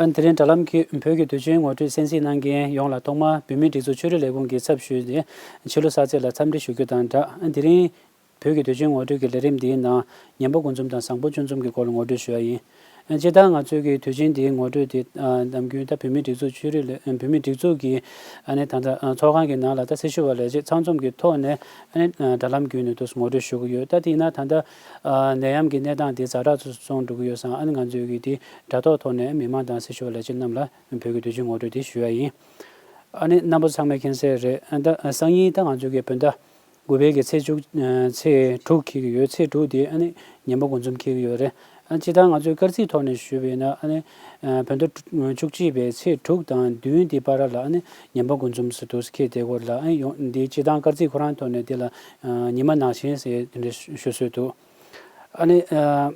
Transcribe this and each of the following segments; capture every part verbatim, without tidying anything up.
ཨ། དེ་རིང་དྲ་ལམ་གྱི་བོད་ཀྱི་དུས་ཆེན་ངོ་སྤྲོད་གསན་གཟིགས་གནང་མཁན་ཡོངས་ལ་ཐོག་མར་བོད་མིའི་སྒྲིག་འཛུགས་ཆོས་རིག་ལས་ཁུངས་ཀྱི་ཚབ་ཞུས་ཏེ་ཕྱི་ལོ་གསར་ཚེས་ལ་འཚམས་འདྲི་ཞུ་རྒྱུ་དང་སྦྲགས། ཨ། དེ་རིང་བོད་ཀྱི་དུས་ཆེན་ངོ་སྤྲོད་ཀྱི་ལས་རིམ་འདིའི་ནང་ཉན་པ་དགུ་འཛོམས་དང་བཟང་པོ་བཅུ་འཛོམས་ཀྱི་སྐོར་ལ་ངོ་སྤྲོད་ཞུ་ཡ་ཡིན། ཨ། སྤྱིར་བཏང་ང་ཚོའི་གི་དུས་ཆེན་འདིའི་ངོ་སྤྲོད་དེ། ཨ། ནམ་རྒྱུན་ད་བོད་མིའི་སྒྲིག་འཛུགས་ཆོས་རིག་ལས། བོད་མིའི་སྒྲིག་འཛུགས་ཀྱི། ཨ་ནི་ད་ལྟ། ཨ། ཚོགས་ཁང་གི་ནང་ལ་ད་སྲི་ཞུ་བ་ལས་བྱེད་ཚང་འཛོམས་ཀྱི་ཐོག་ནས། ཨ་ནི། ཨ། དྲ་ལམ་བརྒྱུད་ནས་དུ་ངོ་སྤྲོད་ཞུ་གི་ཡོད། ད་དེ་ཡིན་ན་ད་ལྟ། ཨ། ནད་ཡམས་ཀྱི་གནས་སྟངས་དེ་ཛ་དྲག་ཏུ་སོང་འགྲོ་གི་ཡོད་ཙང་། ཨ་ནི་ང་ཚོས་གི་དེ་དྲ་ཐོག་ཐོག་ནས་མི་མང་དང་སྲི་ཞུ་བ་ལས་བྱེད་རྣམས་ལ་བོད་ཀྱི་དུས་ཆེན་ངོ་སྤྲོད་དེ་ཞུ་ཡ་ཡིན། ཨ་ནི་རྣམ་པ་ཚང་མས་མཁྱེན་གསལ་རེད། ཨ། ད་སང་ཉིན་ད་ང་ཚོའི་གི་བོད་ཟླ་དགུ་པའི་གི་ཚེས་བཅུ། ཨ། ཚེས་དྲུག་འཁེལ་གི་ཡོད། ཚེས་དྲུག་དེ་ཨ་ནི་ཉན་པ་དགུ་འཛོམས་འཁེལ་གི་ཡོད་རེད། ཨ། སྤྱིར་བཏང་ང་ཚོའི་སྐར་རྩིས་ཐོག་ནས་ཞུས་པ་ཡིན་ན། ཨ་ནི། ཨ། བོད་ཟླ་བཅུ་གཅིག་པའི་ཚེས་དྲུག་དང་བདུན་དེ་བར་ལ་ཨ་ནི་ཉན་པ་དགུ་འཛོམས་སུ་འདུག་སེ་འཁེལ་བསྡད་ཡོད་ལ། ཨ་ནི་ཡོང་འདི་སྤྱིར་བཏང་སྐར་རྩིས་ཁོ་རང་ཐོག་ནས་དེ་ལ། ཨ། ཉི་མ་ནག་ཆེན་ཟེར་དེ་འདྲ་ཞུ་སྲོལ་འདུག། ཨ་ནི། ཨ།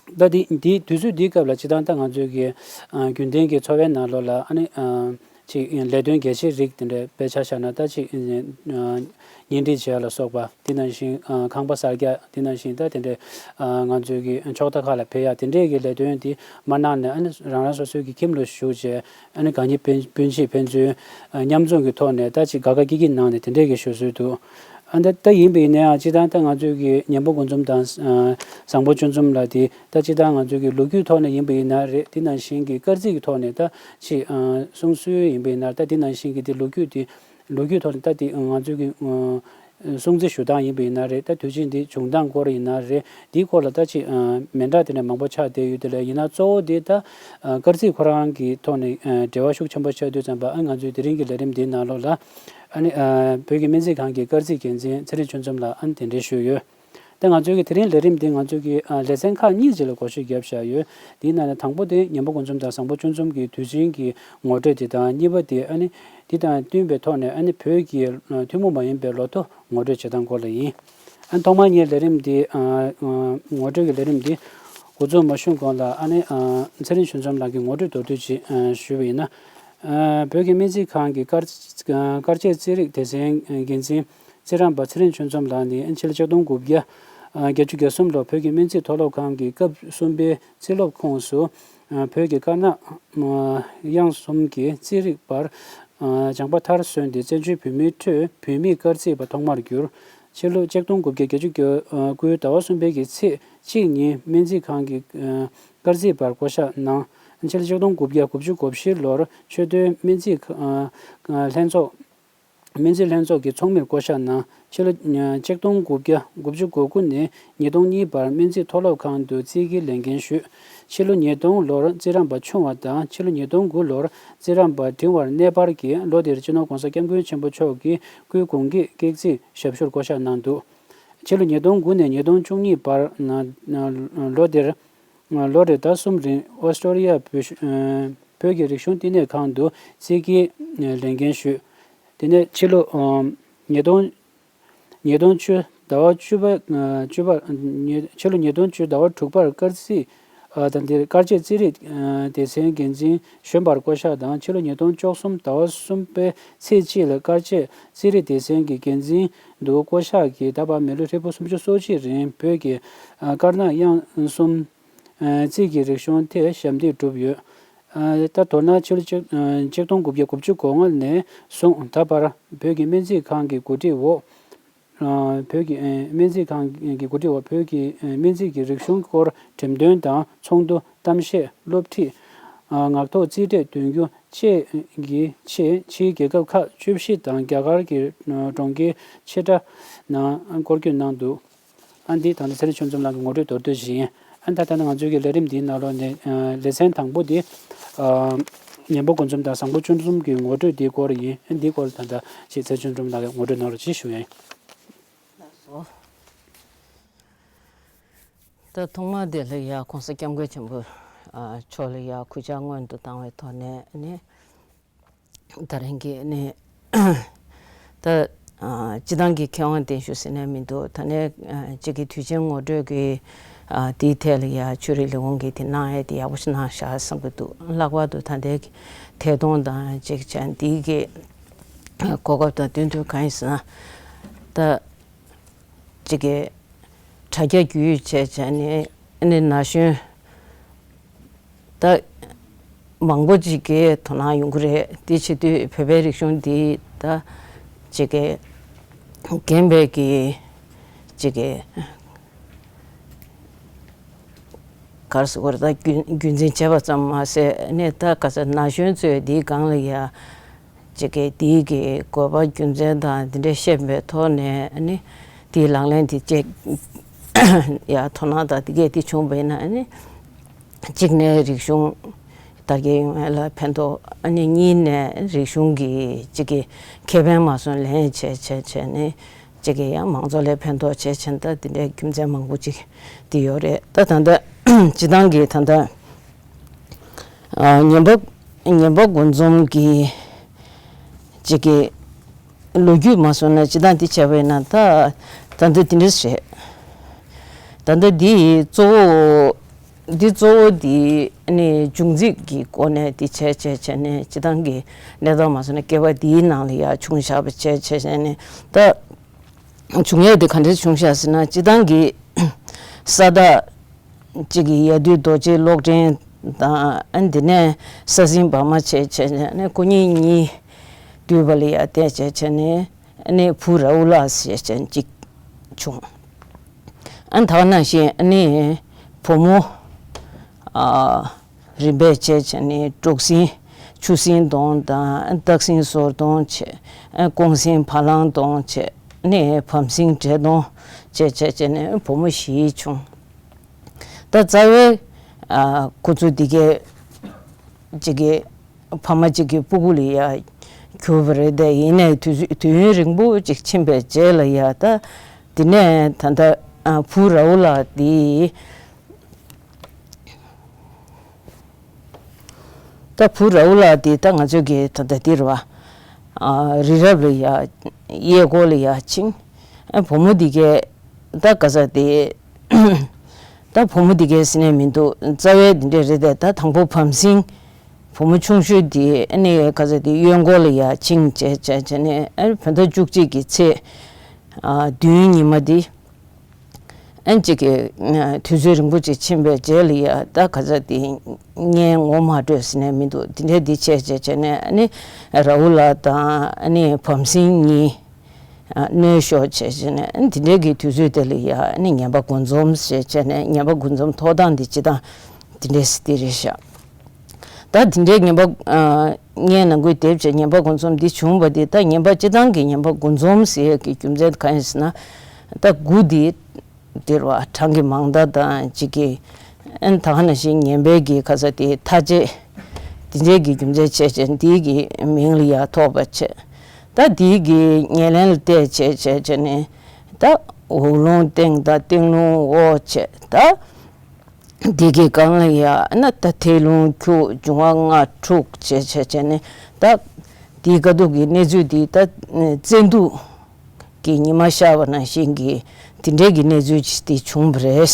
ད་འདི་འདི་དུས་ཚོད་འདིའི་སྐབས་ལ་སྤྱིར་བཏང་ད་ང་ཚོའི་གི། ཨ། རྒྱུན་ལྡན་གྱི་འཚོ་བའི་ནང་ལོགས་ལ། ཨ་ནི། ཨ། ཅིག་ལས་དོན་གལ་ཆེའི་རིགས་དེ་འདྲའི་དཔེ་ཆ་བཞག་ན། ད་ཅིག། ཨ། གཉེན་སྒྲིག་བྱེད་ཡ་ལ་སོགས་པ། དེ་ནང་བཞིན། ཨ། ཁང་པ་གསར་རྒྱག། དེ་ནང་བཞིན་ད་དེ་འདྲའི། ཨ། ང་ཚོའི་གི་ཕྱོགས་མཐའ་ཁག་ལ་ཕེབས་ཡ་དེ་འདྲའི་གི་ལས་དོན་དེ་མ་གནང་ནས། ཨ་ནི་རང་རང་སོ་སོའི་གི་ཁྱིམ་ལ་བཞུགས་བྱས། ཨ་ནི་གང་ཉིད་སྤུན་སྤུན་མཆེད་ཕན་ཚུན། ཨ། མཉམ་འཛོམས་ཀྱི་ཐོག་ནས་ད་ཅིག་དགའ་དགའ་སྐྱིད་སྐྱིད་གནང་ནས་དེ་འདྲས་ཀྱི་ཞུ་སྲོལ་འདུག། ཨ། ད་ད་ཡིན་པ་ཡིན་ན་ཡང་སྤྱིར་བཏང་ད་ང་ཚོའི་གི་ཉན་པ་དགུ་འཛོམས་དང་། ཨ། བཟང་པོ་བཅུ་འཛོམས་ལ་དེ་ད་སྤྱིར་བཏང་ང་ཚོའི་གི་ལོ་རྒྱུས་ཐོག་ནས་ཡིན་པ་ཡིན་ན་རེད། དེ་ནང་བཞིན་གྱི་སྐར་རྩིས་ཀྱི་ཐོག་ནས་ད་ཅིག། ཨ། གསུང་སྲོལ་ཡིན་པ་ཡིན་ན། ད་དེ་ནང་བཞིན་གྱི་དེ་ལོ་རྒྱུས་དེ་ལོ་རྒྱུས་ཐོག་ནས་ད་དེ་ང་ཚོའི་གི། ཨ། སྲུང་བརྩི་ཞུ་སྟངས་ཡིན་པ་ཡིན་ན་རེད། ད་དུས་ཆེན་འདི་བྱུང་སྟངས་སྐོར་ཡིན་ན་རེད། འདིའི་སྐོར་ལ་ད་ཅིག། ཨ། མི་འདྲ་དེ་འདྲ་མང་པོ་ཆགས་བསྡད་ཡོད། དེ་ལ་ཡིན་ན་གཙོ་བོ་དེ་ད། ཨ། སྐར་རྩིས་ཁོ་རང་གི་ཐོག་ནས། ཨ། འབྲེལ་བ་ཤུགས་ཆེན་པོ་ཆགས་དུས་ཙམ་པ། ཨ། ང་ཚོའི་དེ་རིང་གི་ལས་རིམ་འདིའི་ནང་ལོགས་ལ། ཨ་ནི། ཨ། བོད་ཀྱི་སྨན་རྩིས་ཁང་གི་སྐར་རྩིས་འགན་འཛིན་ཚེ་རིང་ཆོས་འཛོམས་ལགས། ཨ་ནི་གདན་འདྲེན་ཞུས་ཡོད། ད་ང་ཚོའི་གི་དེ་རིང་ལས་རིམ་འདི་ང་ཚོའི་གི། ཨ། ལེ་ཚན་ཁག་གཉིས་ཅིག་ལ་བགོ་བཤའ་བརྒྱབ་བཞག་ཡོད། དེའི་ནང་ནས་དང་པོ་དེ་ཉན་པ་དགུ་འཛོམས་དང་བཟང་པོ་བཅུ་འཛོམས་ཀྱི་དུས་ཆེན་གྱི་ངོ་སྤྲོད་དེ་དང་། གཉིས་པ་དེ་ཨ་ནི་དེ་དང་བསྟུན་པའི་ཐོག་ནས། ཨ་ནི་བོད་ཀྱི། ཨ། ཐུན་མོང་མ་ཡིན་པའི་ལོ་ཐོ་ངོ་སྤྲོད་བྱེད་སྟངས་སྐོར་ལ་ཡིན། ཨ། ཐོག་མར་ངས་ལས་རིམ་འདི། ཨ། ཨ། ངོ་སྤྲོད་ཀྱི་ལས་རིམ་འདི་འགོ་འཛུགས་མ་ཞུས་གོང་ལ། ཨ་ནི། ཨ། ཚེ་རིང་ཆོས་འཛོམས་ལགས་ཀྱི་ངོ་སྤྲོད་མདོར་བསྡུས་ཅིག། ཨ། ཞུས་པ་ཡིན་ན། ཨ། བོད་ཀྱི་སྨན་རྩིས་ཁང་གི་སྐར། ཨ། སྐར་དཔྱད་རྩིས་རིག་སྡེ་ཚན་འགན་འཛིན་རྩིས་རམས་པ་ཚེ་རིང་ཆོས་འཛོམས་ལགས་ནི་ཕྱི་ལོ་ཆིག་སྟོང་དགུ་བརྒྱ་བརྒྱད་ཅུ་གྱ་གསུམ་ལོར་བོད་ཀྱི་སྨན་རྩིས་མཐོ་སློབ་ཁང་གི་སྐབས་གསུམ་པའི་རྩིས་སློབ་ཁོངས་སུ། ཨ། བོད་ཀྱི་དཀར་ནག་དབྱངས་གསུམ་གྱི་རྩིས་རིག་པར། ཨ། སྦྱངས་པ་མཐར་སོན་ཏེ། བཙན་བྱོལ་བོད་མིའི་ཁྲོད་བོད་མིའི་སྐར་རྩིས་པ་ཐོག་མར་གྱུར། ཕྱི་ལོ་ཆིག་སྟོང་དགུ་བརྒྱ་བརྒྱད་ཅུ་གྱ་དགུའི་ཟླ་བ་གསུམ་པའི་གི་ཚེས་གཅིག་ཉིན་སྨན་རྩིས་ཁང་གི། ཨ། སྐར་རྩིས་པར་བསྐོ་གཞག་གནང་། ཕྱི་ལོ་ཆིག་སྟོང་དགུ་བརྒྱ་དགུ་བཅུ་གོ་བཞི་ལོར་ཆོས་དོན་སྨན་རྩིས། ཨ། ལྷན་ཚོགས། སྨན་རྩིས་ལྷན་ཚོགས་ཀྱི་ཚོགས་མིར་བསྐོ་གཞག་གནང་། ཕྱི་ལོ། ཨ། ཆིག་སྟོང་དགུ་བརྒྱ་དགུ་བཅུ་གོ་དགུ་ནས་ཉིས་སྟོང་གཉིས་བར་སྨན་རྩིས་མཐོ་སློབ་ཁང་དུ་རྩིས་དགེའི་ལས་འགན་ཞུས། ཕྱི་ལོ་ཉིས་སྟོང་ལོར་རྩིས་རམས་པ་ཆུང་བ་དང་། ཕྱི་ལོ་ཉིས་སྟོང་དགུ་ལོར་རྩིས་རམས་པ་འབྲིང་བར་གནས་སྤར་གྱིས། ལོ་དེར་སྤྱི་ནོར་༧གོང་ས་༧སྐྱབས་མགོན་ཆེན་པོ་མཆོག་གི་སྐུའི་དགུང་སྐེག་སྐེག་རྩིས་ཞབས་ཞུར་བསྐོ་གཞག་གནང་འདུག། ཕྱི་ལོ་ཉིས་སྟོང་དགུ་ནས་ཉིས་སྟོང་བཅུ་གཉིས་བར། ཨ། ལོ་དེར། ལོ་རེར་ཟླ་གསུམ་རིང་ཨོ་སི་ཀྲོ་ལི་ཡ་བོད། ཨ། བོད་ཀྱི་རིག་གཞུང་བསྟི་གནས་ཁང་དུ་རྩིས་དགེའི་ལས་འགན་ཞུས། དེ་ནས་ཕྱི་ལོ། ཨ། ཉིས་སྟོང་། ཉིས་སྟོང་བཅུ་ཟླ་བ་བཅུ་པ། ཨ། བཅུ་པར། ཨ། ཉི་ཕྱི་ལོ་ཉིས་སྟོང་བཅུ་ཟླ་བ་དྲུག་པར་སྐར་རྩིས། ཨ། དང་དེར་སྐར་དཔྱད་རྩིས་རིག། ཨ། སྡེ་ཚན་འགན་འཛིན་གཞོན་པར་བསྐོ་གཞག་དང་། ཕྱི་ལོ་ཉིས་སྟོང་བཅུ་གསུམ་ཟླ་བ་གསུམ་པའི་ཚེས་གཅིག་ལ་སྐར་དཔྱད་རྩིས་རིག་སྡེ་ཚན་གྱི་འགན་འཛིན་དུ་བསྐོ་གཞག་གིས། ད་བར་མི་ལོ་ཧྲིལ་པོ་སུམ་ཅུ་སོ་གཅིག་རིང་བོད་ཀྱི། ཨ། དཀར་ནག་དབྱངས་གསུམ། ཨ། རྩིས་ཀྱི་རིག་གཞུང་ཐད་ཞབས་འདེགས་བསྒྲུབས་ཡོད། ཨ། ད་མདོར་ན་ཕྱི་ལོ་ཆིག་ཨ། ཆིག་སྟོང་དགུ་བརྒྱ་དགུ་བཅུ་གོ་ལྔ་ནས་བཟུང་ད་བར་བོད་ཀྱི་སྨན་རྩིས་ཁང་གི་གོ་སྒྲིག་འོག། ཨ། བོད་ཀྱི། ཨ། སྨན་རྩིས་ཁང་གི་གོ་སྒྲིག་འོག་བོད་ཀྱི། ཨ། སྨན་རྩིས་ཀྱི་རིག་གཞུང་སྐོར་འགྲེམས་སྟོན་དང་། ཚོགས་འདུ། གཏམ་བཤད། སློབ་ཁྲིད། ཨ། ངག་ཐོག་རྩིས་འབྲས་འདོན་རྒྱུ་བཅས་ཀྱི་ཆེད། ཕྱིའི་རྒྱལ་ཁབ་ཁག་བཅུ་བཞི་དང་རྒྱ་གར་གྱི་གྲོང་ཁྱེར་ཆེ་ཕྲ་ནང་སྐོར་སྐྱོད་གནང་འདུག། ཨ། འདི་ད་ལྟ་ཚེ་རིང་ཆོས་འཛོམས་ལགས་ཀྱི་ངོ་སྤྲོད་མདོར་བསྡུས་ཤིག་ཡིན། ཨ། ད་ལྟ་ང་ཚོའི་གི་ལས་རིམ་འདིའི་ནང་ལོགས་ནས། ཨ། ལེ་ཚན་དང་པོ་འདི། ཨ། ཉན་པ་དགུ་འཛོམས་དང་བཟང་པོ་བཅུ་འཛོམས་ཀྱི་ངོ་སྤྲོད་འདིའི་སྐོར་ཡིན། ཨ། འདིའི་སྐོར་ད་ལྟ་ཅིག་ཚེ་རིང་ཆོས་འཛོམས་ལགས་ཀྱི་ངོ་སྤྲོད་གནང་རོགས་ཞེས་ཞུ་ཡ་ཡིན། ལགས་སོ། ད་ཐོག་མ་དེ་ལ་ཡ་༧གོང་ས་༧སྐྱབས་མགོན་ཆེན་པོ། ཨ། མཆོག་ལ་ཡ་གུས་ཕྱག་སྔོན་དུ་བཏང་བའི་ཐོག་ནས་ནི། ད་རིང་གི་ནི། ད། ཨ། སྤྱི་བཏང་གི་མཁས་དབང་གདན་ཞུ་ཟེར་ནས་མི་འདུག། ད་ནི། ཨ། གཅིག་གི་དུས་ཆེན་ངོ་སྤྲོད་ཀྱི། ཨ། དེའི་ཐད་ལ་ཡ་ཆོས་རིག་ལས་ཁུངས་ཀྱིས་དེ་གནང་ཡས་དེ་ཡག་པོ་ཞིག་གནང་བཞག་བསམ་གྱི་འདུག། ལྷག་པར་དུ་ད་ལྟའི་ཐད་གཏོང་དང་གཅིག་བྱས་འདི་གི་གོ་སྐབས་དང་བསྟུན་དུས་གང་ཡིན་ཟེར་ན། ད། གཅིག་གི་དྲ་རྒྱ་བརྒྱུད་བྱས་བྱས་ནས་ནི་ན་གཞོན། ད། མང་པོ་ཅིག་གི་དོ་སྣང་ཡོང་གི་རེད། དེ་བྱེད་དུས་བོད་པའི་རིག་གཞུང་འདི་ད་ཅིག་གི་རྒན་པའི་གི་ཅིག་གི་ག་རེ་ཟེར་དགོས་རེད། ད་རྒྱུན་རྒྱུན་འཛིན་བྱས་པ་ཙམ་མ་ཟད་ནས་ད་ག་ས་ན་གཞོན་ཚོས་འདིའི་སྒང་ལ་ཡ་ཅིག་གི་འདིའི་གི་དགོས་པ་རྒྱུ་མཚན་དང་འདི་འདྲ་བཤད་པའི་ཐོག་ནས་ནི་དེའི་ལག་ལེན་དེ་བཅས་ཡ་དོ་སྣང་དང་དེ་གས་དེ་བྱུང་བ་ཡིན་ན་ནི། གཅིག་ནས་རིག་གཞུང་དར་རྒྱས་ཡོང་ཡ་ལ་ཕན་ཐོགས། ཨ་ནི་གཉིས་ནས་རིག་གཞུང་གི་གཅིག་གི་ཁེ་ཕན་མ་སོན་ལེན་བྱས་བྱས་བྱས་ནས་གཅིག་གི་ཡང་མང་ཚོགས་ལ་ཕན་ཐོགས་བྱས་བྱས་ད་དེ་འདྲའི་རྒྱུ་མཚན་མང་པོ་ཅིག་དེ་ཡོད་རེད། ད་ད་ལྟ་སྤྱི་བཏང་གི་ད་ལྟ་ཨ་ཉན་པ་ཉན་པ་དགུ་འཛོམས་ཀྱི་གཅིག་གི་ལོ་རྒྱུས་མ་སོང་ན་སྤྱི་བཏང་འདི་བྱས་པ་ཡིན་ན་ད་ད་ལྟ་འདི་འདྲ་རེད། ད་ལྟ་འདི་གཙོ་བོ་འདི་གཙོ་བོ་འདི་ནི་འབྱུང་རྩིས་ཀྱི་སྒོ་ནས་འདི་བྱས་བྱས་བྱས་ནས་སྤྱི་བཏང་གི་གནས་སྟངས་མ་སོང་ན་བསྐལ་པ་འདིའི་ནང་ལ་ཡ་བྱུང་བཞག་པ་བྱས་བྱས་བྱས་ནས་ད་བྱུང་ཡས་འདི་ག་འདྲ་བྱུང་བཞག་ཟེར་ན་སྤྱི་བཏང་གི་ས་བདག་གཅིག་གི་ཡ་དུས་རྡོ་རྗེ་གློག་ཕྲེང་དང་ཨ་འདི་ནས་ས་སྲིན་འབར་མ་བྱས་བྱས་ནས་སྐུ་ཉིད་གཉིས་འདུས་པ་ལ་ཡ་བལྟས་བྱས་བྱས་ནས་ཨ་ནི་བུ་ར་ཨུ་ལགས་ཞེས་བྱས་གཅིག་བྱུང་། ཨ་ད་ག་ནང་བཞིན་ཨ་ནི་བུ་མོ་ཨ་རིམ་པས་བྱས་བྱས་ནས་འབྲུག་སྲིན་ཆུ་སྲིན་གདོང་དང་སྟག་སྲིན་ཟོར་གདོང་བྱས། ཨ་ཀོང་སྲིན་བ་ལང་གདོང་བྱས། ནས་བམ་སྲིན་འབྲས་གདོང་བྱས་བྱས་བྱས་ནས་བུ་མོ་བཞི་བྱུང་། ད་རྩ་བའི་ཨ་ཁོ་ཚོ་འདི་གའི་གཅིག་གི་ཕ་མ་གཅིག་གི་སྤུ་གུ་ལ་ཡ་གྱུར་པ་རེད། དེ་ཡིན་ནའི་དུས་དུས་ཡུན་རིང་པོ་ཅིག་ཕྱིན་པའི་རྗེས་ལ་ཡ་ད་འདི་ནས་ད་ལྟ་ཨ་བུ་ར་ཨུ་ལགས་འདི། ད་བུ་ར་ཨུ་ལགས་དེ་ད་ང་ཚོའི་གི་ད་ལྟ་འདིར་བ། ཨ་རི་རབ་ལ་ཡ་གཡས་སྐོར་ལ་ཡ་ཕྱིན། ཨ་བུ་མོ་འདི་གས་ད་ག་ས་དེ་ད་བུ་མོ་འདི་གས་ཟེར་ནས་མི་འདུག་རྩ་བའི་འདི་འདྲས་རེད་དེ། ད་དང་པོ་བམ་སྲིན་བུ་མོ་ཆུང་ཤོས་དེ་ཨ་ནི་ག་ས་དེ་གཡོན་སྐོར་ལ་ཡ་ཕྱིན་བྱས་བྱས་བྱས་ནས་ཨ་བོད་ཟླ་བཅུ་གཅིག་གི་ཚེས་ཨ་བདུན་ཉི་མ་དེ། ཨན་ཅིག་གི་དུས་ཚོད་རིང་པོ་ཅིག་ཕྱིན་པའི་རྗེས་ལ་ཡ་ད་ག་ཚ་དེ་ངའི་ངོ་མ་སྤྲོད་ཟེར་ནས་མི་འདུག་དེ་འདྲས་འདི་བྱས་བྱས་བྱས་ནས་ཨ་ནི་ར་ཨུ་ལགས་དང་ཨ་ནི་བམ་སྲིན་གཉིས་ཨ་གནོད་ཤོར་བྱས་བྱས་ནས་ཨ་ནི་དེ་འདྲས་ཀྱི་དུས་ཚོད་དེ་ལ་ཡ་ཨ་ནི་ངན་པ་དགུ་འཛོམས་ཟེར་བྱས་ནས་ངན་པ་དགུ་འཛོམས་ཐོག་དང་འདི་སྤྱི་བཏང་དེ་འདྲས་སི་དེ་རེད་ཤག་ད་དེ་འདྲའི་ངན་པ་ཨ་ངས་ནང་ཁུལ་དེབ་བྱས་ངན་པ་དགུ་འཛོམས་འདི་བྱུང་བ་དེ་ད་ངན་པ་སྤྱི་བཏང་གི་ངན་པ་དགུ་འཛོམས་ཟེར་ཡས་ཀྱི་རྒྱུ་མཚན་གང་ཡིན་ཟེར་ན། ད་དགུ་འདི་འདིར་བ་གྲངས་ཀྱི་མང་མཐའ་དང་གཅིག་གི་ཨན་ད་ག་ནང་བཞིན་ངན་པའི་གི་ཁ་ས་དེ་མཐའ་བཅད་དེ་འདྲའི་གི་རྒྱུ་མཚན་བྱས་བྱས་འདིའི་གི་མིང་ལ་ཡ་ཐོགས་པ་བྱས། ད་འདིའི་གི་ཉེར་ལེན་ལ་བལྟས་བྱས་བྱས་བྱས་ནས་ད་འོག་རླུང་སྟེང་དང་སྟེང་རླུང་འོག་བྱས་ད། འདི་གི་སྒང་ལ་ཡ་ན་ད་ཐལ་རླུང་འཁྱུག་འབྱུང་བ་ལྔ་འཁྲུགས་བྱས་བྱས་བྱས་ནས་ད་འདིའི་དཀའ་སྡུག་གི་གནས་ཚུལ་འདི་ད་བཙན་དུག་གི་ཉི་མ་ཤར་བ་ནང་བཞིན་གྱི་དེ་འདྲའི་གི་གནས་ཚུལ་ཅིག་འདི་བྱུང་བ་རེད།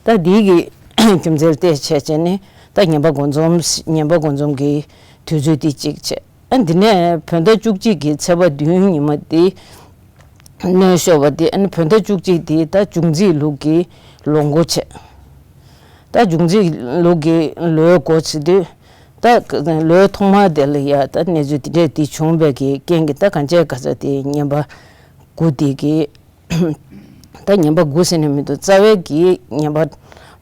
ད་འདི་གི་རྒྱུ་མཚན་བལྟས་བྱས་བྱས་ནས་ད་ངན་པ་དགུ་འཛོམས་ངན་པ་དགུ་འཛོམས་ཀྱི་དུས་ཚོད་འདི་གཅིག་བྱས། ཨ་འདི་ནས་བོད་ཟླ་བཅུ་གཅིག་གི་ཚེས་པ་བདུན་ཉི་མ་འདི་གནོད་ཤོར་བ་འདི་ཨ་ནི་བོད་ཟླ་བཅུ་གཅིག་འདི་ད་འབྱུང་རྩིས་ལུགས་ཀྱི་ལོ་འགོ་བྱས། ད་འབྱུང་རྩིས་ལུགས་ཀྱི་ལོའི་འགོ་བྱེད་དུས་ད་ལོའི་ཐོག་མ་དེ་ལ་ཡ་ད་གནས་ཚུལ་འདི་འདྲས་འདི་བྱུང་བའི་གི་རྐྱེན་གྱིས་ད་གང་བྱས་ག་ཚ་དེ་ངན་པ་དགུ་དེ་གི་ད་ངན་པ་དགུ་ཟེར་ནས་མི་འདུག་རྩ་བའི་གི་ངན་པ་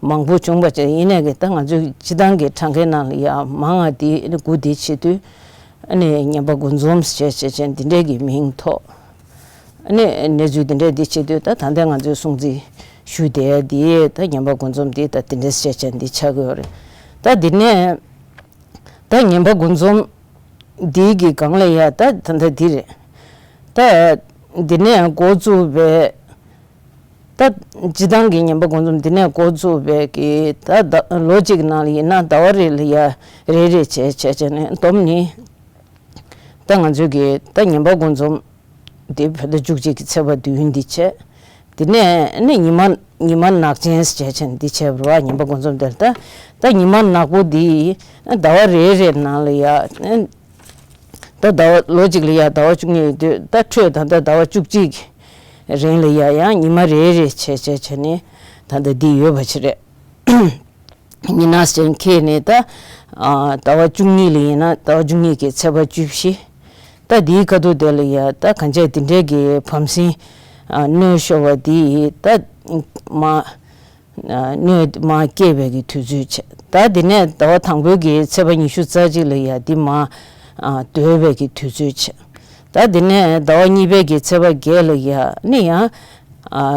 མང་པོ་བྱུང་བ་བྱས། ཡིན་ནའི་གི་ད་ང་ཚོའི་སྤྱི་བཏང་གི་གྲངས་ཀའི་ནང་ལ་ཡ་མང་ང་དེ་ཨ་ནི་དགུ་དེ་བྱེད་དུས་ཨ་ནི་ངན་པ་དགུ་འཛོམས་ཞེས་བྱས་བྱས་འདི་འདྲའི་གི་མིང་ཐོགས། ཨ་ནི་གནས་ཚུལ་འདི་འདྲའི་འདི་བྱེད་དུས་ད་ད་ལྟ་ང་ཚོའི་སྲུང་བརྩི་ཞུ་བསྡད་འདི་ད་ངན་པ་དགུ་འཛོམས་འདི་ད་འདི་འདྲ་བྱས་བྱས་འདི་ཆགས་ཀྱི་ཡོད་རེད། ད་འདི་ནས། ད་ངན་པ་དགུ་འཛོམས་འདིའི་གི་སྒང་ལ་ཡ་ད་ད་ད་འདི་རེད། ད་འདི་ནས་འགོ་བཙུགས་པའི་ད་སྤྱི་བཏང་གི་ངན་པ་དགུ་འཛོམས་འདི་ནས་འགོ་བཙུགས་པའི་གི་ད་ད་ལོ་གཅིག་ནང་ལ་ཡིན་ན་ཟླ་བ་རེ་ལ་ཡ་རེ་རེ་བྱས་བྱས་བྱས་ནས་བསྡོམས་ནི་ད་ང་ཚོའི་གི་ད་ངན་པ་དགུ་འཛོམས། དེ་བོད་ཟླ་བཅུ་གཅིག་གི་ཚེས་པ་བདུན་འདི་བྱས། དེ་ནས་ནི་ཉི་མ་ཉི་མ་ནག་ཅན་ཟེར་བྱས་བྱས་འདི་བྱས་པ་རེད་བ། ཉི་མ་དགུ་འཛོམས་དེར་ད་ད་ཉི་མ་ནག་པོ་འདི་ཟླ་བ་རེ་རེ་ནང་ལ་ཡ་ད་ཟླ་བ་ལོ་གཅིག་ལ་ཡ་ཟླ་བ་བཅུ་གཉིས་ཡོད་དུས་ད་འཕྲོས་ད་ལྟ་ཟླ་བ་བཅུ་གཅིག་རིང་ལ་ཡ་ཡང་ཉི་མ་རེ་རེ་བྱས་བྱས་བྱས་ནས་ད་ལྟ་འདི་ཡོད་པ་ཅིག་རེད། ཉི་ནག་ཅན་ཁེལ་ནས་ད་ཟླ་བ་བཅུ་གཉིས་ལ་ཡིན་ན་ཟླ་བ་བཅུ་གཉིས་ཀྱི་ཚེས་པ་བཅུ་བཞི། ད་དེའི་ཁ་ཐུག་དེ་ལ་ཡ་ད་གང་བྱས་དེ་འདྲའི་གི་བམ་སྲིན་གནོད་ཤོར་བ་དེ་ད་མ་གནོད་མ་སྐྱེས་པའི་གི་དུས་ཚོད་བྱས། ད་དེ་ནས་ཟླ་བ་དང་པོའི་གི་ཚེས་པ་ཉི་ཤུ་རྩ་གཅིག་ལ་ཡ་དེ་མ་སྡོད་པའི་གི་དུས་ཚོད་བྱས། ད་དེ་ནས་ཟླ་བ་གཉིས་པའི་གི་ཚེས་པ་བརྒྱད་ལ་ཡ་ནི་ཡང་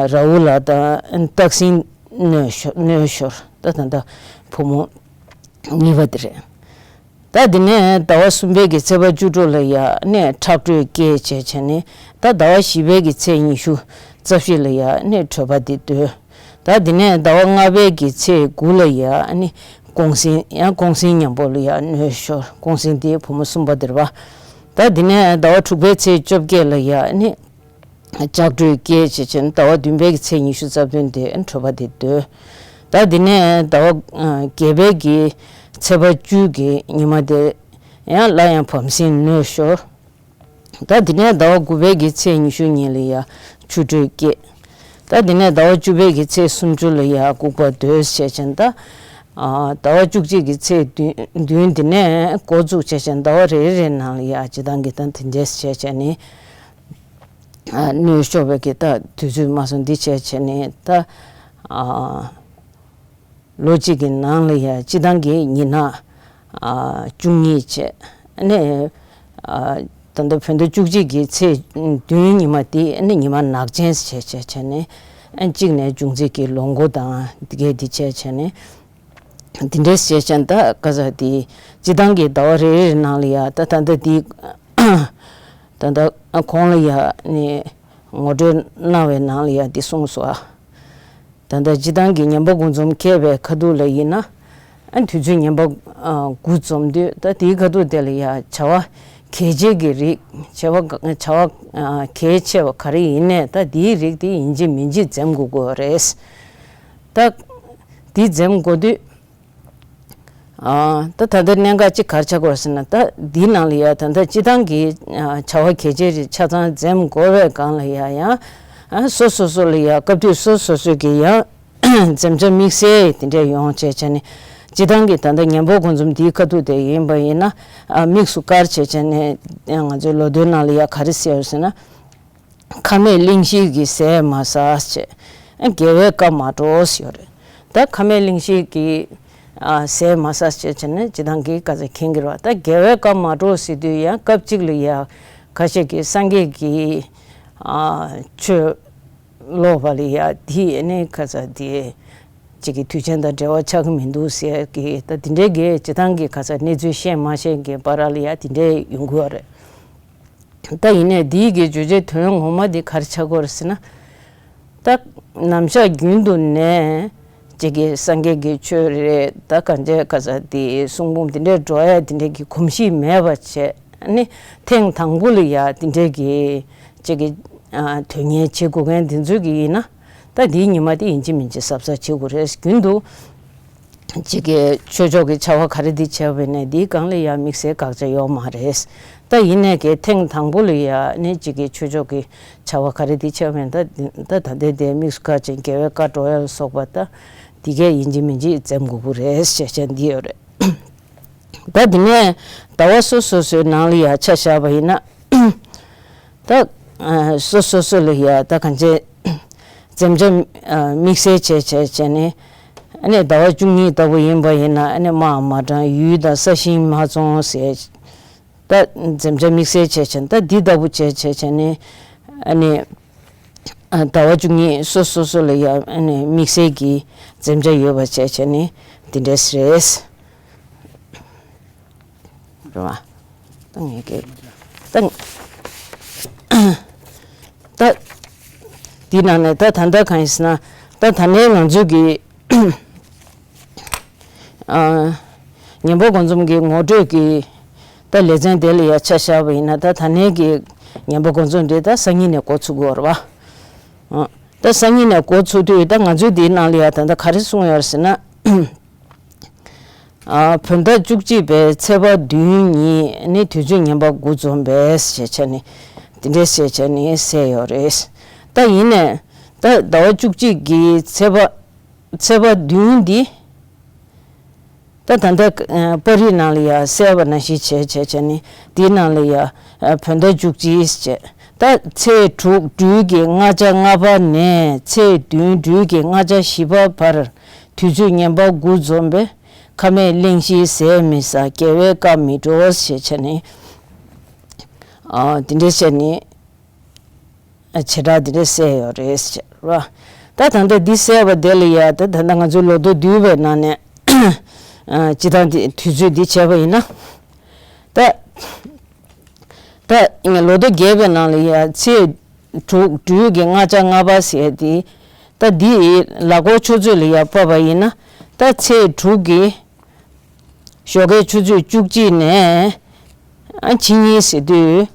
ར་ཧུ་ལ་དང་སྟག་སྲིན་གནོད་ཤོར་གནོད་ཤོར་ད་ད་ད་བུ་མོ་གཉིས་པ་དེ་རེད། ད་དེ་ནས་ཟླ་བ་གསུམ་པའི་གི་ཚེས་པ་བཅུ་དྲུག་ལ་ཡ་ནས་ཁྲག་དྲོད་སྐྱེད་བྱས་བྱས་ནས་ད་ཟླ་བ་བཞི་པའི་གི་ཚེས་ཉི་ཤུ་རྩ་བཞི་ལ་ཡ་ནས་དྲོད་པ་དེ་སྡོད། ད་དེ་ནས་ཟླ་བ་ལྔ་པའི་གི་ཚེས་དགུ་ལ་ཡ་ནི་ཀོང་སྲིན་ཡང་ཀོང་སྲིན་མཉམ་པོ་ལ་ཡ་གནོད་ཤོར། ཀོང་སྲིན་དེ་བུ་མོ་གསུམ་པ་དེ་རེད་པ། ད་དེ་ནས་ཟླ་བ་དྲུག་པའི་ཚེས་བཅོ་བརྒྱད་ལ་ཡ་ནི་ལྕགས་དྲོད་སྐྱེད་བྱས་བྱས་ནས་ཟླ་བ་བདུན་པའི་གི་ཚེས་ཉི་ཤུ་རྩ་བདུན་དེ་དྲོད་པ་དེ་སྡོད། ད་དེ་ནས་ཟླ་བ་བརྒྱད་པའི་གི་ཚེས་པ་བཅུ་གི་ཉི་མ་དེ་ཡང་སླར་ཡང་བམ་སྲིན་གནོད་ཤོར། ད་དེ་ནས་ཟླ་བ་དགུ་པའི་གི་ཚེས་ཉི་ཤུ་གཉིས་ལ་ཡ་ཆུ་དྲོད་སྐྱེད། ད་དེ་ནས་ཟླ་བ་བཅུ་པའི་གི་ཚེས་སུམ་ཅུ་ལ་ཡ་ལྐུགས་པ་སྡོད་བྱས་བྱས་ནས་ད་ཟླ་བ་བཅུ་གཅིག་གི་ཚེས་བདུན་བདུན་དེ་ནས་འགོ་བཙུགས་བྱས་བྱས་ནས་ཟླ་བ་རེ་རེ་ནང་ལ་ཡ་སྤྱི་བཏང་གི་ད་དེ་འདྲས་བྱས་བྱས་ནས། གནོད་ཤོར་བའི་གི་ད་དུས་ཚོད་མ་སོང་འདི་བྱས་བྱས་ནས་ད་ལོ་གཅིག་གི་ནང་ལ་ཡ་སྤྱི་བཏང་གི་ཉི་ནག་བཅུ་གཉིས་བྱས་ནས་ད་ལྟ་བོད་ཟླ་བཅུ་གཅིག་གི་ཚེས་བདུན་ཉི་མ་དེ་ནི་ཉི་མ་ནག་ཅན་བྱས་བྱས་བྱས་ནས་གཅིག་ནས་འབྱུང་རྩིས་ཀྱི་ལོ་འགོ་དང་འདི་གས་འདི་བྱས་བྱས་ནས། དེ་འདྲའི་བཤད་ཅན་ད་ག་ས་དེ་སྤྱི་བཏང་གི་ཟླ་བ་རེ་རེ་ནང་ལ་ཡ་ད་ད་ལྟ་དེ་ད་ལྟ་གོང་ལ་ཡ་ནི་ངོ་སྤྲོད་གནང་བའི་ནང་ལ་ཡ་དེ་གསུངས་སོ། ད་ལྟ་སྤྱི་བཏང་གི་ཉན་པ་དགུ་འཛོམས་འཁེལ་བའི་ཁ་ཐུག་ལ་ཡིན་ན་ཨ་དུས་ཚོད་ཉན་པ་དགུ་འཛོམས་དུས་ད་དེའི་ཁ་ཐུག་དེ་ལ་ཡ་བྱ་བ་གལ་ཆེ་གི་རིགས་བྱ་བ་བྱ་བ་གལ་ཆེ་བ་ག་རེ་ཡིན་ནས་ད་དེའི་རིགས་དེ་ཡིན་གཅིག་མིན་གཅིག་འཛེམ་དགོས་ཀྱི་ཡོད་རེད། ད་འདི་འཛེམ་དགོས་དུས། ཨ། ད་ད་ལྟ་གནད་འགག་ཅིག་ག་རེ་ཆགས་ཀྱི་ཡོད་ཟེར་ན་ད་འདིའི་ནང་ལ་ཡ་ད་ལྟ་སྤྱི་བཏང་གི་ཨ་བྱ་བ་གལ་ཆེ་རིགས་ཆ་ཚང་འཛེམ་དགོས་པའི་སྒང་ལ་ཡ་ཡང་ཨ་སོ་སོ་སོ་ལ་ཡ་སྐབས་དུས་སོ་སོ་སོ་གི་ཡང་འཛེམ་བྱ་དམིགས་བསལ་དེ་འདྲས་ཡོང་བྱས་བྱས་ནས་སྤྱི་བཏང་གི་ད་ལྟ་ཉན་པ་དགུ་འཛོམས་འདིའི་ཁ་ཐུག་དེ་ཡིན་པ་ཡིན་ན་ཨ་དམིགས་སུ་བཀར་བྱས་བྱས་ནས་ང་ཚོའི་ལོ་དོན་ནང་ལ་ཡ་ག་རེ་ཟེར་ཡོད་ཟེར་ན། ཁ་མེད་གླེན་གཤེར་གྱི་ཟས་མ་ཟ་ཞེས། དགེ་བའི་བཀའ་མ་སྒྲོགས་ཡོད་རེད། ད་ཁ་མེད་གླེན་གཤེར་གྱི་ཨ་ཟས་མ་ཟ་ཞེས་བྱས་ནས་སྤྱི་བཏང་གི་བཀའ་ཟེར་མཁན་གྱི་རེད་བ། ད་དགེ་བའི་བཀའ་མ་སྒྲོགས་ཟེར་དུས་ཡང་སྐབས་གཅིག་ལ་ཡ་ཁ་ཤས་ཀྱིས་སངས་རྒྱས་ཀྱི་ཨ་ཆོས་ཀློག་པ་ལ་ཡ་དེ་ནི་ཁ་ས་དེ་གཅིག་གི་དུས་ཆེན་དང་འབྲེལ་བ་ཆགས་ཀྱི་མི་འདུག་ཟེར་གྱི་ད་དེ་འདྲའི་གི་སྤྱི་བཏང་གི་ཁ་ས་གནས་ཚུལ་ཤེས་མ་ཤེས་ཀྱི་བར་ལ་ཡ་དེ་འདྲའི་ཡོང་གི་ཡོད་རེད། ད་ཡིན་ནའི་འདིའི་གི་བརྗོད་བྱའི་དོན་ངོ་མ་འདི་ག་རེ་ཆགས་ཀྱི་ཡོད་རེད་ཟེར་ན། ད་ནམ་ཞག་རྒྱུན་དུ་ནས་ཅིག་གི་སངས་རྒྱས་ཀྱི་ཆོས་རེད་ད་གང་བྱས་ག་ས་དེ་གསུང་འབུམ་དེ་འདྲའི་འགྲོ་ཡ་དེ་འདྲའི་གི་གོམས་གཤིས་མེད་པ་བྱས་ནི་ཐེངས་དང་པོ་ལ་ཡ་དེ་འདྲའི་གི་ཅིག་གི་ཨ་དོན་གཉེར་བྱེད་དགོས་མཁན་དེ་ཚོ་གི་ཡིན་ན་ད་འདིའི་ཉི་མ་དེ་ཡིན་གཅིག་མིན་གཅིག་གཟབ་གཟབ་བྱེད་དགོས་རེད། རྒྱུན་དུ། གཅིག་གིས་ཆོས་ཕྱོགས་ཀྱི་བྱ་བ་ག་རེ་འདི་བྱས་པ་ཡིན་ནའི་འདིའི་སྒང་ལ་ཡང་དམིགས་བསལ་དགག་བྱ་ཡོད་མ་རེད། ད་ཡིན་ནའི་གི་ཐེངས་དང་པོ་ལ་ཡང་ནི་གཅིག་གིས་ཆོས་ཕྱོགས་ཀྱི་བྱ་བ་ག་རེ་འདི་བྱས་པ་ཡིན་ད་ད་ད་ལྟའི་དེ་དམིགས་སུ་བཀར་ཅིང་དགེ་བའི་བཀའ་སྒྲོག་ཡ་ལ་སོགས་པ་ད་འདི་གས་ཡིན་གཅིག་མིན་གཅིག་འཛེམ་དགོས་ཀྱི་རེད་ཞེས་བྱས་འདི་ཡོད་རེད། ད་འདི་ནས་ཟླ་བ་སོ་སོ་སོའི་ནང་ལ་ཡང་ཆ་བཞག་པ་ཡིན་ན། ད་ཨ་སོ་སོ་སོ་ལ་ཡ་ད་གང་བྱས་འཛེམ་བྱ་ཨ་དམིགས་བསལ་བྱས་བྱས་བྱས་ནས་ཨ་ནི་ཟླ་བ་བཅུ་གཉིས་ལྟ་བུ་ཡིན་པ་ཡིན་ན་ཨ་ནི་དམག་མ་དྲངས་ཡུལ་དང་ས་ཞིང་མ་བཙོང་ཟེར། ད་འཛེམ་བྱ་དམིགས་བསལ་བྱས་བྱས་ད་འདི་ལྟ་བུ་བྱས་བྱས་བྱས་ནས་ཨ་ནི་ཨ་ཟླ་བ་བཅུ་གཉིས་སོ་སོ་སོ་ལ་ཡ་ཨ་ནི་དམིགས་བསལ་གྱི་འཛེམ་བྱ་ཡོད་པ་བྱས་བྱས་ནས་འདི་འདྲས་རེད། རེད་བ། ད་ངས་ཀྱི་ད་ད་འདི་ནང་ནས་ད་ད་ལྟ་གང་ཡིན་ཟེར་ན་ད་ད་ནས་ང་ཚོས་ཀྱི་ཨ་ཉན་པ་དགུ་འཛོམས་ཀྱི་ངོ་སྤྲོད་ཀྱི་ད་ལེ་ཚན་དེ་ལ་ཡ་ཆ་བཞག་པ་ཡིན་ན་ད་ད་ནས་ཀྱི་ཉན་པ་དགུ་འཛོམས་དེ་ད་སང་ཉིན་ནས་འགོ་ཚུགས་དགོས་རེད་བ། ད་སང་ཉིན་ནས་འགོ་ཚུགས་དུས་ད་ང་ཚོས་འདིའི་ནང་ལ་ཡ་ད་ད་ག་རེ་གསུངས་ཡོད་རེད་ཟེར་ན། ཨ་བོད་ཟླ་བཅུ་གཅིག་པའི་ཚེས་པ་བདུན་ཉིན་ནི་དུས་ཚོད་ཉན་པ་དགུ་འཛོམས་པས་ཞེས་བྱས་ནས་དེ་འདྲས་ཞེས་བྱས་ནས་གསལ་ཡོད་རེད། ད་ཡིན་ནས་ད་ཟླ་བ་བཅུ་གཅིག་གི་ཚེས་པ་ཚེས་པ་བདུན་འདི་ ད་ད་ལྟ་པར་རིས་ནང་ལ་ཡ་གསལ་བ་ནང་བཞིན་བྱས་བྱས་བྱས་ནས་འདིའི་ནང་ལ་ཡ་བོད་ཟླ་བཅུ་གཅིག་བྱས། ད་ཚེས་དྲུག་སྦྲུལ་གྱི་སྔ་ཆ་ལྔ་པ་ནས་ཚེས་བདུན་སྦྲུལ་གྱི་སྔ་ཆ་བཞི་པ་བར་དུས་ཚོད་ངན་པ་དགུ་འཛོམས་པས། ཁ་མེད་གླེང་གཞི་ཟས་མི་ཟ། དགེ་བའི་བཀའ་མི་བགྲོ་ཞེས་བྱས་ནས། ཨ། དེ་འདྲས་བྱས་ནས་བྱེ་བྲག་དེ་འདྲས་གསལ་ཡོད་རེད་ཟེར་བ། ད་ད་ལྟ་འདི་གསལ་བ་དེ་ལ་ཡ་ད་ད་ལྟ་ང་ཚོའི་ལོ་ཐོ་བསྡུས་པའི་ནང་ནས་ཨ། སྤྱིར་བཏང་དེ་དུས་ཚོད་འདི་བྱས་པ་ཡིན་ན། ད་ད་ལོ་ཐོ་བརྒྱད་པའི་ནང་ལ་ཡ་ཚེས་དྲུག་སྦྲུལ་གྱི་སྔ་ཆ་ལྔ་པ་ཟེར་དེ། ད་འདི་ལག་འཁོར་ཆུ་ཚོད་ལ་ཡ་བབས་པ་ཡིན་ན། ད་ཚེས་དྲུག་གི་ཞོགས་ཀའི་ཆུ་ཚོད་བཅུ་གཅིག་ནས་ཨ་ཕྱི་ཉིན་ཟེར་དུས་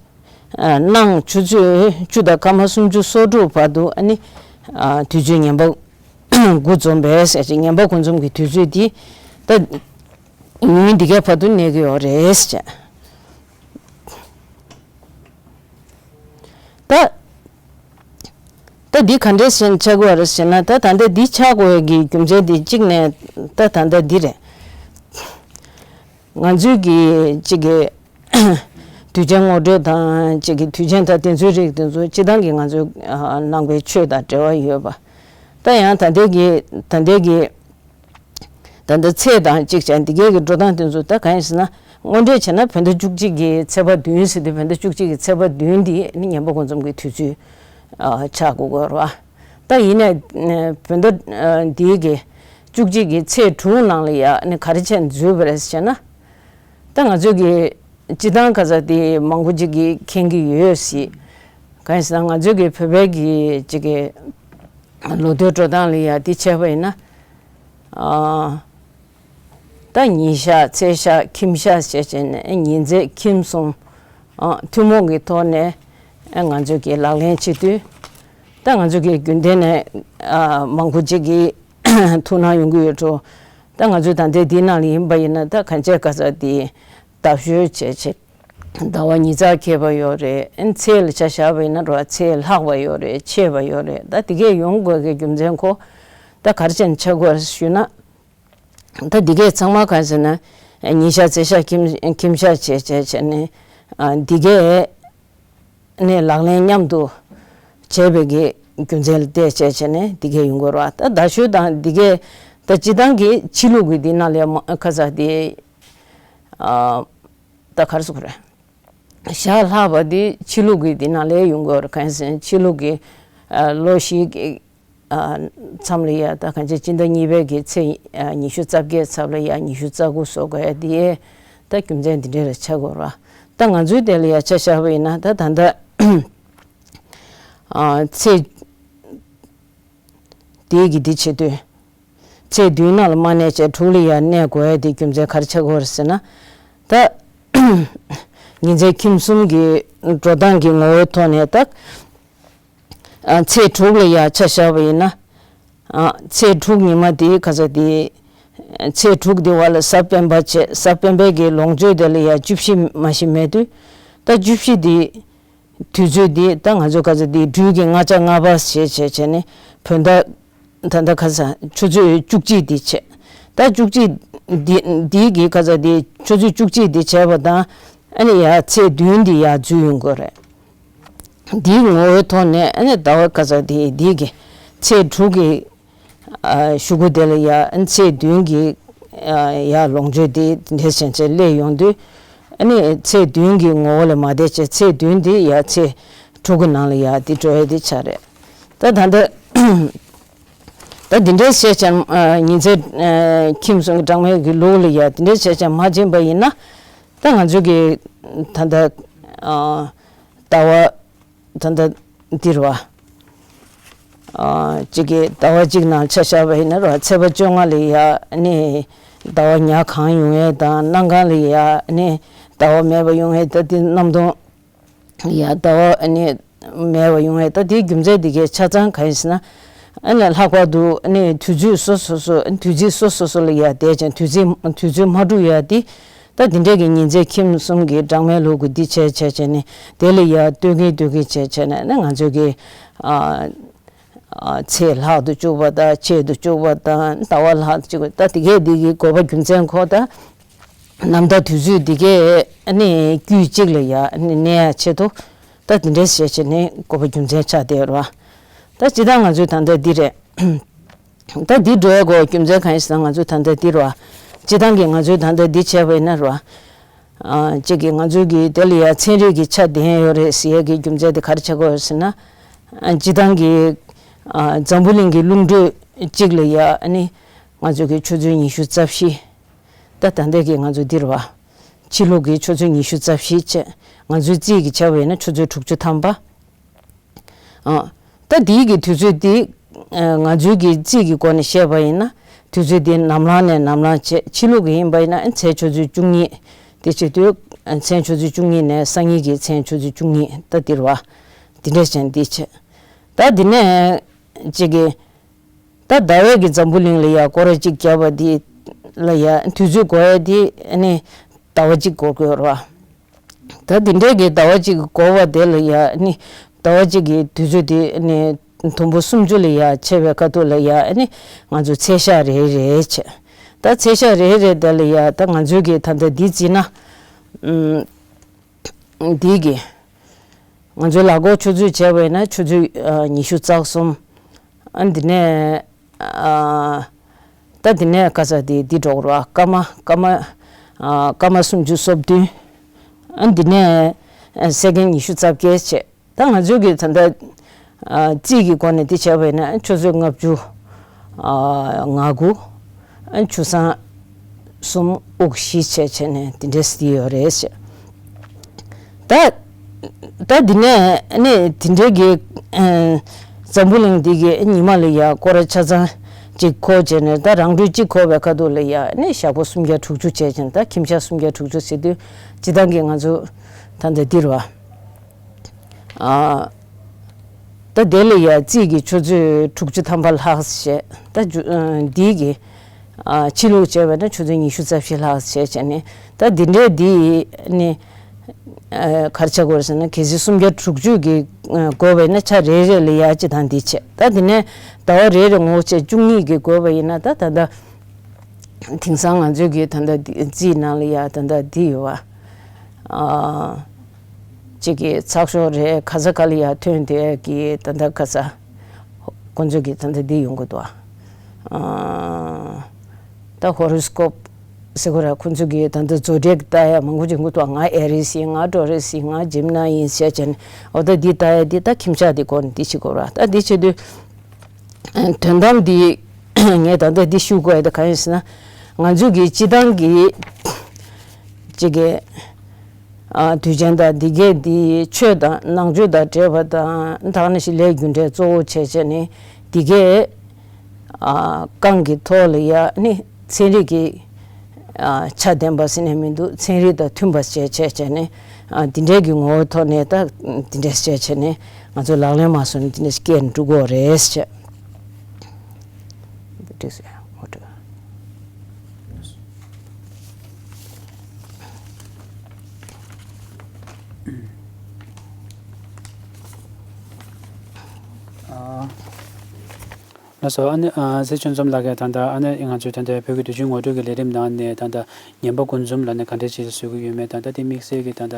ཨ་གནངས་ཆུ་ཚོད་བཅུ་དང་སྐར་མ་སུམ་ཅུ་སོ་དྲུག་བར་དུ་ཨ་ནི་ཨ་དུས་ཚོད་ངན་པ་དགུ་འཛོམས་པས་ཟེར་ཅིག། ངན་པ་དགུ་འཛོམས་ཀྱི་དུས་ཚོད་འདི་ད་ཉིན་འདི་གའི་བར་དུ་གནས་ཀྱི་ཡོད་རེད་ཟེར། ད། ད་འདི་ག་འདྲས་ཆགས་དགོས་རེད་ཟེར་ན། ད་ད་ལྟ་འདི་ཆགས་དགོས་ཀྱི་རྒྱུ་མཚན་འདི་གཅིག་ནས་ད་ད་ལྟ་འདི་རེད། ང་ཚོའི་གི་གཅིག་གི་དུས་ཆེན་ངོ་སྤྲོད་དང་གཅིག་གི་དུས་ཆེན་དང་དེ་ཚོའི་རིགས་དེ་ཚོ་སྤྱིར་བཏང་གི་ང་ཚོའི་ནང་པའི་ཆོས་དང་འབྲེལ་བ་ཡོད་པ། ད་ཡང་ད་ལྟའི་གི་ད་ལྟའི་གི་ད་ལྟ་ཚེས་དང་གཅིག་བྱས་འདི་གའི་གི་འགྲོ་སྟངས་དེ་ཚོ་ད་གང་ཡིན་ཟེར་ན། དངོས་འབྲེལ་བྱས་ན་བོད་ཟླ་བཅུ་གཅིག་གི་ཚེས་པ་བདུན་ཟེར་དུས་བོད་ཟླ་བཅུ་གཅིག་གི་ཚེས་པ་བདུན་འདི་ནི་ངན་པ་དགུ་འཛོམས་ཀྱི་དུས་ཚོད་ཨ་ཆགས་དགོས་ཀྱི་རེད་བ། ད་ཡིན་ནའི་བོད་ཟླ་ཨ་འདིའི་གི་བཅུ་གཅིག་གི་ཚེས་དྲུག་ནང་ལ་ཡ་ནི་ག་རེ་བྱས་འཛུལ་བ་རེད་ཟེར་ན། ད་ང་ཚོས་གི་སྤྱིར་བཏང་ཁ་ས་དེ་མང་པོ་ཅིག་གིས་མཁྱེན་གྱི་ཡོད་སྲིད། གང་ཡིན་ཟེར་ན་ང་ཚོས་གི་བོད་པའི་གི་ཅིག་གི་ལོ་ཐོའི་འགྲོ་སྟངས་ལ་ཡ་དེ་བྱས་པ་ཡིན་ན། ཨ། ད་ཉིན་ཞག་ཚེས་ཞག་ཁྱིམ་ཞག་ཞེས་བྱས་ནས་ཉིན་མཚན་ཁྱིམ་གསུམ་ཨ་ཐུན་མོང་གི་ཐོག་ནས་ཨ་ང་ཚོས་ཀྱི་ལག་ལེན་བྱེད་དུས། ད་ང་ཚོས་ཀྱི་རྒྱུན་ལྡན་ནས་ཨ་མང་པོ་ཅིག་གིས་ཐུགས་སྣང་ཡོང་གི་ཡོད་འགྲོ། ད་ང་ཚོས་ད་ལྟའི་འདི་ནང་ལ་ཡིན་པ་ཡིན་ན། ད་གང་ཅི་ག་ས་དེ་ཟླ་བཤོལ་བྱས་བྱས། ཟླ་བ་ཉི་ཤུ་རྩ་འཁེལ་བ་ཡོད་རེད། ཨ་ཚེས་ལ་ཆ་བཞག་པ་ཡིན་ན་རོ་ཚེས་ལྷག་པ་ཡོད་རེད། ཆད་པ་ཡོད་རེད། ད་དེ་གས་ཡོང་དགོས་ཀྱི་རྒྱུ་མཚན་ཁོ་ད་ག་རེ་བྱས་ནས་ཆགས་དགོས་ཞུས་ན། ད་འདི་གས་ཚང་མ་གང་ཟེར་ན་ཉིན་ཞག་ཚེས་ཞག་ཁྱིམ་ཁྱིམ་ཞག་བྱས་བྱས་བྱས་ནས་ཨ་འདི་གས་ནས་ལག་ལེན་མཉམ་དུ་བྱས་པའི་གི་རྒྱུ་མཚན་ལ་བལྟས་བྱས་བྱས་ནས་འདི་གས་ཡོང་དགོས་རེད་བ། ད་ཟླ་བཤོལ་དང་འདི་གས་ད་སྤྱིར་བཏང་གི་ཕྱི་ལུགས་ཀྱི་འདི་ནང་ལ་ཡ་མ་ཁ་ས་དེ་ཨ་ད་ག་རེ་ཟེར་དགོས་རེད། ཞག་ལྷག་པ་འདི་ཕྱི་ལུགས་ཀྱི་འདི་ནང་ལ་ཡོང་དགོས་རེད། གང་ཡིན་ཟེར་ན་ཕྱི་ལུགས་ཀྱི་ཨ་ལོ་བཞི་གི་ཨ་མཚམས་ལ་ཡ་ད་གང་ཅི་སྤྱི་ཟླ་གཉིས་པའི་གི་ཚེས་ཨ་ཉི་ཤུ་རྩ་བརྒྱད་ཚབ་ལ་ཡ་ཉི་ཤུ་རྩ་དགུ་བཟོ་དགོས་ཡ་འདི་ད་རྒྱུ་མཚན་འདི་འདྲ་རེ་ཆགས་དགོས་རེད་བ། ད་ང་ཚོའི་དེ་ལ་ཡ་ཆ་བཞག་པ་ཡིན་ན་ད་ད་ལྟ་ཨ་ཚེས་དེའི་གི་འདི་བྱེད་དུས། ཚེས་བདུན་ནང་ལ་མ་གནས་བྱས་དྲུག་ལ་ཡར་གནས་དགོས་ཡ་དེ་རྒྱུ་མཚན་ག་རེ་ཆགས་ཀྱི་ཡོད་རེད་ཟེར་ན། ད་ཉིན་མཚན་ཁྱིམ་གསུམ་གྱི་འགྲོ་སྟངས་ཀྱི་ངོ་བོའི་ཐོག་ནས་ད་ཨ་ཚེས་དྲུག་ལ་ཡར་ཆ་བཞག་པ་ཡིན་ན། ཨ་ཚེས་དྲུག་ཉི་མ་དེ་ག་ས་དེ་ཚེས་དྲུག་དེ་བར་ལ་གཟའ་སྤེན་པ་བྱས། གཟའ་སྤེན་པའི་གི་ལོངས་སྤྱོད་དེ་ལ་ཡར་བཅུ་བཞི་མ་གཞི་མེད་དུས། ད་བཅུ་བཞི་དེ། དུས་ཚོད་འདི་ད་ང་ཚོ་ག་ཚོད་འདི་སྦྲུལ་གྱི་སྔ་ཆ་ལྔ་པ་ཞེས་བྱས་བྱས་ནས་བོད་ཟླ་ད་ལྟ་ག་ས་ཆུ་ཚོད་བཅུ་གཅིག་འདི་བྱས། ད་བཅུ་གཅིག་འདི་འདི་གི་ག་ཚོད་འདི་ཆུ་ཚོད་བཅུ་གཅིག་འདི་བྱས་པ་དང་། ཨ་ནི་ཡ་ཚེས་བདུན་འདི་ཡར་འཛུལ་ཡོང་དགོས་རེད། འདིའི་ངོ་བོའི་ཐོག་ནས་ཨ་ནི་ཟླ་བ་ག་ཚོད་འདི་འདི་གི་ཚེས་དྲུག་གི་ཨ་གཞུག་གུ་དེ་ལ་ཡ་ཨ་ནི་ཚེས་བདུན་གྱི་ཨ་ཡ་ལོངས་སྤྱོད་དེ་འདྲས་བྱས་བྱས་སླེབས་ཡོང་དུས། ཨ་ནི་ཚེས་བདུན་གྱི་ངོ་བོ་ལ་མ་བསྡད་བྱས་ཚེས་བདུན་དེ་ཡ་ཚེས་དྲུག་གི་ནང་ལ་ཡ་དེ་འགྲོ་ཡ་དེ་ཆགས་རེད། ད་ད་ལྟ་ད་འདི་འདྲས་བྱས་ཀྱང་ཨ་ཉིན་མཚན་ཨ་ཁྱིམ་གསུམ་གྱི་གྲངས་མེད་ཀྱི་ལུགས་ལ་ཡ་དེ་འདྲས་བྱས་ཀྱང་མ་ཕྱིན་པ་ཡིན་ན། ད་ང་ཚོ་གི་ད་ལྟ་ཨ་ཟླ་བ། ད་ལྟ་འདིར་བ། ཨ་གཅིག་གི་ཟླ་བ་གཅིག་ནང་ཆ་བཞག་པ་ཡིན་ན་ར་ཚེས་པ་བཅོ་ལྔ་ལ་ཡ་ནི་ཟླ་བ་ཉ་གང་ཡོང་ཡས་དང་གནམ་གང་ལ་ཡ་ནི་ཟླ་བ་མེད་པ་ཡོང་ཡས། ད་འདི་གནམ་སྟོང་ཡ་ཟླ་བ་ནི་མེད་པ་ཡོང་ཡས། ད་འདིའི་རྒྱུ་མཚན་འདི་གའི་ཆ་ཚང་གང་ཡིན་ཟེར་ན། ཨ་ནི་ལྷག་པར་དུ་ཨ་ནི་དུས་ཚོད་སོ་སོ་སོ་དུས་ཚིགས་སོ་སོ་སོ་ལ་ཡ་བསྡད་ཅིང་དུས་ཚིགས་དུས་ཚོད་མ་འགྲུབ་ཡ་དེ། ད་འདི་འདྲས་ཀྱི་ཉིན་མཚན་ཁྱིམ་གསུམ་གྱི་གྲངས་མེད་ལུགས་ཀྱི་འདི་བྱས་བྱས་བྱས་ནས་དེ་ལ་ཡ་སྟོད་གིན་སྟོད་གིན་བྱས་བྱས་ནས་ཨ་ནི་ང་ཚོས་ཀྱི་ཨ་ ཚེས་ལྷག་ཏུ་བཅུག་པ་དང་ཆད་དུ་བཅུག་པ་དང་ཟླ་བ་ལྷག་ཏུ་བཅུག་པ་ད་དེ་གས་དེ་གི་དགོས་པ་རྒྱུ་མཚན་ཁོ་ད་ནམ་ཟླ་དུས་ཚོད་དེ་གས་ཨ་ནི་དཀྱུས་གཅིག་ལ་ཡ་ཨ་ནི་གནས་ཡ་ཆེད་དུ་ད་དེ་འདྲས་བྱས་བྱས་ནས་དགོས་པ་རྒྱུ་མཚན་ཆགས་བསྡད་ཡོད་རེད་བ། ད་སྤྱིར་བཏང་ང་ཚོའི་ད་ལྟ་འདི་རེད། ད་འདི་འགྲོ་ཡ་གོ་རྒྱུ་མཚན་གང་ཡིན་ཟེར་ན་ང་ཚོ་ད་ལྟ་འདི་རེད་བ། སྤྱིར་བཏང་གི་ང་ཚོའི་ད་ལྟ་འདི་བྱས་པ་ཡིན་ན་རེད་བ། ཨ་གཅིག་གི་ང་ཚོའི་གི་དེ་ལ་ཡ་ཚན་རིག་གི་ཆ་ལྡན་ཡོད་རེད་ཟེར་ཡ་གི་རྒྱུ་མཚན་དེ་ག་རེ་ཆགས་ཀྱི་ཡོད་ཟེར་ན། ཨ་སྤྱིར་བཏང་གི་ཨ་འཛམ་བུ་གླིང་གི་རླུང་འཕྲིན་གཅིག་ལ་ཡ་ཨ་ནི་ང་ཚོ་གི་ཆུ་ཚོད་ཉི་ཤུ་རྩ་བཞི། ད་ད་ལྟ་གི་ང་ཚོ་འདི་རེད་བ། ཕྱི་ལུགས་ཀྱི་ཆུ་ཚོད་ཉི་ཤུ་རྩ་བཞི་བྱས་ང་ཚོའི་རྩིས་ཀྱི་བྱས་པ་ཡིན་ན་ཆུ་ཚོད་དྲུག་ཅུ་ཐམ་པ། ཨ། ད་དེའི་གི་དུས་ཚོད་འདི། ཨ་ང་ཚོའི་གི་རྩིས་ཀྱི་སྒོ་ནས་བཤད་པ་ཡིན་ན། དུས་ཚོད་འདི་ནམ་ལངས་ནས་ནམ་ལངས་བྱས་ཕྱི་ལུགས་ཀྱི་ཡིན་པ་ཡིན་ན་མཚན་ཆུ་ཚོད་བཅུ་གཉིས། དེ་བྱེད་དུས་མཚན་ཆུ་ཚོད་བཅུ་གཉིས་ནས་སང་ཉིན་གྱི་མཚན་ཆུ་ཚོད་བཅུ་གཉིས་ད་འདིར་བ། འདི་འདྲས་བྱས་འདི་བྱས། ད་འདི་ནས་གཅིག་གི་ད་ཟླ་བའི་གི་འཛམ་བུ་གླིང་ལ་ཡ་སྐོར་ར་གཅིག་བརྒྱབ་པ་འདི་ལ་ཡ་དུས་ཚོད་འགོར་ཡ་འདི་ནི་ཟླ་བ་གཅིག་འགོར་དགོས་རེད་བ། ད་འདི་འདྲའི་གི་ཟླ་བ་གཅིག་གི་འགོར་བ་དེ་ལ་ཡ་ནི་ཟླ་བ་གཅིག་གི་དུས་ཚོད་དེ་ནི་དུམ་བུ་སུམ་ཅུ་ལ་ཡ་ཆེ་བའི་ཁ་ཐུག་ལ་ཡ་ནི་ང་ཚོ་ཚེས་ཞག་རེ་རེ་བྱས། ད་ཚེས་ཞག་རེ་རེ་དེ་ལ་ཡ་ད་ང་ཚོའི་གི་ད་ལྟ་འདི་བརྩིས་ན། ཨུམ། འདི་གི་ང་ཚོའི་ལག་འགོག་ཆུ་ཚོད་བྱས་པ་ཡིན་ན་ཆུ་ཚོད་ཨ་ཉི་ཤུ་རྩ་གསུམ། ཨ་འདི་ནས། ཨ། ད་འདི་ནས་ཁ་ས་དེ་འདི་འགྲོ་གི་རེད་བ། སྐར་མ་སྐར་མ། ཨ་སྐར་མ་སུམ་ཅུ་སོ་བདུན། ཨ་འདི་ནས་ཨ་སེ་ཀན་ཉི་ཤུ་རྩ་བརྒྱད་བྱས། ད་ང་ཚོའི་གི་ད་ལྟ་ཨ་རྩིས་ཀྱི་སྒོ་ནས་འདི་བྱས་པ་ཡིན་ན་ཆུ་ཚོད་ལྔ་བཅུ། ཨ་ང་དགུ། ཨ་ཆུ་སྲང་གསུམ་དབུགས་བཞི་བྱས་བྱས་ནས་འདི་འདྲས་སྲིད་ཡོད་རེད་ཟེར། ད་ད་འདི་ནས་ནས་འདི་འདྲའི་གི་ཨ་འཛམ་བུ་གླིང་འདི་གི་ཉི་མ་ལ་ཡ་སྐོར་ར་ཆ་ཚང་གཅིག་འཁོར་བྱས་ནས་ད་རང་འགྲོས་གཅིག་འཁོར་བའི་ཁ་ཐུག་ལ་ཡ་ནས་ཞག་པོ་སུམ་བརྒྱ་དྲུག་ཅུ་བྱས་བྱས་ནས་ད་ཁྱིམ་ཞག་སུམ་བརྒྱ་དྲུག་ཅུ་ཟེར་དུས་སྤྱིར་བཏང་གི་ང་ཚོ་ད་ལྟ་འདིར་བ། ཨ། ད་དེ་ལ་ཡ་རྩིས་ཀྱི་ཆུ་ཚོད་དྲུག་ཅུ་ཐམ་པ་ལྷག་བྱས། ད་འདིའི་གི་ཨ་ཕྱི་ལུགས་བྱས་པ་ན་ཆུ་ཚོད་ཉི་ཤུ་རྩ་བཞི་ལྷག་བྱས་བྱས་ནས་ད་འདི་འདྲའི་འདི་ནི་ཨ་ག་རེ་བྱ་དགོས་ཟེར་ན་གལ་སྲིད་སུམ་བརྒྱ་དྲུག་ཅུ་གི་ཨ་དགོས་པ་ཡིན་ན་ཆ་རེ་རེ་ལ་ཡ་གཅིག་དང་འདི་བྱས། ད་འདི་ནས་ཟླ་བ་རེ་རེ་ངོ་བྱས་བཅུ་གཉིས་གི་དགོས་པ་ཡིན་ན་ད་ད་ལྟ། དེང་སང་ང་ཚོའི་གི་ད་ལྟ་འདི་རྩིས་ནང་ལ་ཡ་ད་ལྟ་འདི་ཡོད་བ། ཨ། གཅིག་གི་ཚགས་ཤོག་རེད་ག་ས་ག་ལ་ཡ་ཐོན་དེ་གི་ད་ལྟ་ག་ས། ཁོང་ཚོ་གི་ད་ལྟ་འདི་ཡོང་གི་འདུག་བ། ཨ། ད་ཧོ་རོ་སི་ཀོབ་ཟེར་གོ་ར་ཁོང་ཚོ་གི་ད་ལྟ་མཛོད་འགྲེལ་ལྟ་ཡ་མང་པོ་ཅིག་ཡོང་གི་འདུག་བ། ང་ཨེ་རིས་ཡིན། ང་ཊོ་རི་སི་ཡིན། ང་ཇེ་མི་ནའི་ཡིན་ཟེར་བྱས་ནས་འོ་ད་འདི་ལྟ་ཡ་འདི་ད་ཁྱིམ་ཞག་འདི་སྐོར་ནས་འདི་བྱེད་དགོས་ར། ད་འདི་བྱེད་དུས། དོན་དམ་འདི་ངས་ད་ལྟ་འདི་ཞུ་དགོས་ཡ་ད་གང་ཡིན་ཟེར་ན། ང་ཚོ་གི་སྤྱི་བཏང་གི་གཅིག་གི་ཨ་དུས་ཆེན་དང་འདི་གས་འདི་ཆོས་དང་ནང་ཆོས་དང་འབྲེལ་བ་དང་དག་ནི་ཞིག་ལས་རྒྱུ་འབྲས་གཙོ་བོ་བྱས་བྱས་ནི་འདི་གས་ཨ་རྐང་གི་ཐོག་ལ་ཡ་ནི་ཚན་རིག་གི་ཆ་ལྡན་པ་ཟེར་ནས་མི་འདུག་ཚན་རིག་དང་མཐུན་པ་བྱས་བྱས་བྱས་ནས་འདི་འདྲའི་གི་ངོ་བོའི་ཐོག་ནས་ད་འདི་འདྲས་བྱས་བྱས་ནས་ང་ཚོ་ལག་ལེན་མ་སོང་ནས་འདི་འདྲས་སྐྱེལ་འགྲོ་དགོས་རེད་ཟེར། འདི་འདྲས་ཟེར་ངོ་སྤྲོད། ཨ། ལགས་སོ། ཨ་ནི་ཨ་སྲིད་སྐྱོང་འཛོམས་ལགས་ཀྱིས་ད་ལྟ་ཨ་ནི་ང་ཚོའི་ད་ལྟའི་བོད་ཀྱི་དུས་ཆེན་ངོ་སྤྲོད་ཀྱི་ལས་རིམ་ནང་ནས་ད་ལྟ་ཉན་པ་འགོ་འཛོམས་ལ་ནི་ག་འདྲས་ཅིག་བཟོ་གི་ཡོད་མེད་དང་ད་ལྟའི་དམིགས་བསལ་གྱི་ད་ལྟ་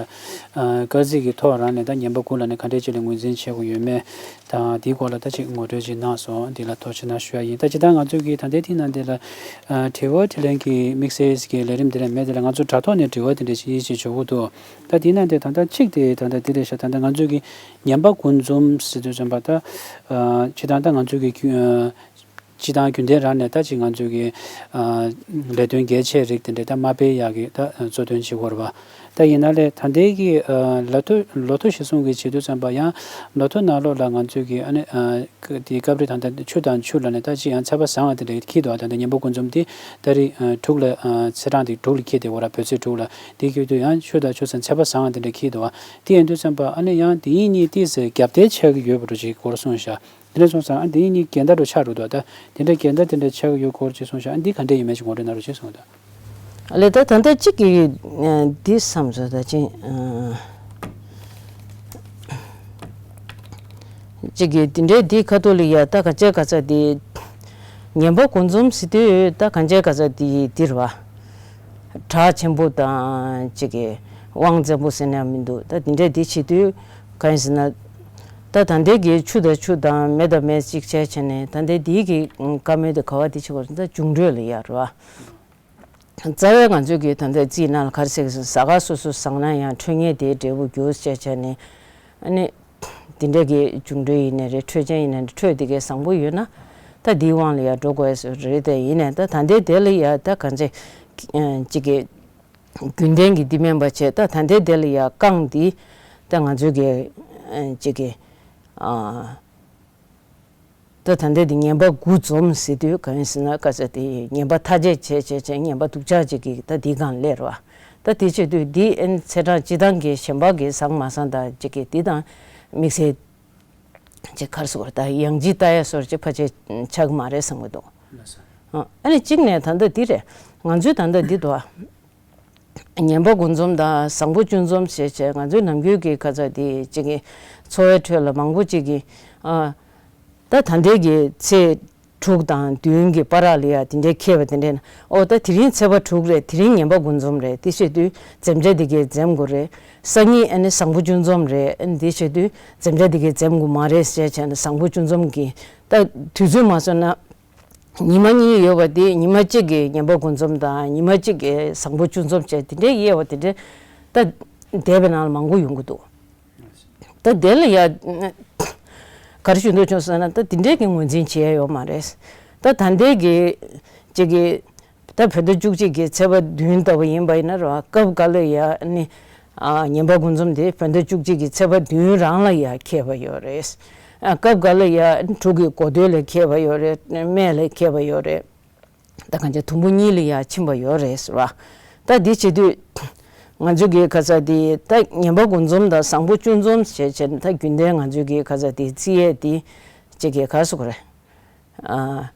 ཨ་སྐར་རྩིས་ཀྱི་ཐོག་རང་ནས་ད་ཉན་པ་དགུ་ལ་ནི་ག་འདྲས་ཅིག་ལ་ངོས་འཛིན་བྱེད་དགོས་ཡོད་མེད་དང་དེའི་སྐོར་ལ་ད་ཅིག་ངོ་སྤྲོད་ཅིག་གནང་སོང་། འདི་ལ་ཐུགས་རྗེ་གནང་ཞུ་ཡ་ཡིན། ད་ཅི་ད་ང་ཚོའི་གི་ད་ལྟའི་ཐིག་ནང་དེ་ལ་ཨ་དྲི་བ་དྲིས་ལན་གྱི་དམིགས་བསལ་གྱི་ལས་རིམ་དེ་ལ་མེད། དེ་ལ་ང་ཚོ་དྲ་ཐོག་ནས་དྲི་བ་དེ་འདྲས་ཅིག་ཡིད་ཆེས་བྱེད་དགོས་འདུག་ད་དེ་ནང་དེ་ད་ལྟ་གཅིག་དེ་ད་ལྟ་དེ་རེད་ཤག་ད་ལྟ་ང་ཚོས་ཀྱི་ཉན་པ་འགོ་འཛོམས་ཟེར་དུས་ཙམ་པ་ད་ཨ་སྤྱི་བཏང་ད་ང་ཚོས་ཀྱི་ཨ་སྤྱི་བཏང་རྒྱུན་ལྡན་རང་ནས་ད་ཅིག་ང་ཚོས་ཀྱི་ཨ་ལས་དོན་གལ་ཆེ་རིགས་དེ་འདྲ་ད་མ་སྤེལ་ཡག་གི་ད་གཙོ་དོན་བྱེད་དགོས་རེད་པ། ད་ཡིན་ན་ལས་ད་ལྟའི་གི་ཨ་ལོ་ཐོ་ལོ་ཐོ་གཞིར་བཟུང་གི་བྱེད་དུས་ཙམ་པ་ཡང་ལོ་ཐོ་ནང་ལོགས་ལ་ང་ཚོས་ཀྱི་ཨ་ནི་ཨ་དེའི་སྐབས་རེ་ད་ལྟ་ཆུ་དང་ཆུ་ལ་ནི་ད་ཅིག་ཡང་ཚད་པ་བཟང་བ་དེ་འདྲ་འཁྱེར་འདུག་ད་ལྟ་ཉན་པ་འགོ་འཛོམས་དེ་ད་རེས་ཨ་དྲུག་ལ་ཨ་ཚེས་གྲངས་དེ་དྲུག་ལ་འཁྱེར་བསྡད་ཡོད་ར། བོད་ཚེས་དྲུག་ལ། དེ་ཁྱེར་དུས་ཡང་ཆུ་དང་ཆུ་སྲིན་ཚད་པ་བཟང་བ་དེ་འདྲ་འཁྱེར་འདུག་བ། དེ་ཡིན་དུས་ཙམ་པ་ཨ་ནི་ཡང་དེ་གཉིས་གཉིས་ཏོག་ཙམ་རྒྱབ་གཏད་ཆགས་ཀྱི་ཡོད་པ་འདྲ་ཅིག་སྐོར་གསུངས་ཤག་དེ་འདྲ་སོང་ཙང་ཨ་དེ་གཉིས་གཉིས་འགལ་ཟླ་འདྲ་ཆགས་འགྲོ་འདུག་ད་དེ་འདྲ་འགལ་ཟླ་དེ་འདྲ་ཆགས་ཀྱི་ཡོད་སྐོར་ཅིག་གསུངས་ཤག་ཨ་འདི་ག་འདྲ་ཡིན་མིན་ཅིག་ངོ་སྤྲོད་གནང་རོགས་ཅེས་གསུངས་འདུག་ལས་ད་ད་ལྟ་གཅིག་གིས་འདི་བསམ་ཚོད་ད་ཅིང་། གཅིག་གིས་དེ་འདྲའི་འདི་ཁ་ཐོག་ལ་ཡ་ད་ག་ཅེ་ག་ཚ་འདི་ངན་པ་དགུ་འཛོམས་ཟེར་དུས་ད་ག་ཅེ་ག་ཚ་འདི་འདིར་བ། གྲགས་ཆེན་པོ་དང་གཅིག་གི་དབང་བཙན་པོ་ཟེར་ན་མི་འདུག་ད་དེ་འདྲའི་འདི་བྱེད་དུས་གང་ཡིན་ཟེར་ན། ད་ད་ལྟའི་གི་ཆུ་དང་ཆུ་དང་མེ་དང་མེ་གཅིག་བྱས་བྱས་ནས་ད་ལྟའི་འདི་གི་བཀའ་མོལ་དེ་ག་བ་འདི་བྱེད་དགོས་ད་འབྱུང་འཕྲོད་ལ་ཡ་རེད་བ། རྩ་བའི་ང་ཚོས་ཀྱི་ད་ལྟ་རྩིས་ནང་ལ་ག་རེ་ཟེར་གི་ཟེར་ཟ་ཁང་སོ་སོ་བཟང་ན་ཡང་འཕྲོད་ངེས་དེའི་འབྲས་བུ་རྒྱུ་བྱས་བྱས་ནས་ཨ་ནི་དེ་འདྲ་གི་འབྱུང་འཕྲོད་ཡིན་ནའི་རེད། འཕྲོད་ཅན་ཡིན་ནའི་འཕྲོད་དེ་གའི་བཟང་པོ་ཡོད་ན་ད་དེའི་དབང་ལ་ཡར་འགྲོ་དགོས་ཟེར་རེད། དེ་ཡིན་ནའི་ད་ད་ལྟའི་དེ་ལ་ཡར་ད་གང་ཚེ་གཅིག་གི་རྒྱུན་ལྡན་གྱི་འདི་མིན་པ་བྱས་ད་ད་ལྟའི་དེ་ལ་ཡར་རྐང་འདི་ད་ང་ཚོས་ཀྱི་གཅིག་གི་ད་ད་ལྟ་འདི་ངན་པ་དགུ་འཛོམས་ཟེར་དུས་གང་ཡིན་ཟེར་ན་ཀ་ས་དེ་ངན་པ་ཐ་ཆད་བྱས་བྱས་བྱས་ངན་པ་སྡུག་ཅག་ཅིག་གིས་ད་འདི་གང་སླེབས་ར་བ། ད་དེ་བྱེད་དུས་འདི་ཨན་ཚེས་གྲངས་སྤྱི་བཏང་གི་གཞན་པ་གི་བཟང་མ་བཟང་དང་ཅིག་གི་འདི་དང་དམིགས་བསལ་ཅིག་གར་སོ་ད་ཡང་ཅི་ལྟ་ཡ་སོར་ཅིག་ཕལ་ཆེར་ཆགས་མ་རེད་བསམ་གི་འདུག་ཨ་ནི་གཅིག་ནས་ད་ལྟ་འདི་རེད། ང་ཚོས་ད་ལྟ་འདི་འདུག་ཨ། ངན་པ་དགུ་འཛོམས་དང་བཟང་པོ་བཅུ་འཛོམས་ཞེས་བྱས་ང་ཚོའི་ནམ་རྒྱུན་གྱི་ཁ་ཚ་དེ་གཅིག་གི་འཚོ་བའི་ཁྲོད་ལ་མང་པོ་གཅིག་གི་ཨ། ད་ད་ལྟའི་གི་ཚེས་དྲུག་དང་བདུན་གྱི་བར་ལ་ཡ་དེ་འདྲའི་ཁེལ་བ་དེ་འདྲས་ན་ཨོ་ད་དེ་རིང་ཚེས་པ་དྲུག་རེད། དེ་རིང་ངན་པ་དགུ་འཛོམས་རེད། དེ་བྱེད་དུས་འཛེམ་བྱ་དེ་གའི་འཛེམ་དགོས་རེད། སང་ཉིན་ཨ་ནི་བཟང་པོ་བཅུ་འཛོམས་རེད། ཨ་ནི་དེ་བྱེད་དུས་འཛེམ་བྱ་དེ་གའི་འཛེམ་དགོས་མ་རེད་ཞེས་བྱས་ནས་བཟང་པོ་བཅུ་འཛོམས་ཀྱི་ད་དུས་ཚོད་མ་སོང་ན། ཉི་མ་གཉིས་ཡོད་པ་དེ་ཉི་མ་གཅིག་གི་ངན་པ་དགུ་འཛོམས་དང་ཉི་མ་གཅིག་གི་བཟང་པོ་བཅུ་འཛོམས་བྱས་དེ་འདྲའི་དབྱེ་བ་དེ་འདྲའི་ད་འདས་པའི་ནང་ལ་མང་པོ་ཡོང་གི་འདུག་ད་དེ་ལ་ཡ་ག་རེ་ཞུ་འདོད་བྱུང་ཟེར་ན་ད་དེ་འདྲའི་གི་ངོས་འཛིན་བྱེད་ཡ་ཡོད་མ་རེད། ད་ད་ལྟའི་གི་གཅིག་གི་ད་བོད་ཟླ་བཅུ་གཅིག་གི་ཚེས་པ་བདུན་ལྟ་བུ་ཡིན་པ་ཡིན་ན་ར་སྐབས་འགའ་ལ་ཡ་ནི་ཨ་ངན་པ་དགུ་འཛོམས་དེ་བོད་ཟླ་བཅུ་གཅིག་གི་ཚེས་པ་བདུན་རང་ལ་ཡ་ཁེལ་བ་ཡོད་རེད། ཨ་སྐབས་འགའ་ལ་ཡ་དྲུག་གི་འགོ་སྟོད་ལ་ཁེལ་བ་ཡོད་རེད། སྨད་ལ་ཁེལ་བ་ཡོད་རེད། ད་གང་ཅི་དུམ་བུ་གཉིས་ལ་ཡ་ཕྱིན་པ་ཡོད་རེད་ཟེར་བ། ད་འདི་བྱེད་དུས་ང་ཚོ་གི་ཁ་ཚ་དེ་ད་ངན་པ་དགུ་འཛོམས་དང་བཟང་པོ་བཅུ་འཛོམས་ཞེས་བྱས་ནས་ད་རྒྱུན་ལྡན་ང་ཚོ་གི་ཁ་ཚ་དེ་རྩིས་ཡས་དེ་གཅིག་གི་ག་རེ་ཟེར་དགོས་རེད། ཨ།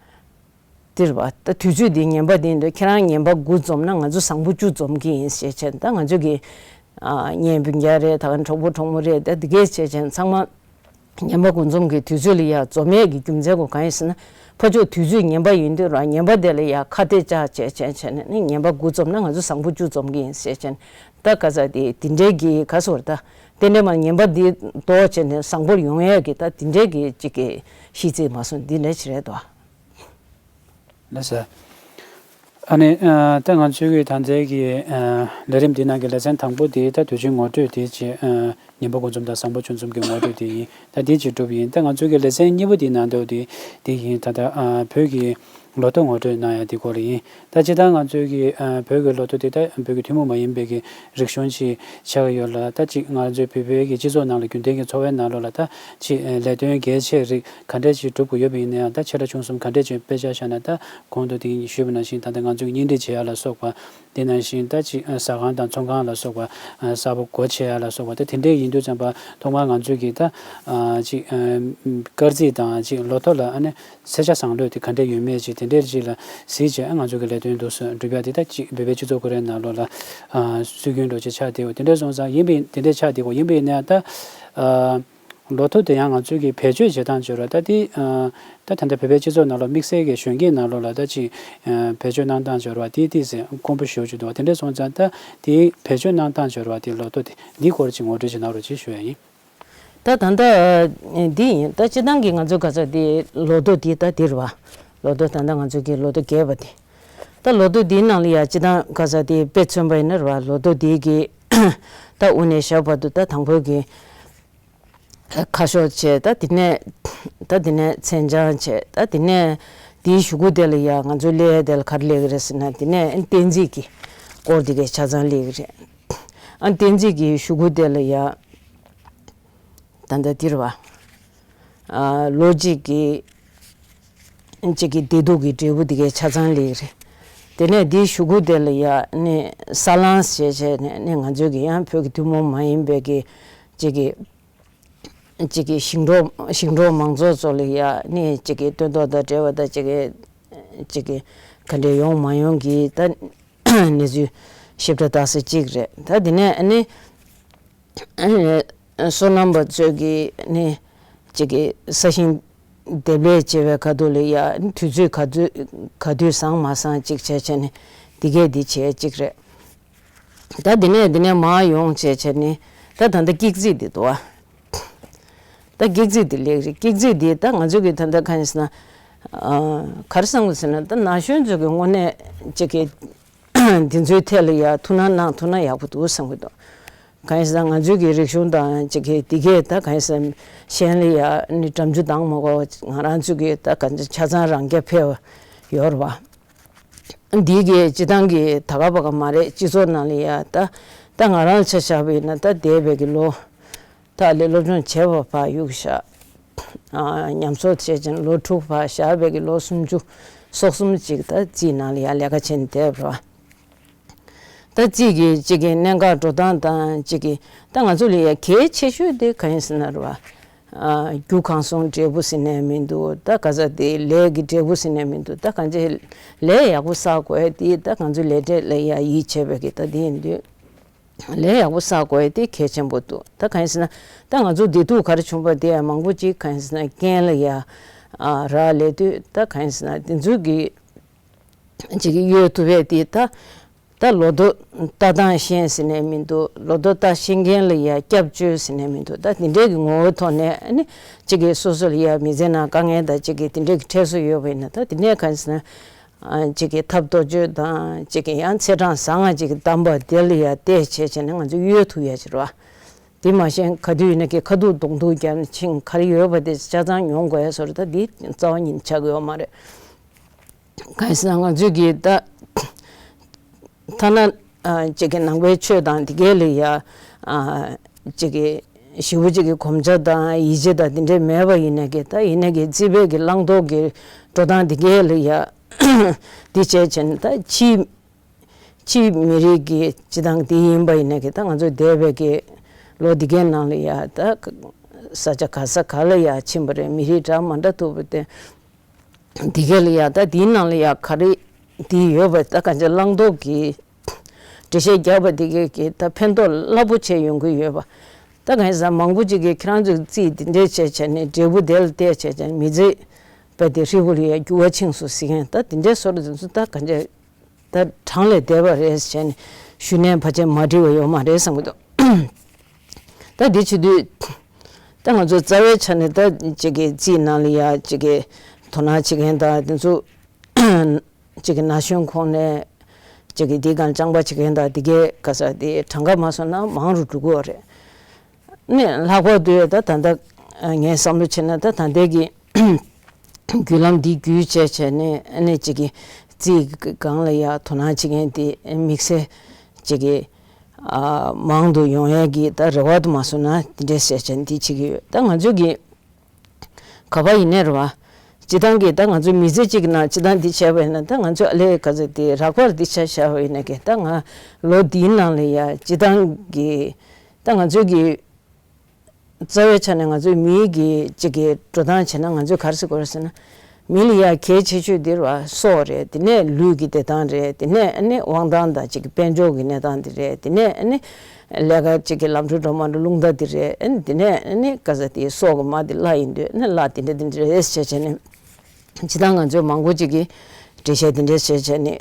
འདིར་བ་ད་དུས་ཚོད་འདི་ངན་པ་འདི་འདུག་ཁྱེད་རང་ངན་པ་དགུ་འཛོམས་ན་ང་ཚོ་བཟང་པོ་བཅུ་འཛོམས་ཀྱི་ཡིན་ཞེས་བྱས་ད་ང་ཚོ་གི་ཨ་གཉེན་སྤུན་ཀྱག་རེད། ད་གྲོགས་པོ་གྲོགས་མོ་རེད། ད་འདི་གས་བྱས་བྱས་ཚང་མ་ངན་པ་དགུ་འཛོམས་ཀྱི་དུས་ཚོད་ལ་ཡ་འཛོམས་ཡས་ཀྱི་རྒྱུ་མཚན་གོ་གང་ཡིན་ཟེར་ན་ཕ་ཕྱོགས་དུས་ཚོད་ངན་པ་ཡིན་དུས་ར་ངན་པ་དེ་ལ་ཡ་ཁ་གཏད་བཅག་བྱས་བྱས་བྱས་ནས་ནི་ངན་པ་དགུ་འཛོམས་ན་ང་ཚོ་བཟང་པོ་བཅུ་འཛོམས་ཀྱི་ཡིན་ཞེས་བྱས་ད་ག་ས་དེ་དེ་འདྲའི་གི་ག་སོར་ད་དེ་འདྲའི་མ་ངན་པ་འདི་ལྡོག་བྱས་ནས་བཟང་པོར་ཡོང་ཡས་ཀྱི་ད་དེ་འདྲའི་གི་གཅིག་གི་ཤིས་ཚིག་མ་སོང་འདི་འདྲ་ཞིག་རེད་དོ། ལགས་སོ། ཨ་ནི་ཨ་ད་ང་ཚོའི་གི་ད་ལྟའི་གི་ཨ་ལས་རིམ་འདི་ནང་གི་ལེ་ཚན་དང་པོ་དེ་ད་དུས་ཆེན་ངོ་སྤྲོད་དེ་ཅིག་ཨ་ངན་པ་དགུ་འཛོམས་དང་བཟང་པོ་བཅུ་འཛོམས་ཀྱི་ངོ་སྤྲོད་དེ་ཡིན། ད་དེ་ཅིག་གྲུབ་ཡིན། ད་ང་ཚོའི་གི་ལེ་ཚན་གཉིས་པ་དེ་ནང་དུ་དེ་དེ་ཡིན། ད་ད་ཨ་བོད་ཀྱི་ལོ་ཐོ་ངོ་སྤྲོད་གནང་ཡ་དེ་སྐོར་ཡིན། ད་སྤྱིར་བཏང་ང་ཚོའི་གི་ཨ་བོད་ཀྱི་ལོ་ཐོ་དེ་ད་བོད་ཀྱི་ཐུན་མོང་མ་ཡིན་པའི་གི་རིག་གཞུང་ཅིག་ཆགས་ཡོད་ལ། ད་ཅིག་ང་ཚོའི་བོད་པའི་གི་སྤྱི་ཚོགས་ནང་ལ་རྒྱུན་ལྡན་གྱི་འཚོ་བའི་ནང་ལོགས་ལ་ད་ཅིག་ཨ་ལས་དོན་གལ་ཆེ་རིགས་ག་འདྲས་ཅིག་སྒྲུབ་དགོས་ཡོད་པ་ཡིན་ན་ཡང་ད་ཆེ་ཕྲ་ཆུང་གསུམ་ག་འདྲས་ཅིག་དཔེ་ཆ་བཞག་ན་ད་གོང་དུ་དེ་ཞུས་པ་ནང་བཞིན་ད་ལྟ་ང་ཚོས་གཉེན་སྒྲིག་བྱེད་ཡ་ལ་སོགས་པ། དེ་ནང་བཞིན་ད་ཅིག་ཟ་ཁང་དང་ཚོང་ཁང་ལ་སོགས་པ་གསར་པ་སྒོ་ཕྱེ་ཡ་ལ་སོགས་པ་ད་དེ་འདྲས་ཡིན་དུས་ཙམ་པ་ཐོག་མར་ང་ཚོས་ཀྱི་ད་ཅིག་སྐར་རྩིས་དང་ཅིག་ལོ་ཐོ་ལ་ཨ་ནི་ཚེས་ཆ་བཟང་ལོས་དེ་ག་འདྲས་ཡོད་མེད་ཅིག་དེ་འདྲས་ཅིག་ལ་གཟིགས་བྱས་ང་ཚོ་གི་ལས་དོན་འདུག་སེ་སྒྲུབ་ཡ་དེ་ད་ཅིག་བོད་པའི་སྤྱི་ཚོགས་ཁོ་རའི་ནང་ལོགས་ལ་སྲོལ་རྒྱུན་འདྲ་ཅིག་ཆགས་བསྡད་ཡོད། དེ་འདྲས་སོང་ཙང་ཡིན་པའི་དེ་འདྲས་ཆགས་བསྡད་ཡོད། ཡིན་པའི་ནས་ད། ལོ་ཐོ་དེ་ཡང་ང་ཚོས་ཀྱི་བེད་སྤྱོད་བྱེད་སྟངས་སྦྱོར་བ་ད་དེ་ད་ད་ལྟ་བོད་པའི་སྤྱི་ཚོགས་ནང་ལ་དམིགས་བསལ་གྱི་གཞོན་སྐྱེས་ནང་ལོགས་ལ་ད་ཅིག་བེད་སྤྱོད་གནང་སྟངས་སྦྱོར་བ་དེ་དེ་ཟེར་དཀོན་པོ་ཞེ་པོ་ཅིག་འདུག་བ། དེ་འདྲ་སོང་ཙང་ད་དེ་བེད་སྤྱོད་གནང་སྟངས་སྦྱོར་བ་དེ་ལོ་ཐོ་དེ་འདི་སྐོར་ཅིག་ངོ་སྤྲོད་ཅིག་གནང་རོགས་ཅེས་ཞུ་ཡ་ཡིན། ད་ད་ལྟ་འདི་ཡིན། ད་སྤྱི་བཏང་གི་ང་ཚོ་ག་ཚོད་དེ་ལོ་ཐོ་དེ་ད་དེ་རེད་བ། ལོ་ཐོ་ད་ལྟ་ང་ཚོ་གི་ལོ་ཐོ་རྒྱས་པ་དེ། ད་ལོ་ཐོ་དེའི་ནང་ལ་ཡ་སྤྱི་བཏང་ག་ཚོད་དེ་དཔེ་མཚོན་པ་ཡིན་ན་རེད་བ། ལོ་ཐོ་དེ་གི་ད་དབུ་ནས་ཞབས་བར་དུ་ད་དང་པོའི་གི་ཁ་ཤོག་བྱས། ད་དེ་ནས་ད་དེ་ནས་མཚན་བྱང་བྱས། ད་དེ་ནས་དེའི་གཞུག་གུ་དེ་ལ་ཡ་ང་ཚོ་སླེབས་ཡ་དེ་ལ་ག་རེ་སླེབས་ཀྱི་རེད་ཟེར་ན། དེ་ནས་བསྟན་རྩིས་ཀྱི་སྐོར་དེ་གའི་ཆ་ཚང་སླེབས་ཀྱི་རེད། ཨ་བསྟན་རྩིས་ཀྱི་གཞུག་གུ་དེ་ལ་ཡ་ད་ལྟ་འདིར་བ་ཨ་ལོ་གཅིག་གི་གཅིག་གི་བདེ་སྡུག་གི་འབྲས་བུ་དེ་གའི་ཆ་ཚང་སླེབས་ཀྱི་རེད། དེ་ནས་དེའི་གཞུག་གུ་དེ་ལ་ཡ་ནི་ས་ལངས་བྱས་བྱས་ནས་ནི་ང་ཚོའི་གི་ཡང་བོད་ཀྱི་ཐུན་མོང་མ་ཡིན་པའི་གི་གཅིག་གི་གཅིག་གི་ཞིང་འབྲོག་ཞིང་འབྲོག་མང་ཚོགས་ཚོ་ལ་ཡ་ནི་གཅིག་གི་སྟོན་ཐོག་དང་འབྲེལ་བ་དང་གཅིག་གི་གཅིག་གི་ག་འདྲ་ཡོང་མ་ཡོང་གི་ད་གནས་ཚུལ་ཞིབ་ཕྲ་དག་ས་གཅིག་རེད། ད་དེ་ནས་ནི་སོ་ནམ་པ་ཚོས་ཀྱི་ནི་ ཅིག་གི་ས་ཞིང་འདེབས་ལས་བྱེད་པའི་ཁ་ཐུག་ལ་ཡ་དུས་ཚོད་ག་དུས་ག་དུས་བཟང་མ་བཟང་ཅིག་བྱས་བྱས་ནས་འདི་གས་འདི་བྱས་ཅིག་རེད། ད་འདི་ནས་འདི་ནས་མར་ཡོང་བྱས་བྱས་ནས་ད་ད་ལྟ་སྐྱིག་རྫི་འདི་འདུག་ཨ། ད་སྐྱིག་རྫི་འདི་ལེགས་རེད། སྐྱིག་རྫི་འདི་ད་ང་ཚོ་གི་ད་ལྟ་ག་ཡིན་ཟེར་ན། ཨ། ག་རེ་བསམ་གི་ཟེར་ན། ད་ན་གཞོན་ཚོ་གི་དངོས་གནས་ཅིག་གི་འདི་ཚོའི་ཐད་ལ་ཡ་ཐུགས་སྣང་གནང་ཐུབ་ན་ཡག་པོ་འདུག་བསམ་གི་འདུག་གང་ཡིན་ཟེར་ན་ང་ཚོའི་གི་རིག་གཞུང་དང་ཅིག་གི་འདི་གས་ད་གང་ཡིན་ཟེར་ན་གཞན་ལ་ཡ་ནི་འགྲམ་ཆུ་ལྡང་མ་དགོས་པ་ང་རང་ཚོའི་གི་ད་གང་ཆ་ཆ་ཚང་རང་རྐྱ་འཕེར་བ་ཡོད་རེད་བ། འདི་གི་སྤྱི་བཏང་གི་ད་ག་བ་ག་མ་རེད། སྤྱི་ཚོགས་ནང་ལ་ཡ་ད་ད་ང་རང་ཆ་བཞག་པ་ཡིན་ན་ད་འདས་པའི་གི་ལོ། ད་ལས་སློབ་སྦྱོང་བྱས་པ་ཕར་གཡུག་བཞག་ཨ། ཉམས་གསོག་བྱས་ཙང་ལོ་དྲུག་ཕར་བཞག་པའི་གི་ལོ་སུམ་ཅུ་སོ་གསུམ་ཅིག་ད་རྩིས་ནང་ལ་ཡ་ལས་ཀ་བྱས་ནས་བསྡད་པ་རེད་བ། ད་རྩིས་ཀྱི་གཅིག་གི་གནད་འགག་འགྲོ་སྟངས་དང་གཅིག་གི་ད་ང་ཚོ་ལ་ཡ་གལ་ཆེ་ཤོས་དེ་ག་ཡིན་ཟེར་ན་རེད་བ། ཨ། རྒྱུ་གང་སོང་འབྲས་བུ་ཟེར་ནས་མི་འདུག་ད་ག་ས་དེ་ལས་ཀྱི་འབྲས་བུ་ཟེར་ནས་མི་འདུག་ད་གང་ཅི་ལས་ཡག་པོ་བསགས་དགོས་དེ་ད་ང་ཚོ་ལས་འབྲས་ལ་ཡ་ཡིད་ཆེས་པའི་གི་ད་དེ་ཡིན་དུས། ལས་ཡག་པོ་བསགས་དགོས་དེ་གལ་ཆེན་པོ་འདུག་ད་གང་ཡིན་ཟེར་ན་ད་ང་ཚོ་བདེ་སྡུག་ག་རེ་བྱུང་བ་དེ་ཡང་མང་པོ་ཅིག་གང་ཡིན་ཟེར་ན་རྐྱེན་ལ་ཡ་ཨ་རག་ལས་དུས་ད་གང་ཡིན་ཟེར་ན་དེ་ཚོའི་གི་ཅིག་གི་གཡོལ་ཐུབ་པས་དེ་ད་ད་ལོ་ཐོ་ལྟ་སྟངས་ཤེས་ཟེར་ནས་མི་འདུག་ལོ་ཐོ་ལྟ་ཤེས་མཁན་ལ་ཡ་སྐྱབས་བཅོལ་ཟེར་ནས་མི་འདུག་ད་དེ་འདྲའི་གི་ངོ་བོའི་ཐོག་ནས་ཨ་ནི་ཅིག་གི་སོ་སོ་ལ་ཡ་མི་ཚེ་ནང་དཀའ་ངལ་དང་ཅིག་གི་དེ་འདྲའི་གི་འཕྲད་སྲོལ་ཡོད་པ་ཡིན་ན་ད་དེ་ནས་གང་ཡིན་ཟེར་ན། ཅིག་གི་ཐབས་ལྟོ་ཆོས་དང་ཅིག་གི་ཡང་ཚེས་གྲངས་བཟང་ང་ཅིག་གི་གདམས་པ་དེ་ལ་ཡ་བལྟས་བྱས་བྱས་ནས་ང་ཚོ་གཡོལ་ཐུབ་ཡ་ཅིག་རེད་བ། དེ་མ་གཞན་ག་དུས་ཡིན་ན་གི་ཁ་ཐུག་གདོང་ཐུག་རྒྱབ་ཕྱིན་ག་རེ་ཡོད་པ་དེ་ཆ་ཚང་མྱོང་དགོས་ཡ་བཟོ་འདྲ་ད་འདི་རྩ་བ་ཉིད་ཆགས་ཀྱི་ཡོད་མ་རེད། གང་ཡིན་ཟེར་ན་ང་ཚོས་གི་ད་ཐ་ན་ཅིག་གི་ནང་པའི་ཆོས་དང་དེ་གའི་ལ་ཡ་ཅིག་གི་ཞེ་པོ་ཅིག་གི་གོམས་ཆ་དང་ཡིད་ཆེས་དང་དེ་འདྲས་མེད་པ་ཡིན་ན་གི་ད་ཡིན་ན་གི་རྩིས་པའི་གི་བླང་དོར་གི་འགྲོ་སྟངས་དེ་གའི་ལ་ཡ། འདི་བྱས་བྱས་ནས་ད་ཕྱིའི་ཕྱིའི་མི་རིགས་ཀྱི་སྤྱི་བཏང་འདི་ཡིན་པ་ཡིན་ན་གི་ད་ང་ཚོ་འདས་པའི་གི་ལོ་འདི་གའི་ནང་ལ་ཡ་ད་ས་ཆ་ག་ས་ག་ལ་ཡ་ཕྱིན་པ་རེད། མི་རིགས་འདྲ་མ་འདྲ་ཐུག་པ་དེ་འདི་གའི་ལ་ཡ་ད་འདིའི་ནང་ལ་ཡ་ག་རེ་འདི་ཡོད་པ་ད་གང་ཅི་བླང་དོར་གི་འགྲེལ་བཤད་རྒྱག་པ་འདི་གའི་གི་ད་ཕན་ཐོགས་རླབས་པོ་ཆེ་ཡོང་གི་ཡོད་པ། ད་གང་ཡིན་ཟེར་ན་མང་པོ་ཅིག་གིས་ཁྱེད་རང་ཚོའི་རྩིས་འདི་འདྲས་བྱས་བྱས་ནས་འབྲས་བུ་དེ་ལ་བལྟས་བྱས་བྱས་ནས་མི་ཚེ་པ་དེ་ཧྲིལ་པོ་ལ་ཡ་འགྱུར་བ་ཕྱིན་སོང་ཟེར་མཁན་ད་དེ་འདྲའི་བཟོ་འདྲ་དེ་ཚོ་ད་གང་ཅི། ད་གྲངས་ལས་འདས་པ་རེད་ཟེར་ནས་ཞུས་ནས་ཕལ་ཆེར་མ་འགྲིག་པ་ཡོད་མ་རེད་བསམ་གྱི་འདུག་ད་འདི་བྱེད་དུས་ད་ང་ཚོ་རྩ་བའི་ཆ་ནས་ད་ཅིག་གི་རྩིས་ནང་ལ་ཡ་ཅིག་གི་དོ་སྣང་བྱེད་མཁན་དང་དེ་ཚོ་ཅིག་གི་ན་གཞོན་ཁོངས་ནས་ཅིག་གི་འདི་གང་སྦྱང་པ་བྱེད་མཁན་དང་འདི་གའི་ག་ས་དེ་གྲངས་ཀ་མ་སོང་ན་མང་རུ་འགྲོ་གི་ཡོད་རེད། ནས་ལྷག་པར་དུ་ད་ད་ལྟ་ངས་བསམ་བློ་བྱས་ན་ད་ད་ལྟའི་གི་བརྒྱུད་ལམ་འདི་བརྒྱུད་བྱས་བྱས་ནས་ཨ་ནི་གཅིག་གི་རྩིས་སྒང་ལ་ཡ་དོ་སྣང་བྱེད་མཁན་དེ་དམིགས་བསལ་གཅིག་གི་ཨ་མང་དུ་ཡོང་ཡས་ཀྱི་ད་རེ་བ་དུ་མ་སོང་ན་འདི་འདྲས་བྱས་བྱས་ནས་འདི་བྱེད་ཀྱི་ཡོད། ད་ང་ཚོ་གི་ག་པར་ཡིན་ནའི་རེད་བ། སྤྱི་བཏང་གི་ད་ང་ཚོའི་མི་ཚེ་གཅིག་གི་ནང་སྤྱི་བཏང་འདི་བྱས་པ་ཡིན་ན་ད་ང་ཚོས་ཨ་ལས་ག་ཚོད་དེ་རགས་པར་འདི་ཆ་བཞག་པ་ཡིན་ན་གི་ད་ང་ལོ་འདིའི་ནང་ལ་ཡ་སྤྱི་བཏང་གི་ད་ང་ཚོའི་གི་རྩ་བའི་ཆ་ནས་ང་ཚོའི་མིའི་གི་གཅིག་གི་འགྲོ་སྟངས་བྱས་ན་ང་ཚོས་ག་རེ་ཟེར་དགོས་རེད་ཟེར་ན། མི་ལ་ཡ་གལ་ཆེ་ཤོས་འདི་རེད་བ། སྲོག་རེད། དེ་ནས་ལུས་ཀྱི་བདེ་ཐང་རེད། དེ་ནས་ཨ་ནི་དབང་ཐང་དང་གཅིག་གི་དཔལ་འབྱོར་གྱི་གནས་སྟངས་འདི་རེད། དེ་ནས་ཨ་ནི་ལས་ཀ་གཅིག་གི་ལམ་འགྲོ་འགྲོ་མ་འགྲོ་རླུང་རྟ་འདི་རེད། ཨ་ནི་དེ་ནས་ཨ་ནི་ག་ས་དེའི་སྲོག་གི་མ་འདི་བརླག་ཡིན་དུས་ཨ་ནི་བརླག་དེ་འདྲ་དེ་འདྲ་རེད་ཟེར་བྱས་ནས་ཇི་ལྟར་ང་ཚོས་མང་པོ་གཅིག་གི་འགྲེལ་བཤད་དེ་འདྲ་བྱས་བྱས་ནས་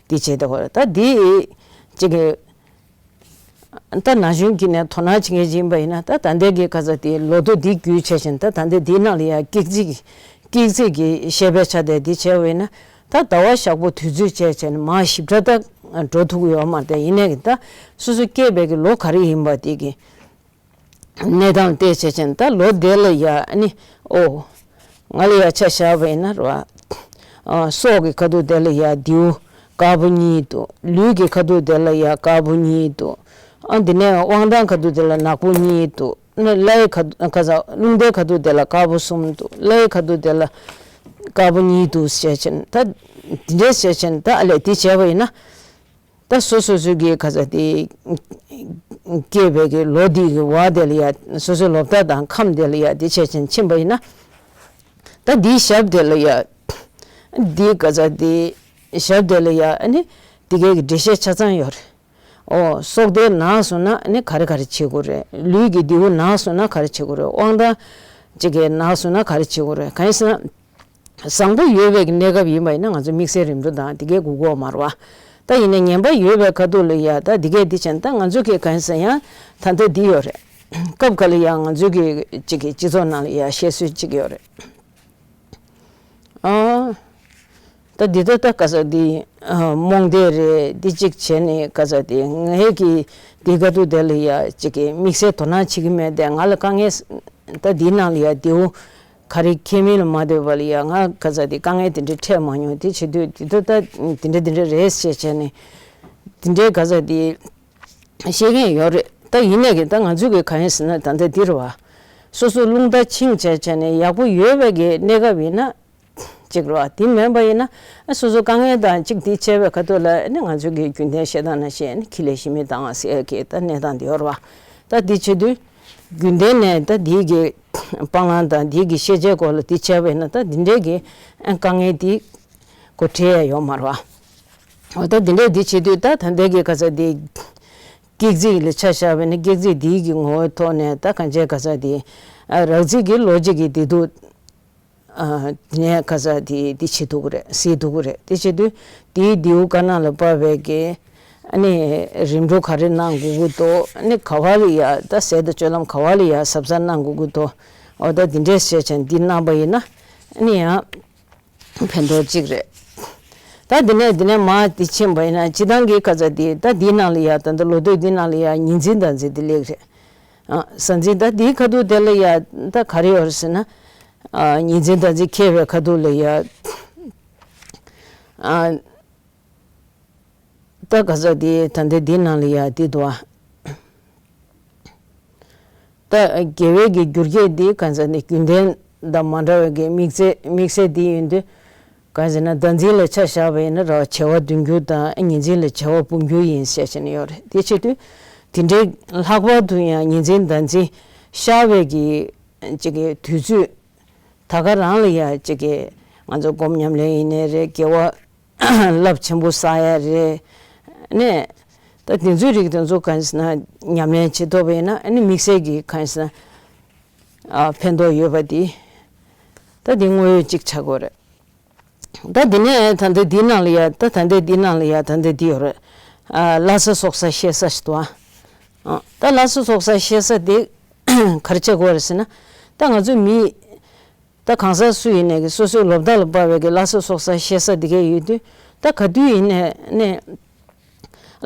འདི་བྱས་ད་གོ་ད་འདི་གཅིག་གི་ད་ན་གཞོན་གྱི་ནས་དོ་སྣང་བྱེད་མཁན་ཅིག་ཡིན་པ་ཡིན་ན་ད་ད་ལྟའི་གི་ག་ས་དེ་ལོ་ཐོ་འདི་བརྒྱུད་བྱས་བཞིན་ད་ད་ལྟའི་འདིའི་ནང་ལ་ཡ་སྐྱིད་ཚིག་སྐྱིད་ཚིག་གི་བཤད་པའི་ཆ་དེ་འདི་བྱས་པ་ཡིན་ན་ད་ཟླ་བ་ཞག་པོ་དུས་ཚོད་བྱས་བྱས་ནས་མ་ཞིབ་ཕྲ་ད་འགྲོ་ཐུབ་ཀྱི་ཡོད་མ་རེད། ཡིན་ནའི་གི་ད་སོ་སོ་སྐྱེས་པའི་གི་ལོ་ག་རེ་ཡིན་པ་དེ་གི་གནས་སྟངས་བལྟས་བྱས་ཙང་ད་ལོ་དེ་ལ་ཡ་ཨ་ནི་ཨོ། ང་ལ་ཡ་ཆ་བཞག་པ་ཡིན་ན་རེད་བ། ཨ་སྲོག་གི་ཁ་ཐུག་དེ་ལ་ཡ་མདེའུ་དཀར་པོ་གཉིས་འདུག་ལུས་ཀྱི་ཁ་ཐུག་དེ་ལ་ཡ་དཀར་པོ་གཉིས་འདུག་ཨ་འདི་ནས་དབང་ཐང་ཁ་ཐུག་དེ་ལ་ནག་པོ་གཉིས་འདུག་ཨ་ནི་ལྷའི་ཁ་ཁ་ས་རླུང་རྟའི་ཁ་ཐུག་དེ་ལ་དཀར་པོ་གསུམ་འདུག་ལྷའི་ཁ་ཐུག་དེ་ལ་དཀར་པོ་གཉིས་འདུག་བྱས་ཙང་ད་འདི་འདྲས་བྱས་ཙང་ད་ཨ་ལས་འདི་བྱས་པ་ཡིན་ན། ད་སོ་སོ་སོ་གི་ག་ས་དེ་སྐྱེས་པའི་གི་ལོ་དེ་གི་བར་དེ་ལ་ཡ་སོ་སོའི་ལོ་རྟགས་དང་ཁམས་དེ་ལ་ཡ་དེ་བྱས་ཙང་ཕྱིན་པ་ཡིན་ན། ད་འདིའི་ཞབས་དེ་ལ་ཡ་འདི་ག་ས་དེ་ཞབས་དེ་ལ་ཡ་ཨ་ནི་དེ་གའི་གི་འགྲེལ་བཤད་ཆ་ཚང་ཡོད་རེད། ཨོ་སྲོག་དེ་ན་སོང་ན་ཨ་ནི་ག་རེ་ག་རེ་བྱེད་དགོས་རེད། ལུས་ཀྱི་མདེའུ་ན་སོང་ན་ག་རེ་བྱེད་དགོས་རེད། དབང་ཐང་ ཅིག་གི་ནག་སོང་ན་ག་རེ་བྱེད་དགོས་རེད། གང་ཡིན་ཟེར་ན། བཟང་པོ་ཡོད་པའི་གནས་སྐབས་ཡིན་པ་ཡིན་ན་ང་ཚོ་དམིགས་བསལ་རིམ་གྲོ་དང་དེ་གའི་སྒུག་དགོས་མ་རེད་བ། ད་ཡིན་ནའི་ངན་པ་ཡོད་པའི་ཁ་ཐུག་ལ་ཡ་ད་དེ་གའི་དེ་བྱས་ན་ད་ང་ཚོ་གི་གང་ཡིན་ཟེར་ཡང་ད་ལྟ་འདི་ཡོད་རེད། སྐབས་འགའ་ལ་ཡ་ང་ཚོ་གི་ཅིག་གི་སྤྱི་ཚོགས་ནང་ལ་ཡ་བཤད་སྲོལ་ཅིག་ཡོད་རེད། ཨ། ད་འདི་ད་ད་ག་ས་འདི་ཨ་རྨོངས་དད་རེད། འདི་གཅིག་བྱས་ནས་ག་ས་འདི་ངས་ཀྱི་འདི་ག་དུས་དེ་ལ་ཡ་གཅིག་གི་དམིགས་བསལ་དོ་སྣང་བྱེད་ཀྱི་མེད་དེ། ང་ལ་དཀའ་ངལ་ད་འདིའི་ནང་ལ་ཡ་འདིའུ་ག་རེ་ཁྱད་མིན་ལ་མ་ལྟོས་པ་ལ་ཡ་ང་ག་ས་འདི་དཀའ་ངལ་དེ་འདྲ་འཕྲད་མ་མྱོང་། དེ་བྱེད་དུས་འདི་ད་ད་འདི་འདྲ་འདི་འདྲ་རེད་ཞེས་བྱས་ནས་འདི་འདྲའི་ག་ས་འདི་བཤད་མཁན་ཡོད་རེད། ད་ཡིན་ནའི་གི་ད་ང་ཚོས་གི་གང་ཡིན་ཟེར་ན་ད་ལྟ་འདི་རེད་བ། སོ་སོ་རླུང་རྟ་འཆིང་བྱས་བྱས་ནས་ཡག་པོ་ཡོད་པའི་གི་གནས་སྐབས་ཡིན་ན། གཅིག་རེད་བ། དེ་མིན་པ་ཡིན་ན་སོ་སོ་དཀའ་ངལ་དང་གཅིག་དེ་བྱས་པའི་ཁ་ཐུག་ལ་ནི་ང་ཚོ་གི་རྒྱུན་ལྡན་བཤད་སྟངས་ནང་བཤད་ནི་ཁྱི་ལས་ཤི་མི་དང་ཟེར་གི་ད་གནས་སྟངས་དེ་ཡོད་རེད་བ། ད་དེ་བྱེད་དུས་རྒྱུན་ལྡན་ནས་ད་དེའི་གི་སྤང་བླང་དང་དེའི་གི་ཤེས་བྱའི་སྐོར་ལ་དེ་བྱས་པ་ཡིན་ན་ད་དེ་འདྲའི་གི་དཀའ་ངལ་དེ་གོ་འཕྲད་ཡ་ཡོད་མ་རེད་བ། འོ་ད་དེ་འདྲའི་དེ་བྱེད་དུས་ད་ད་ལྟའི་གི་ག་ཚ་དེ་སྐྱག་རྫས་ལ་ཆ་བཞག་པ་ཡིན་ན་སྐྱག་རྫས་དེའི་གི་ངོ་བོའི་ཐོག་ནས་ད་གང་བྱས་ག་ཚ་དེ་རགས་རྩིས་ཀྱི་ལོ་གཅིག་གི་བདེ་སྡུག་ཨ། དེ་ནས་ག་ས་དེ་དེ་བྱེད་ཐུབ་ཀྱི་རེད། སེལ་ཐུབ་ཀྱི་རེད། དེ་བྱེད་དུས་དེའི་རྡེའུ་དཀར་ནག་ལ་དཔག་པའི་གི་ཨ་ནི་རིམ་གྲོ་ག་རེ་གནང་དགོས་ཀྱི་འདུག་ཨ་ནི་ག་བ་ལ་ཡ་ད་ཟས་དང་སྤྱོད་ལམ་ག་བ་ལ་ཡ་གཟབ་གཟབ་གནང་དགོས་ཀྱི་འདུག་འོ་ད་དེ་འདྲས་བྱས་བྱས་འདི་གནང་པ་ཡིན་ན་ཨ་ནི་ཡང་ཕན་ཐོགས་གཅིག་རེད། ད་དེ་ནས་དེ་ནས་མར་དེ་ཕྱིན་པ་ཡིན་ན་སྤྱི་བཏང་གི་ག་ས་དེ་ད་འདིའི་ནང་ལ་ཡ་ད་ད་ལོ་ཐོས་འདི་ནང་ལ་ཡ་ཉིན་མཚན་ཟླ་མཚན་དེ་ལེགས་རེད། ཨ། ཟླ་མཚན་ད་དེའི་ཁ་ཐུག་དེ་ལ་ཡ་ད་ག་རེ་ཡོད་རེད་ཟེར་ན། ཨ། ཉིན་མཚན་ཟླ་མཚན་འཁེལ་བའི་ཁ་ཐུག་ལ་ཡ། ཨ། ད་ག་ས་དེ་ད་ལྟ་འདི་ནང་ལ་ཡ་དེ་འདུག་ཨ། ད་དགེ་བའི་གི་འགྱུར་ཁྱད་འདི་ག་ས་ནི་རྒྱུན་ལྡན་དང་མ་འདྲ་བའི་གི་དམིགས་བསལ་དམིགས་བསལ་འདི་ཡིན་དུས། གང་ཟེར་ན་ཟླ་མཚན་ལ་ཆ་བཞག་པ་ཡིན་ན་ར་བ་བྱེ་བ་བདུན་འགྱུར་དང་ཉིན་མཚན་ལ་བྱེ་བ་འབུམ་འགྱུར་ཡིན་ཟེར་བྱས་ནས་ཡོད་རེད། དེ་བྱེད་དུས་དེ་འདྲའི་ལྷག་པར་དུ་ཡང་ཉིན་མཚན་ཟླ་མཚན་ཤར་བའི་གི་ཅིག་གི་དུས་ཚོད་ད་ག་རང་ལ་ཡ་ཅིག་གི་ང་ཚོ་སྒོམ་ཉམས་ལེན་ཡིན་ནའི་རེད། དགེ་བ་རླབས་ཆེན་པོ་བསགས་ཡ་རེད། ནས་ད་དེ་ཚོའི་རིགས་དེ་ཚོ་གང་ཟེར་ན་ཉམས་ལེན་བྱེད་ཐུབ་པ་ཡིན་ན་ཨ་ནི་དམིགས་བསལ་གྱི་གང་ཟེར་ན་ཨ་ཕན་ཐོགས་ཡོད་པ་དེ་ད་དེ་དངོས་ཡོད་ཅིག་ཆགས་དགོས་རེད། ད་དེ་ནས་ད་ལྟ་འདི་ནང་ལ་ཡ་ད་ད་ལྟ་འདི་ནང་ལ་ཡ་ད་ལྟ་འདི་ཡོད་རེད། ཨ། ལྷ་ས་སོག་ས་བཤད་ས་ཞིག་འདུག་ཨ། ཨ། ད་ལྷ་ས་སོག་ས་བཤད་ས་དེ་ག་རེ་བྱེད་དགོས་རེད་ཟེར་ན། ད་ང་ཚོ་མི་ད་གང་ཟག་སུ་ཡིན་ནའི་གི་སོ་སོའི་ལོ་ཟླ་ལ་དཔག་པའི་གི་ལྷ་ས་སོག་ས་བཤད་ས་དེ་གས་ཡོད་དུས་ད་ག་དུས་ཡིན་ནའི་ནས།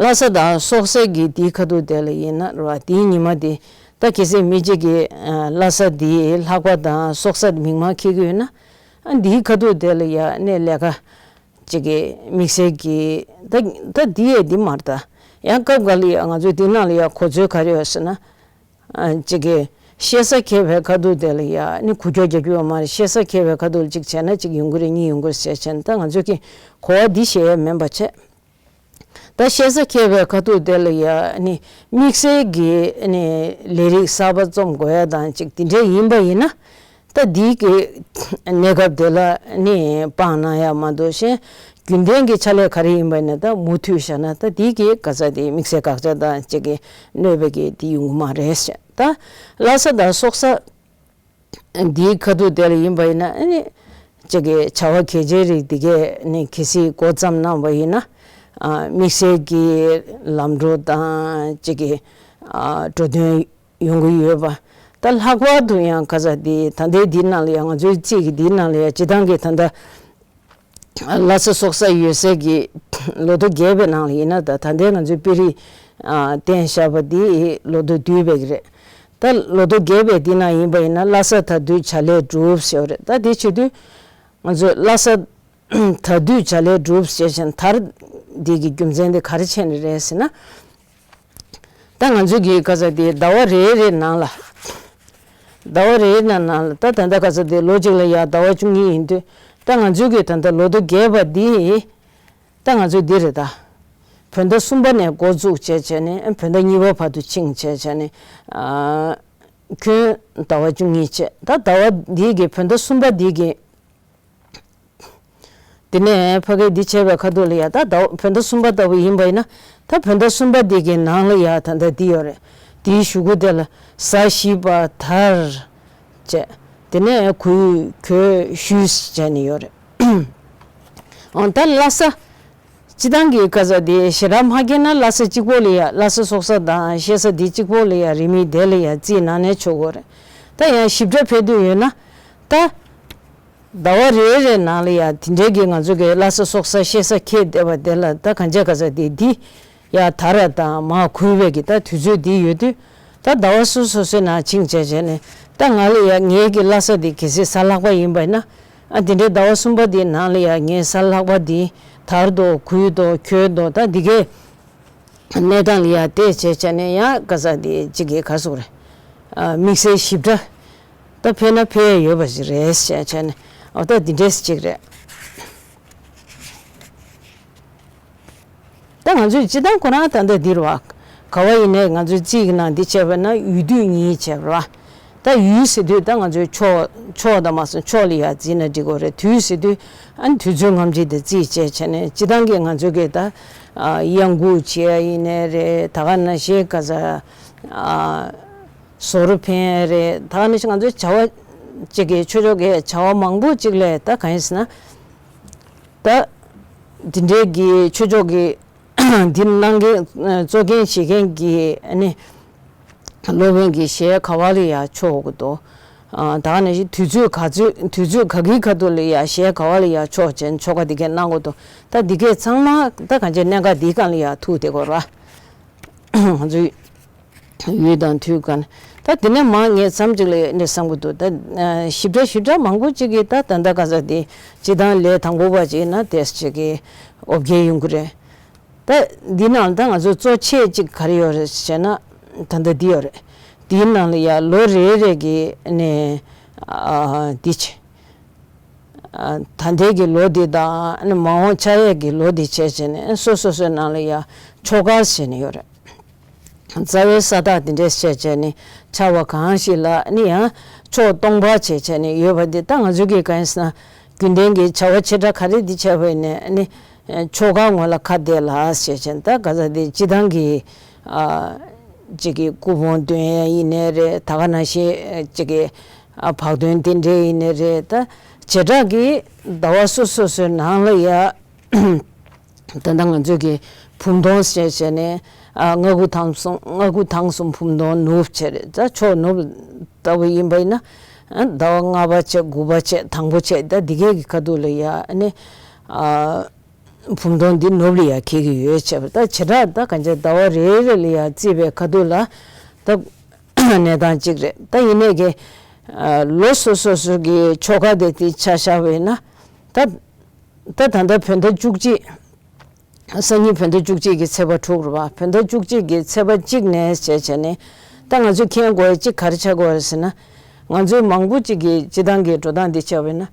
ལྷ་ས་དང་སོག་སའི་གི་དེའི་ཁ་ཐུག་དེ་ལ་ཡིན་ན་ར་བ་དེའི་ཉི་མ་དེ་ད་གལ་སྲིད་མི་གཅིག་གིས་ལྷ་ས་དེའི་ལྷག་པ་དང་སོག་ས་མིག་མངས་འཁྱེར་གི་ཡོད་ན། ཨ། དེའི་ཁ་ཐུག་དེ་ལ་ཡ་ནས་ལས་ཀ་ཅིག་གི་དམིགས་བསལ་གྱི་ད་ད་དེ་ཡས་དེ་མ་རེད། ད་ཡང་སྐབས་འགའ་ལ་ཡ་ང་ཚོའི་དེ་ནང་ལ་ཡ་གོ་ཚོད་ག་རེ་ཡོད་ཟེར་ན། ཨ། ཅིག་གི་བཤད་ས་འཁེལ་བའི་ཁ་ཐུག་དེ་ལ་ཡ་ནི་འགུལ་སྐྱོད་རྒྱག་རྒྱུ་ཡོད་མ་རེད། བཤད་ས་འཁེལ་བའི་ཁ་ཐུག་ལ་ཅིག་བྱས་ན་ཅིག་ཡོང་གི་རེད། གཉིས་ཡོང་གི་རེད་ཟེར་བྱས་ན་ད་ང་ཚོས་ཀྱི་གོ་བ་འདི་བཤད་ཡ་མིན་པ་བྱས། ད་བཤད་ས་འཁེལ་བའི་ཁ་ཐུག་དེ་ལ་ཡ་ནི་དམིགས་བསལ་གྱི་ནི་ལས་རིགས་གསར་པ་རྩོམ་དགོས་ཡ་དང་ཅིག་དེ་འདྲས་ཡིན་པ་ཡིན་ན། ད་འདི་གི་གནས་སྐབས་དེ་ལ་ནི་སྤང་གནང་ཡ་མ་གཏོགས་གཞན་རྒྱུན་ལྡན་གྱི་ཕྱག་ལས་ག་རེ་ཡིན་པ་ཡིན་ན་ད་མུ་མཐུད་བཞག་ན་ད་འདི་གི་ག་ཚ་དེ་དམིགས་བསལ་དགག་བྱ་དང་ཅིག་གི་གནོད་པའི་གི་དེ་ཡོང་གི་མ་རེད་ཟེར། ད་ལྷ་ས་དང་སོག་ས་འདིའི་ཁ་ཐུག་དེ་ལ་ཡིན་པ་ཡིན་ན་ཨ་ནི་ཅིག་གི་བྱ་བ་གལ་ཆེའི་རིགས་འདི་གས་ནི་གལ་སྲིད་འགོ་བརྩམས་གནང་བ་ཡིན་ན། ཨ། དམིགས་བསལ་གྱི་ལམ་འགྲོ་དང་ཅིག་གི་ཨ། འགྲོ་དོན་ཡོང་གི་ཡོད་པ། ད་ལྷག་པར་དུ་ཡང་ག་ས་འདི་ད་ལྟའི་འདི་ནང་ལ་ཡང་ང་ཚོའི་རྩིས་ཀྱི་འདི་ནང་ལ་ཡང་སྤྱི་བཏང་གི་ད་ལྟ་ལྷ་ས་སོག་ས་ཡོད་སའི་གི་ལོ་ཐོ་བརྒྱད་པའི་ནང་ལ་ཡིན་ན་ད་ད་ལྟའི་ང་ཚོའི་དཔེ་རིས་ཨ། བསྟན་བཞག་པ་འདི་ལོ་ཐོ་བསྡུས་པའི་གི་རེད། ད་ལོ་ཐོ་བརྒྱད་པའི་འདི་ནང་ཡིན་པ་ཡིན་ན་ལྷ་ས་ད་དུས་བྱ་ལས་གྲུབ་ཟེར་བ་རེད། ད་དེ་བྱེད་དུས་ང་ཚོས་ལྷ་ས་ད་དུས་བྱ་ལས་གྲུབ་ཟེར་བཞིན་དར་འདི་གི་རྒྱུ་མཚན་དེ་ག་རེ་བྱས་ནས་རེད་ཟེར་ན། ད་ང་ཚོའི་གི་ག་ས་དེ་ཟླ་བ་རེ་རེ་ནང་ལ། ཟླ་བ་རེ་རེ་ནང་ལ་ད་ད་ལྟ་ག་ས་དེ་ལོ་གཅིག་ལ་ཡ་ཟླ་བ་བཅུ་གཉིས་ཡིན་དུས་ད་ང་ཚོའི་གི་ད་ལྟ་ལོ་ཐོ་བརྒྱད་པ་འདི་ད་ང་ཚོ་འདི་རེད་ད། བོད་ཟླ་གསུམ་པ་ནས་འགོ་འཛུགས་བྱས་བྱས་ནས་བོད་ཟླ་གཉིས་པ་བར་དུ་ཕྱིན་བྱས་བྱས་ནས། ཨ། ཁྱོན་ཟླ་བ་བཅུ་གཉིས་བྱས་ད་ཟླ་བ་འདི་གི་བོད་ཟླ་གསུམ་པ་འདི་གི་དེ་ནས་ཕ་གི་འདི་བྱས་པའི་ཁ་ཐུག་ལ་ཡ་ད་ཟླ་བ་བོད་ཟླ་གསུམ་པ་ལྟ་བུ་ཡིན་པ་ཡིན་ན་ད་བོད་ཟླ་གསུམ་པ་འདི་གི་ནང་ལ་ཡ་ད་ལྟ་འདི་ཡོད་རེད། དེའི་གཞུག་གུ་དེ་ལ་གཟའ་བཞི་པ་དར་བྱས། དེ་ནས་གུས་གོས་ཞུས་བྱས་ནས་ཡོད་རེད། འོ་ད་བླ་གཟའ། སྤྱི་བཏང་གི་ག་ས་དེ་ཞེ་དྲག་མ་སྐྱེས་ན་བླ་གཟའ་གཅིག་པོ་ལ་ཡ་བླ་གཟའ་སྲོག་གཟའ་དང་ཤེས་གཟའ་དེ་གཅིག་པོ་ལ་ཡ་རིང་མིན་དེ་ལ་ཡ་རྩིས་ནང་ནས་ཆོག་གི་རེད། ད་ཡང་ཞིབ་ཕྲ་ཕེབས་འདོད་ཡོད་ན། ད། ཟླ་བ་རེ་རེ་ནང་ལ་ཡ་དེ་འདྲའི་གི་ང་ཚོ་གི་བླ་གཟའ་སྲོག་གཟའ་ཤེས་གཟའ་འཁེལ་བསྡད་པ་དེ་ལ་ད་གང་བྱས་ག་ས་དེ་འདི། ཡ་དར་དང་མར་ཁུར་བའི་གི་ད་དུས་ཚོད་འདི་ཡོད་དུས། ད་ཟླ་བ་སོ་སོ་སོའི་ནང་ཕྱིན་བྱས་བྱས་ནས་ད་ང་ལ་ཡ་ངའི་གི་བླ་གཟའ་འདི་གལ་སྲིད་གཟའ་ལྷག་པ་ཡིན་པ་ཡིན་ན། ཨ་དེ་འདྲའི་ཟླ་བ་གསུམ་པ་འདིའི་ནང་ལ་ཡ་ངའི་གཟའ་ལྷག་པ་འདི་དར་དོ་ཁུར་དོ་འཁྱོལ་དོ་ད་འདི་གའི་གནས་སྟངས་ལ་ཡ་བལྟས་བྱས་བྱས་ནས་ཡང་ག་ས་འདི་གཅིག་གི་ག་ཟེར་དགོས་རེད། ཨ་དམིགས་བསལ་ཞིབ་ཕྲ་ད་ཕེབས་ན་ཕེབས་ཡ་ཡོད་པ་ཞིག་རེད་བྱས་བྱས་ནས་འོ་ད་འདི་འདྲས་ཅིག་རེད། ད་ང་ཚོས་སྤྱི་བཏང་ཁོ་རང་ད་ལྟ་འདིར་བ། ག་བ་ཡིན་ནའི་ང་ཚོའི་རྩིས་ཀྱི་ནང་འདི་བྱས་པ་ན་ཡུལ་དུས་གཉིས་བྱས་པ་ར། ད་ཡུལ་ཟེར་དུས་ད་ང་ཚོའི་ཕྱོགས་ཕྱོགས་དང་མ་སོང་ཕྱོགས་ལ་ཡ་བརྩིས་ན་འགྲིག་གོ་རེད། དུས་ཟེར་དུས་ཨ་ནི་དུས་ཚོད་སྔ་ཕྱི་དེ་རྩིས་བྱས་བྱས་ནས་སྤྱི་བཏང་གི་ང་ཚོའི་གི་ད་གཡང་འགུགས་བྱས་ཡིན་ནའི་རེད། ད་ག་ནང་བཞིན་ག་ས་ཟོར་འཕེན་རེད། ད་ག་ནང་བཞིན་ང་ཚོའི་བྱ་བ་གཅིག་གི་ཆོས་ཕྱོགས་ཀྱི་བྱ་བ་མང་པོ་གཅིག་ལས་ད་གང་ཡིན་ཟེར་ན། ད། འདི་འདྲའི་གི་ཆོས་ཕྱོགས་ཀྱི་འདི་གནང་མཁན་གཙོ་འགན་བཞེས་མཁན་གྱི་ཨ་ནི་སློབ་དཔོན་གྱི་ཞལ་ག་བ་ལ་ཡ་ཕྱོགས་དགོས་འདུག་ད་ག་ནང་བཞིན་དུས་ཚོད་ག་ཚོད་དུས་ཚོད་ག་གི་ཁ་ཐུག་ལ་ཡ་ཞལ་ག་བ་ལ་ཡ་ཕྱོགས་བྱས་ཆོ་ག་འདི་གས་གནང་དགོས་འདུག་ད་འདི་གས་ཚང་མ་ད་གང་ཅི་གནད་འགག་འདིའི་སྒང་ལ་ཡ་ཐུག་བསྡད་དགོས་ར། ང་ཚོའི་ཡུལ་དང་དུས་གང་ད་དེ་ནས་མ་ངས་མཚམས་གཅིག་ལ་ནས་བསམ་གི་འདུག་ད་ཞིབ་ཕྲ་ཞིབ་ཕྲ་མང་པོ་གཅིག་གིས་ད་ད་ལྟ་ག་ས་དེ་སྤྱི་བཏང་ལས་དང་པོ་པ་གཅིག་ན་དེ་གཅིག་གི་འོ་བརྒྱལ་ཡོང་གི་རེད། ད་འདི་ནང་ད་ང་ཚོ་གཙོ་ཆེ་གཅིག་ག་རེ་ཡོད་རེད་ཟེར་ན་ད་ལྟ་འདི་ཡོད་རེད། དེའི་ནང་ལ་ཡ་ལོ་རེ་རེ་གི་ནས་འདི་བྱེད། ད་ལྟའི་གི་ལོ་འདི་དང་མ་འོངས་ཆགས་ཡས་ཀྱི་ལོ་འདི་བྱས་བྱས་ནས་སོ་སོ་སོའི་ནང་ལ་ཡ་ཆོ་ག་བྱས་ནས་ཡོད་རེད། རྩ་བའི་ས་རྟགས་འདི་འདྲས་བྱས་བྱས་ནས་ཆར་པ་གང་ཞིག་ལ་ནི་ཡང་ཕྱོགས་སྟོང་པ་བྱས་བྱས་ནས་ཡོད་པ་འདི་ད་ང་ཚོ་གི་གང་ཡིན་ཟེར་ན་རྒྱུན་ལྡན་གྱི་བྱ་བ་ཆེ་ཕྲ་ག་རེ་འདི་བྱས་པ་ཡིན་ནས་ནི་ཆོ་ག་ངོ་ལ་ཁ་གཏད་ལ་བྱས་བྱས་ད་ག་ས་འདི་སྤྱི་བཏང་གི་ཅིག་གི་སྐུ་ཕུང་འདོན་ཡས་ཡིན་ནའི་རེད། ད་ག་ནང་བཞིན་ཅིག་གི་བག་སྟོན་འདི་འདྲས་ཡིན་ནའི་རེད། ད་བྱེ་བྲག་གི་ཟླ་བ་སོ་སོ་སོའི་ནང་ལ་ཡ། ད་ལྟ་ང་ཚོས་ཀྱི་བུམ་སྟོང་ཞེས་བྱས་ནས་ཨ་མངའ་ཁུལ་དྭངས་གསུམ་མངའ་ཁུལ་དྭངས་གསུམ་བུམ་སྟོང་ནུབ་བྱས་རེད། ད་ཕྱོགས་ནུབ་ལྟ་བུ་ཡིན་པ་ཡིན་ན་ཨ་ཟླ་བ་ལྔ་པ་བྱས་དགུ་པ་བྱས་དང་པོ་བྱས་ད་འདི་གས་ཀྱི་ཁ་ཐུག་ལ་ཡ་ཨ་ནི་ཨ་བུམ་སྟོང་འདི་ནུབ་ལ་ཡ་འཁེལ་གྱི་ཡོད་བྱས་པ་ད་བྱེ་བྲག་ད་གང་ཅི་ཟླ་བ་རེ་རེ་ལ་ཡ་བརྩིས་པའི་ཁ་ཐུག་ལ་ད་གནས་སྟངས་གཅིག་རེད། ད་ཡིན་ནས་ཀྱི་ཨ་ལོ་སོ་སོ་སོ་གི་ཆོ་ག་དེ་དེ་ཆ་བཞག་པ་ཡིན་ན་ད། ད་ད་ལྟ་བོད་ཟླ་བཅུ་གཅིག་སང་ཉིན་བོད་ཟླ་བཅུ་གཅིག་གི་ཚེས་པ་དྲུག་རེད་བ། བོད་ཟླ་བཅུ་གཅིག་གི་ཚེས་པ་གཅིག་ནས་བྱས་བྱས་ནས་ད་ང་ཚོས་མཁྱེན་དགོས་ཡ་གཅིག་ག་རེ་ཆགས་དགོས་རེད་ཟེར་ན། ང་ཚོའི་མང་པོ་གཅིག་གིས་སྤྱི་བཏང་གི་འགྲོ་སྟངས་འདི་བྱས་པ་ཡིན་ན།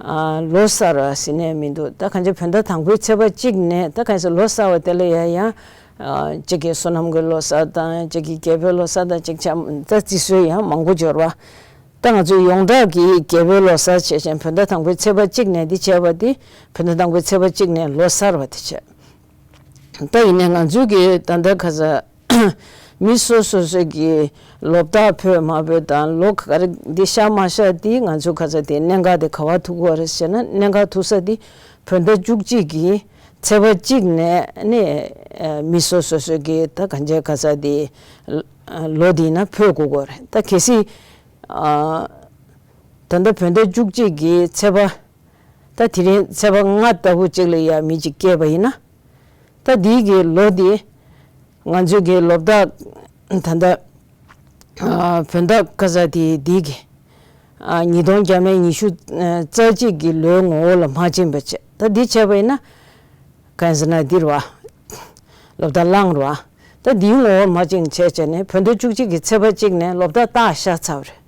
ཨ་ལོ་གསར་བ་ཟེར་ནས་མི་འདུག་ད་གང་ཅི་བོད་ཟླ་དང་པོའི་ཚེས་པ་གཅིག་ནས་ད་གང་ཟེར་ལོ་གསར་བ་དེ་ལ་ཡ་ཡང་ཨ་གཅིག་གིས་བསོད་ནམས་ཀྱི་ལོ་གསར་དང་གཅིག་གིས་རྒྱལ་པོའི་ལོ་གསར་དང་གཅིག་ཆ་ད་རྩི་སྲོལ་ཡང་མང་པོ་འབྱོར་བ། ད་ང་ཚོའི་ཡོངས་གྲགས་ཀྱི་རྒྱལ་པོའི་ལོ་གསར་བྱས་ཤིང་བོད་ཟླ་དང་པོའི་ཚེས་པ་གཅིག་ནས་འདི་བྱས་པ་འདི་བོད་ཟླ་དང་པོའི་ཚེས་པ་གཅིག་ནས་ལོ་གསར་བ་དེ་བྱས། ད་ཡིན་ནའི་ང་ཚོའི་གི་ད་ལྟ་ཁ་ས་མི་སོ་སོ་སོ་གི་ལོ་རྟགས་ཕོད་མ་ཕོད་དང་ལོ་ག་རེ་འདི་ཤར་མ་ཤར་འདི་ང་ཚོའི་ཁ་ས་དེ་གནད་འགག་དེ་ག་བ་ཐུག་གོ་རེད་ཟེར་ན་གནད་འགག་ཐུག་ས་དེ་བོད་ཟླ་བཅུ་གཅིག་གི་ཚེས་པ་གཅིག་ནས་ནི་མི་སོ་སོ་སོ་གི་ད་གང་ཅི་ཁ་ས་དེ་ལོ་དེ་ན་ཕོད་དགོས་གོ་རེད། ད་གལ་སྲིད། ཨ། ད་ལྟ་བོད་ཟླ་བཅུ་གཅིག་གི་ཚེས་པ། ད་དེ་རིང་ཚེས་པ་ལྔ་ལྟ་བུ་གཅིག་ལ་ཡ་མི་གཅིག་སྐྱེས་པ་ཡིན་ན། ད་འདིའི་གི་ལོ་འདི། ང་ཚོའི་གི་ལོ་རྟགས། ད་ལྟ། ཨ། བོད་ཟླ་ཁ་ས་དེ་འདིའི་གི་ཨ། ཉིས་སྟོང་བརྒྱ་མེད་ཉི་ཤུ་རྩ་གཅིག་གི་ལོའི་ངོ་བོ་ལ་མ་ཕྱིན་པ་བྱས། ད་འདི་བྱས་པ་ཡིན་ན། གང་ཟེར་ན་འདིར་བ། ལོ་རྟགས་གླང་རེད་བ། ད་འདིའི་ངོ་བོར་མ་བཅིངས་བྱས་བྱས་ནས་བོད་ཟླ་བཅུ་གཅིག་གི་ཚེས་པ་གཅིག་ནས་ལོ་རྟགས་སྟག་ཤར་ཚར་བ་རེད།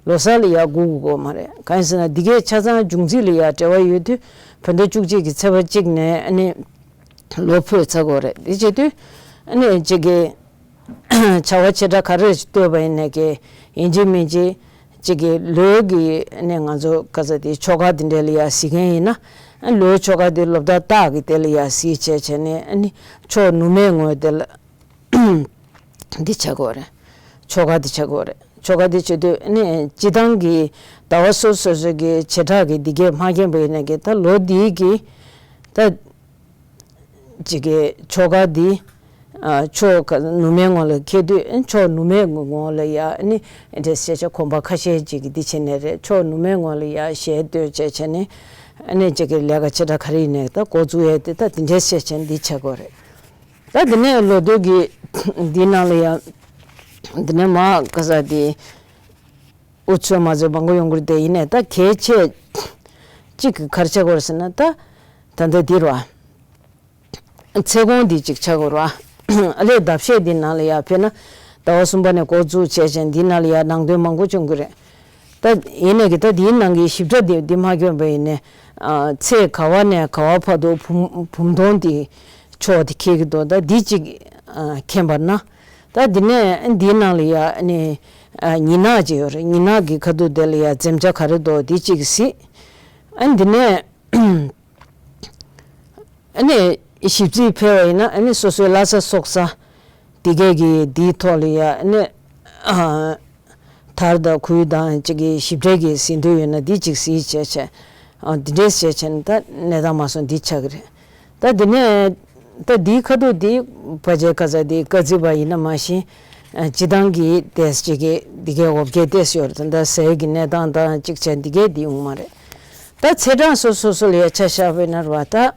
ལོ་གསར་ལ་ཡར་སྒུག་དགོས་མ་རེད། གང་ཡིན་ཟེར་ན་འདི་གའི་ཆ་ཚང་འབྱུང་རྩིས་ལ་ཡར་འབྲེལ་བ་ཡོད་དུས་བོད་ཟླ་བཅུ་གཅིག་གི་ཚེས་པ་གཅིག་ནས་ཨ་ནི་ལོ་འཕོས་ཚར་དགོས་རེད། འདི་བྱེད་དུས་ཨ་ནི་གཅིག་གི་བྱ་བ་ཆེ་ཕྲ་ག་རེ་ཞིག་བཏོད་པ་ཡིན་ནའི་གི་ཡིན་གཅིག་མིན་གཅིག་གཅིག་གི་ལོའི་གི་ནས་ང་ཚོ་ག་ཚོད་དེ་ཆོ་ག་དེ་འདྲ་ལ་ཡ་གཟིགས་མཁན་ཡིན་ན། ལོའི་ཆོ་ག་དེ་ལོ་རྟགས་སྟག་གི་དེ་ལ་ཡ་གཟིགས་བྱས་བྱས་ནས་ཨ་ནི་ཕྱོགས་ནུབ་མའི་ངོས་དེ་ལ་འདི་བྱ་དགོས་རེད། ཆོ་ག་འདི་བྱ་དགོས་རེད། ཆོ་ག་འདི་བྱེད་དུས་ཨ་ནི་སྤྱི་བཏང་གི་ ཟླ་བ་སོ་སོ་སོ་གི་བྱེ་བྲག་གི་འདི་གས་མ་མཁྱེན་པ་ཡིན་ན་གི་ད་ལོ་འདི་གི་ད་ཅིག་གི་ཆོ་ག་འདི་ཨ་ཆོ་ག་ནུ་མའི་ངོ་ལ་འཁེལ་དུས་ཨ་ཆོ་ནུ་མའི་ངོ་ལ་ཡ་ཨ་ནི་འདྲ་ཤེས་བྱ་གོམ་པ་ཁ་ཤས་ཅིག་གི་འདི་བྱས་ནས་རེད། ཆོ་ནུ་མའི་ངོ་ལ་ཡ་ཞལ་སྟོན་བྱས་བྱས་ནས་ཨ་ནི་ཅིག་གི་ལས་ཀ་བྱེ་བྲག་ག་རེ་ཡིན་ནའི་ད་འགོ་བཙུགས་ཡས་དེ་ད་འདི་འདྲ་ཤེས་བྱས་འདི་བྱེད་དགོས་རེད། ད་འདི་ནས་ལོ་དུས་ཀྱི་འདི་ནང་ལ་ཡ་འདི་ནས་མ་ག་ས་དེ། འུ་ཚོས་མ་ཚོད་མང་པོ་ཡོང་གི་རེད་དེ། ཡིན་ནའི་ད་གལ་ཆེ་གཅིག་གི་ག་རེ་ཆགས་ཀྱི་ཡོད་རེད་ཟེར་ན། ད་ད་ལྟ་འདི་རེད་བ། ཚེ་གོང་འདི་གཅིག་ཆགས་ཀྱི་ཡོད་རེད་བ། ཨ་ལས་ཟླ་ཕྱེད་འདི་ནང་ལ་ཡ་དཔེར་ན་ཟླ་བ་གསུམ་པ་ནས་འགོ་བཙུགས་བྱས་བྱས་འདི་ནང་ལ་ཡ་ནང་དོན་མང་པོ་བྱུང་གི་རེད། ད་ཡིན་ནའི་གི་ད་འདིའི་ནང་གི་ཞིབ་ཕྲ་འདི་འདི་མ་སྐྱོན་པ་ཡིན་ནའི། ཨ་ཚེས་ག་བ་ནས་ག་བ་བར་དུ་བུམ་བུམ་སྟོང་འདི་ཕྱོགས་འདི་འཁེལ་གྱི་འདུག་ད་འདི་གཅིག་ཨ་མཁྱེན་པ་ན། ད་འདི་ནས་འདིའི་ནང་ལ་ཡ་ཨ་ནི་ཨ་ཉི་ནག་ཅིག་ཡོད་རེད། ཉི་ནག་གི་ཁ་ཐུག་དེ་ལ་ཡ་འཛེམ་བྱ་ག་རེ་འདུག་འདི་གཅིག་གཟིགས། ཨ་འདི་ནས་ཨ་ནི་ཞིབ་རྩིས་ཕེབས་པ་ཡིན་ན་ཨ་ནི་སོ་སོའི་ལྷ་ས་སོག་ས་འདི་གས་ཀྱི་འདིའི་ཐོག་ལ་ཡ་ཨ་ནི་ཨ་དར་དང་གུར་དང་ཅིག་གི་ཞིབ་ཕྲའི་གི་ཟིན་ཐོ་ཡོད་ན་འདི་གཅིག་གཟིགས་བྱས་བྱས། ཨ་འདི་འདྲས་བྱས་བྱས་ནས་ད་གནས་སྟངས་མ་སོང་འདི་ཆགས་ཀྱི་རེད། ད་འདི་ནས་ད་འདིའི་ཁ་ཐུག་འདི་ཕལ་ཆེར་ག་ས་འདི་བཀའ་བརྩིས་པ་ཡིན་ན་མ་གཞི་ཨ་སྤྱི་བཏང་གི་ཏེས་ཅིག་གི་འདི་གའི་འོ་བརྒྱལ་ཏེས་ཡོད་རེད། ད་ཟས་ཀྱི་གནས་སྟངས་དང་ཅིག་བྱས་འདི་གའི་འདི་ཡོང་མ་རེད། ད་ཚེས་གྲངས་སོ་སོ་སོ་ལ་ཡ་ཆ་བཞག་པ་ཡིན་ན་རེད་བ། ད།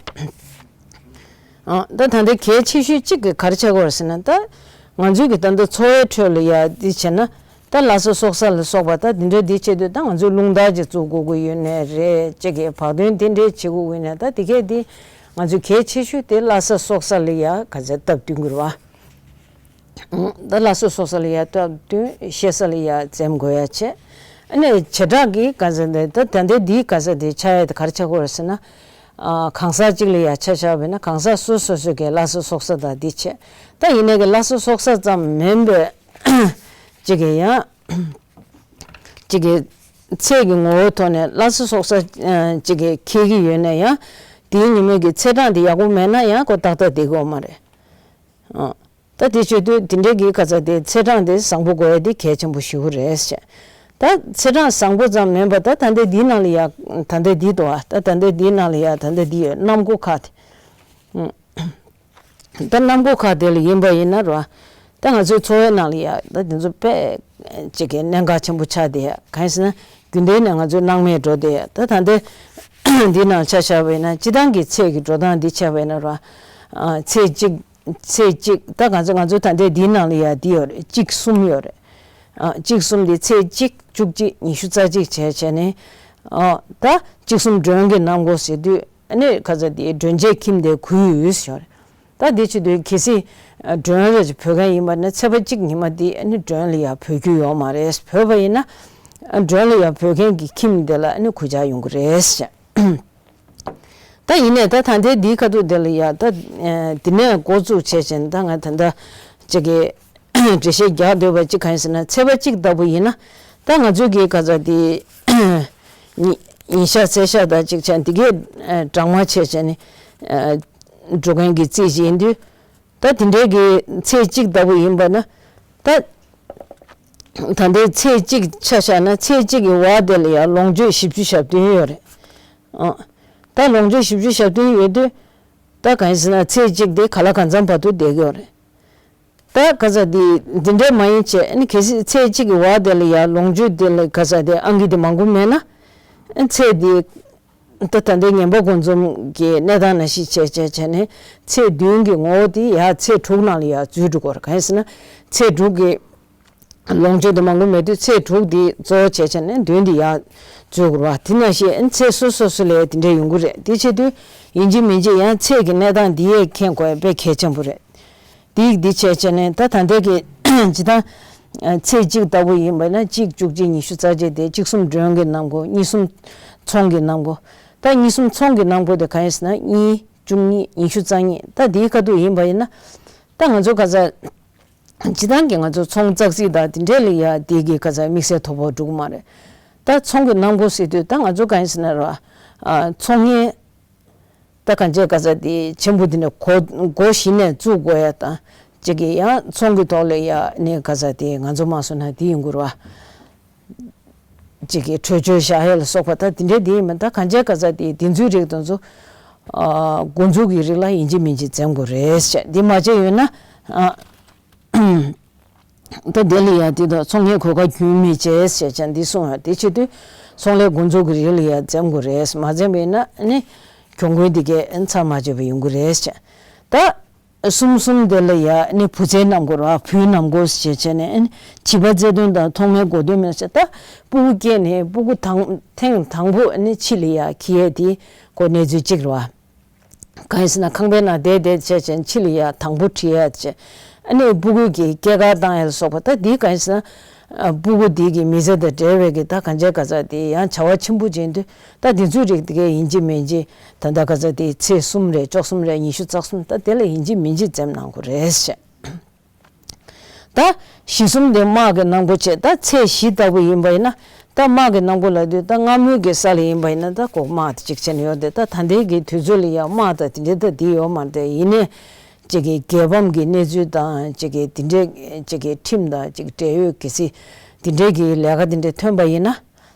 ཨ་ད་ད་ལྟའི་གལ་ཆེ་ཤོས་གཅིག་གི་ག་རེ་ཆགས་ཀྱི་ཡོད་རེད་ཟེར་ན། ད་ང་ཚོའི་གི་ད་ལྟ་འཚོ་བའི་ཁྲོད་ལ་ཡ་འདི་བྱས་ན། ད་ལྷ་ས་སོག་ས་ལ་སོགས་པ་ད་འདི་འདྲའི་འདི་བྱེད་དུས་ད་ང་ཚོས་རླུང་རྟ་ཅིག་བཙུགས་དགོས་ཀྱི་ཡོད་ནའི་རེད། ཅིག་གི་བག་སྟོན་དེ་འདྲའི་བྱེད་དགོས་ཀྱི་ཡོད་ནའི། ད་དེ་གས་འདི་ང་ཚོའི་གལ་ཆེ་ཤོས་དེ་ལྷ་ས་སོག་ས་ལ་ཡ་ག་ཚད་སྟབས་བསྟུན་དགོས་རེད་བ། ད་ལྷ་ས་སོག་ས་ལ་ཡ་སྟབས་བསྟུན། ཤེས་ས་ལ་ཡ་འཛེམ་དགོས་ཡ་བྱས། ཨ་ནི་བྱེ་བྲག་གི་ག་ས་འདི་ད་ད་ལྟའི་འདིའི་ག་ས་འདི་ཆགས་ཡ་དེ་ག་རེ་ཆགས་ཀྱི་ཡོད་རེད་ཟེར་ན། ཨ་གང་ཟག་གཅིག་ལ་ཡ་ཆ་བཞག་པ་ཡིན་ན་གང་ཟག་སོ་སོ་སོ་གི་ལྷ་ས་སོག་ས་དང་འདི་བྱས། ད་ཡིན་ནའི་གི་ལྷ་ས་སོག་ས་ཙམ་མིན་པའི་གཅིག་གི་ཡང་གཅིག་གི་ཚེས་ཀྱི་ངོ་བོའི་ཐོག་ནས་ལྷ་ས་སོག་ས་ཨ་གཅིག་གི་འཁེལ་གྱི་ཡོད་ན་ཡང་དེའི་ཉིན་མོ་གི་ཚེས་གྲངས་དེ་ཡག་པོ་མེད་ན་ཡང་ཁོ་ཏག་ཏག་བསྡད་ཀྱི་ཡོད་མ་རེད། ཨ། ད་དེ་བྱེད་དུས་དེ་འདྲའི་གི་ག་ཚ་དེ་ཚེས་གྲངས་དེ་བཟང་པོ་དགོས་ཡ་དེ་གལ་ཆེན་པོ་ཞེ་པོ་རེད་ཟེར། ད་ཚེས་གྲངས་བཟང་པོ་ཙམ་མིན་པ་ད་ད་ལྟའི་འདིའི་ནང་ལ་ཡ་ད་ལྟའི་འདི་འདུག་ཨ། ད་ད་ལྟའི་འདིའི་ནང་ལ་ཡ་ད་ལྟའི་འདི་ཡོད། གནམ་སྒོ་ཁག་དེ། ཨུམ། ད་གནམ་སྒོ་ཁག་དེ་ལ་ཡིན་པ་ཡིན་ན་རོ། ད་ང་ཚོའི་འཚོ་བའི་ནང་ལ་ཡ་ད་དེ་ཚོ་དཔེ་ཅིག་གི་གནད་འགག་ཆེན་པོ་ཆགས་བསྡད་ཡ། གང་ཡིན་ཟེར་ན་རྒྱུན་ལྡན་ནས་ང་ཚོའི་སྣང་མེད་འགྲོ་བསྡད་ཡ། ད་ད་ལྟའི་འདིའི་ནང་ཆ་བཞག་པ་ཡིན་ན་སྤྱི་བཏང་གི་ཚེས་ཀྱི་འགྲོ་སྟངས་འདི་བྱས་པ་ཡིན་ན་རོ། ཨ་ཚེས་གཅིག་ཚེས་གཅིག་ད་ང་ཚོ་ང་ཚོ་ད་ལྟའི་འདིའི་ནང་ལ་ཡ་འདི་ཡོད་རེད། གཅིག་གསུམ་ཡོད་རེད། ཨ་གཅིག་གསུམ་འདི་ཚེས་གཅིག་བཅུ་གཅིག་ཉི་ཤུ་རྩ་གཅིག་བྱས་བྱས་ནས། ཨ་ད་གཅིག་གསུམ་སྒྲོན་གྱི་གནམ་སྒོ་ཟེར་དུས་ཨ་ནི་ག་ཚ་འདི་སྒྲོན་ཆས་ཁྱིམ་དེ་གུས་ཡོད་ཞོར། ད་འདི་བྱེད་དུས་གལ་སྲིད་སྒྲོན་རེ་ཅིག་བོད་མཁན་ཡིན་པ་ན་ཚེས་པ་གཅིག་ཉི་མ་འདི་ཨ་ནི་སྒྲོན་ལ་ཡ་བོད་རྒྱུ་ཡོད་མ་རེད། བོད་པ་ཡིན་ན་སྒྲོན་ལ་ཡ་བོད་མཁན་གྱི་ཁྱིམ་དེ་ལ་ཨ་ནི་གུས་ཕྱག་ཡོང་གི་རེད། ད་ཡིན་ནའི་ད་ད་ལྟའི་འདིའི་ཁ་ཐུག་དེ་ལ་ཡ་ད་ཨ་འདི་ནས་འགོ་བཙུགས་བྱས་བྱས་ད་ང་ད་ལྟ་ཅིག་གི་འགྲེལ་བཤད་རྒྱག་འདོད་པ་ཅིག་གང་ཡིན་ཟེར་ན། ཚེས་པ་གཅིག་ལྟ་བུ་ཡིན་ན་ད་ང་ཚོའི་གི་ག་ཚ་དེ་ཉི་ཉིན་ཞག་ཚེས་ཞག་དང་ཅིག་བྱས་འདི་གའི་ཨ་སྦྲགས་མ་བྱས་བྱས་ནས་ཨ་འགྲོ་མཁན་གྱི་རྩིས་ཅིག་ཡིན་དུས། ད་དེ་འདྲའི་གི་ཚེས་གཅིག་ལྟ་བུ་ཡིན་པ་ན། ད་ད་ལྟའི་ཚེས་གཅིག་ཆ་བཞག་ན་ཚེས་གཅིག་གི་བར་དེ་ལ་ཡང་ལོངས་སྤྱོད་བཞི་བཅུ་ཞེ་བདུན་ཡོད་རེད། ཨ་ད་ལོངས་སྤྱོད་བཞི་བཅུ་ཞེ་བདུན་ཡོད་དུས། ད་གང་ཡིན་ཟེར་ན་ཚེས་གཅིག་དེ་ག་ལ་གང་འཚམ་བར་དུ་བསྡད་ཀྱི་ཡོད་རེད། ད་ག་ཚ་དེ་འདི་འདྲས་མ་ཡིན་བྱས་ཨ་ནི་གལ་སྲིད་ཚེས་གཅིག་གི་བར་དེ་ལ་ཡང་ལོངས་སྤྱོད་དེ་ལ་ག་ཚ་དེ་ཨང་ཀི་དེ་མང་པོ་མེད་ན་ཨ་ཚེས་དེ། ད་ད་ལྟའི་ངན་པ་དགུ་འཛོམས་ཀྱི་གནས་སྟངས་ནང་བཞིན་བྱས་བྱས་བྱས་ནས་ཚེས་བདུན་གྱི་ངོ་བོ་དེ་ཡར་ཚེས་དྲུག་ནང་ལ་ཡར་འཛུལ་འགྲོ་གི་ཡོད་རེད། གང་ཡིན་ཟེར་ན་ཚེས་དྲུག་གི་ལོངས་སྤྱོད་དེ་མང་པོ་མེད་དུས་ཚེས་དྲུག་དེ་གཙོ་བོ་བྱས་བྱས་ནས་བདུན་དེ་ཡར་འཛུལ་དགོས་རེད་བ། དེ་ནང་བཞིན་ཚེས་སོ་སོ་སོ་ལ་དེ་འདྲ་ཡོང་གི་རེད། དེ་བྱེད་དུས་ཡིན་གཅིག་མིན་གཅིག་ཡང་ཚེས་ཀྱི་གནས་སྟངས་འདི་ཡས་མཁྱེན་དགོས་ཡ་དཔེ་གལ་ཆེན་པོ་རེད། དེ་ཡིག་འདི་བྱས་བྱས་ནས་ད་ད་ལྟའི་གི་ཇི་ལྟར་ཚེས་གཅིག་ལྟ་བུ་ཡིན་པ་ན་གཅིག་བཅུ་གཅིག་ཉི་ཤུ་རྩ་གཅིག་དེ་གཅིག་གསུམ་སྒྲོན་གྱི་གནམ་སྒོ། གཉིས་གསུམ་ཚོང་གི་གནམ་སྒོ། ད་གཉིས་གསུམ་ཚོང་གི་གནམ་སྒོ་དེ་གང་ཡིན་ཟེར་ན་གཉིས་བཅུ་གཉིས་ཉི་ཤུ་རྩ་གཉིས། ད་དེའི་ཁ་ཐུག་ཡིན་པ་ཡིན་ན་ད་ང་ཚོ་ག་ཚ་ཇི་ལྟར་གྱི་ང་ཚོ་ཚོང་ཙག་ཙིག་དང་དེ་འདྲས་ལ་ཡ་དེ་གི་ག་ཚ་དམིགས་བསལ་དོ་ཕོག་འགྲོ་གི་མ་རེད། ད་ཚོང་གི་གནམ་སྒོ་ཟེར་དུས་ད་ང་ཚོ་གང་ཡིན་ཟེར་ན་ར་ཨ་ཚོང་ངན། ད་གང་ཅི་ག་ཚ་དེ་ཆེན་པོ་དེ་འདྲ་གོ་གོ་གཞི་ནས་བཙུགས་དགོས་ཡ་དང་ཅིག་གི་ཡང་ཚོང་གི་ཐོག་ལ་ཡ་ནི་ག་ཚ་དེ་ང་ཚོ་མ་སོང་ན་དེ་ཡིན་དགོས་ར་བ། ཅིག་གི་གྲོས་ཆོད་བཞག་ཡས་ལ་སོགས་པ་ད་དེ་འདྲའི་དེ་ཡིན་མིན་ད་གང་བྱས་ག་ཚ་དེ་དེ་ཚོའི་རིགས་དེ་ཚོ་འགོ་འཛུགས་ཀྱི་རིགས་ལ་ཡིན་གཅིག་མིན་གཅིག་འཛེམ་དགོས་རེད་ཅེས་འདི་མ་བྱས་ཡོད་ན། ད་དེ་ལ་ཡ་དེ་དང་ཚོང་ལས་གོ་སྐབས་རྒྱུན་མི་བཅད་ཟེར་ཅང་འདི་གསུངས་ཡ་དེ་བྱེད་དུས་ཚོང་ལས་འགོ་འཛུགས་ཀྱི་རིགས་ལ་ཡ་འཛེམ་དགོས་རེད། མ་འཛེམ་པས་ན་ནི་གྱོང་གུན་འདི་གས་ཚར་མ་བཅད་པ་ཡོང་གི་རེད་ཟེར། ད་གསུམ་གསུམ་དེ་ལ་ཡ་ནི་བུ་ཚའི་རྣམ་སྐོར་བ་བུའི་རྣམ་སྐོར་ཟེར་བྱས་ནས་བྱིས་པ་བརྩེ་དོན་དང་ཐོག་མའི་གོ་དོན་མེད་ཟེར། ད་སྤུ་གུ་སྐྱེས་ནས་སྤུ་གུ་དང་ཐེངས་དང་པོ་ནི་ཕྱི་ལ་ཡ་འཁྱེར་ཡས་དེ་ཁོ་གནས་ཚུལ་གཅིག་རེད་བ། གང་ཡིན་ཟེར་ན་ཁང་པའི་ནང་བསྡད་བསྡད་བྱས་བྱས་ཕྱི་ལ་ཡ་དང་པོ་ཁྲིད་ཡ་བྱས། ཨ་ནི་སྤུ་གུ་གི་སྐྱེས་སྐར་བཏང་ཡ་ལ་སོགས་པ་ད་འདི་གང་ཡིན་ཟེར་ན། ཨ་སྤུ་གུ་འདི་གི་མི་ཚེ་དང་འབྲེལ་བའི་གི་ད་གང་བྱས་ག་ཚ་དེ་ཡང་བྱ་བ་ཆེན་པོ་བྱེད་དུས་ད་འདི་ཚོའི་རིགས་དེ་གས་ཡིན་གཅིག་མིན་གཅིག་ད་ལྟ་ག་ཚ་དེ་ཚེས་གསུམ་རེད། བཅུ་གསུམ་རེད། ཉི་ཤུ་རྩ་གསུམ་ད་དེ་ལ་ཡིན་གཅིག་མིན་གཅིག་འཛེམ་གནང་དགོས་རེད་ཟེར། ད་བཞི་གསུམ་དེ་དམག་གི་གནང་སྒོ་བྱས། ད་ཚེས་བཞི་ལྟ་བུ་ཡིན་པ་ཡིན་ན་ད་དམག་གི་གནང་སྒོ་ལབ་དུས་ད་སྔ་མོའི་གི་ས་ལ་ཡིན་པ་ཡིན་ན་ད་ཁོ་དམག་དེ་གཅིག་བྱས་ནས་ཡོད་དེ། ད་ད་ལྟའི་གི་དུས་ཚོད་ལ་ཡང་དམག་ད་དེ་འདྲ་ད་འདི་ཡོད་མ་རེད། ཡིན་ནའི་ཅིག་གི་རྒྱལ་ཕམ་གི་གནས་ཚུལ་དང་ཅིག་གི་དེ་འདྲའི་ཅིག་གི་ཁྲིམས་དང་ཅིག་འབྲེལ་ཡོད་གལ་སྲིད་དེ་འདྲའི་གི་ལས་ཀ་དེ་འདྲ་ཐོན་པ་ཡིན་ན།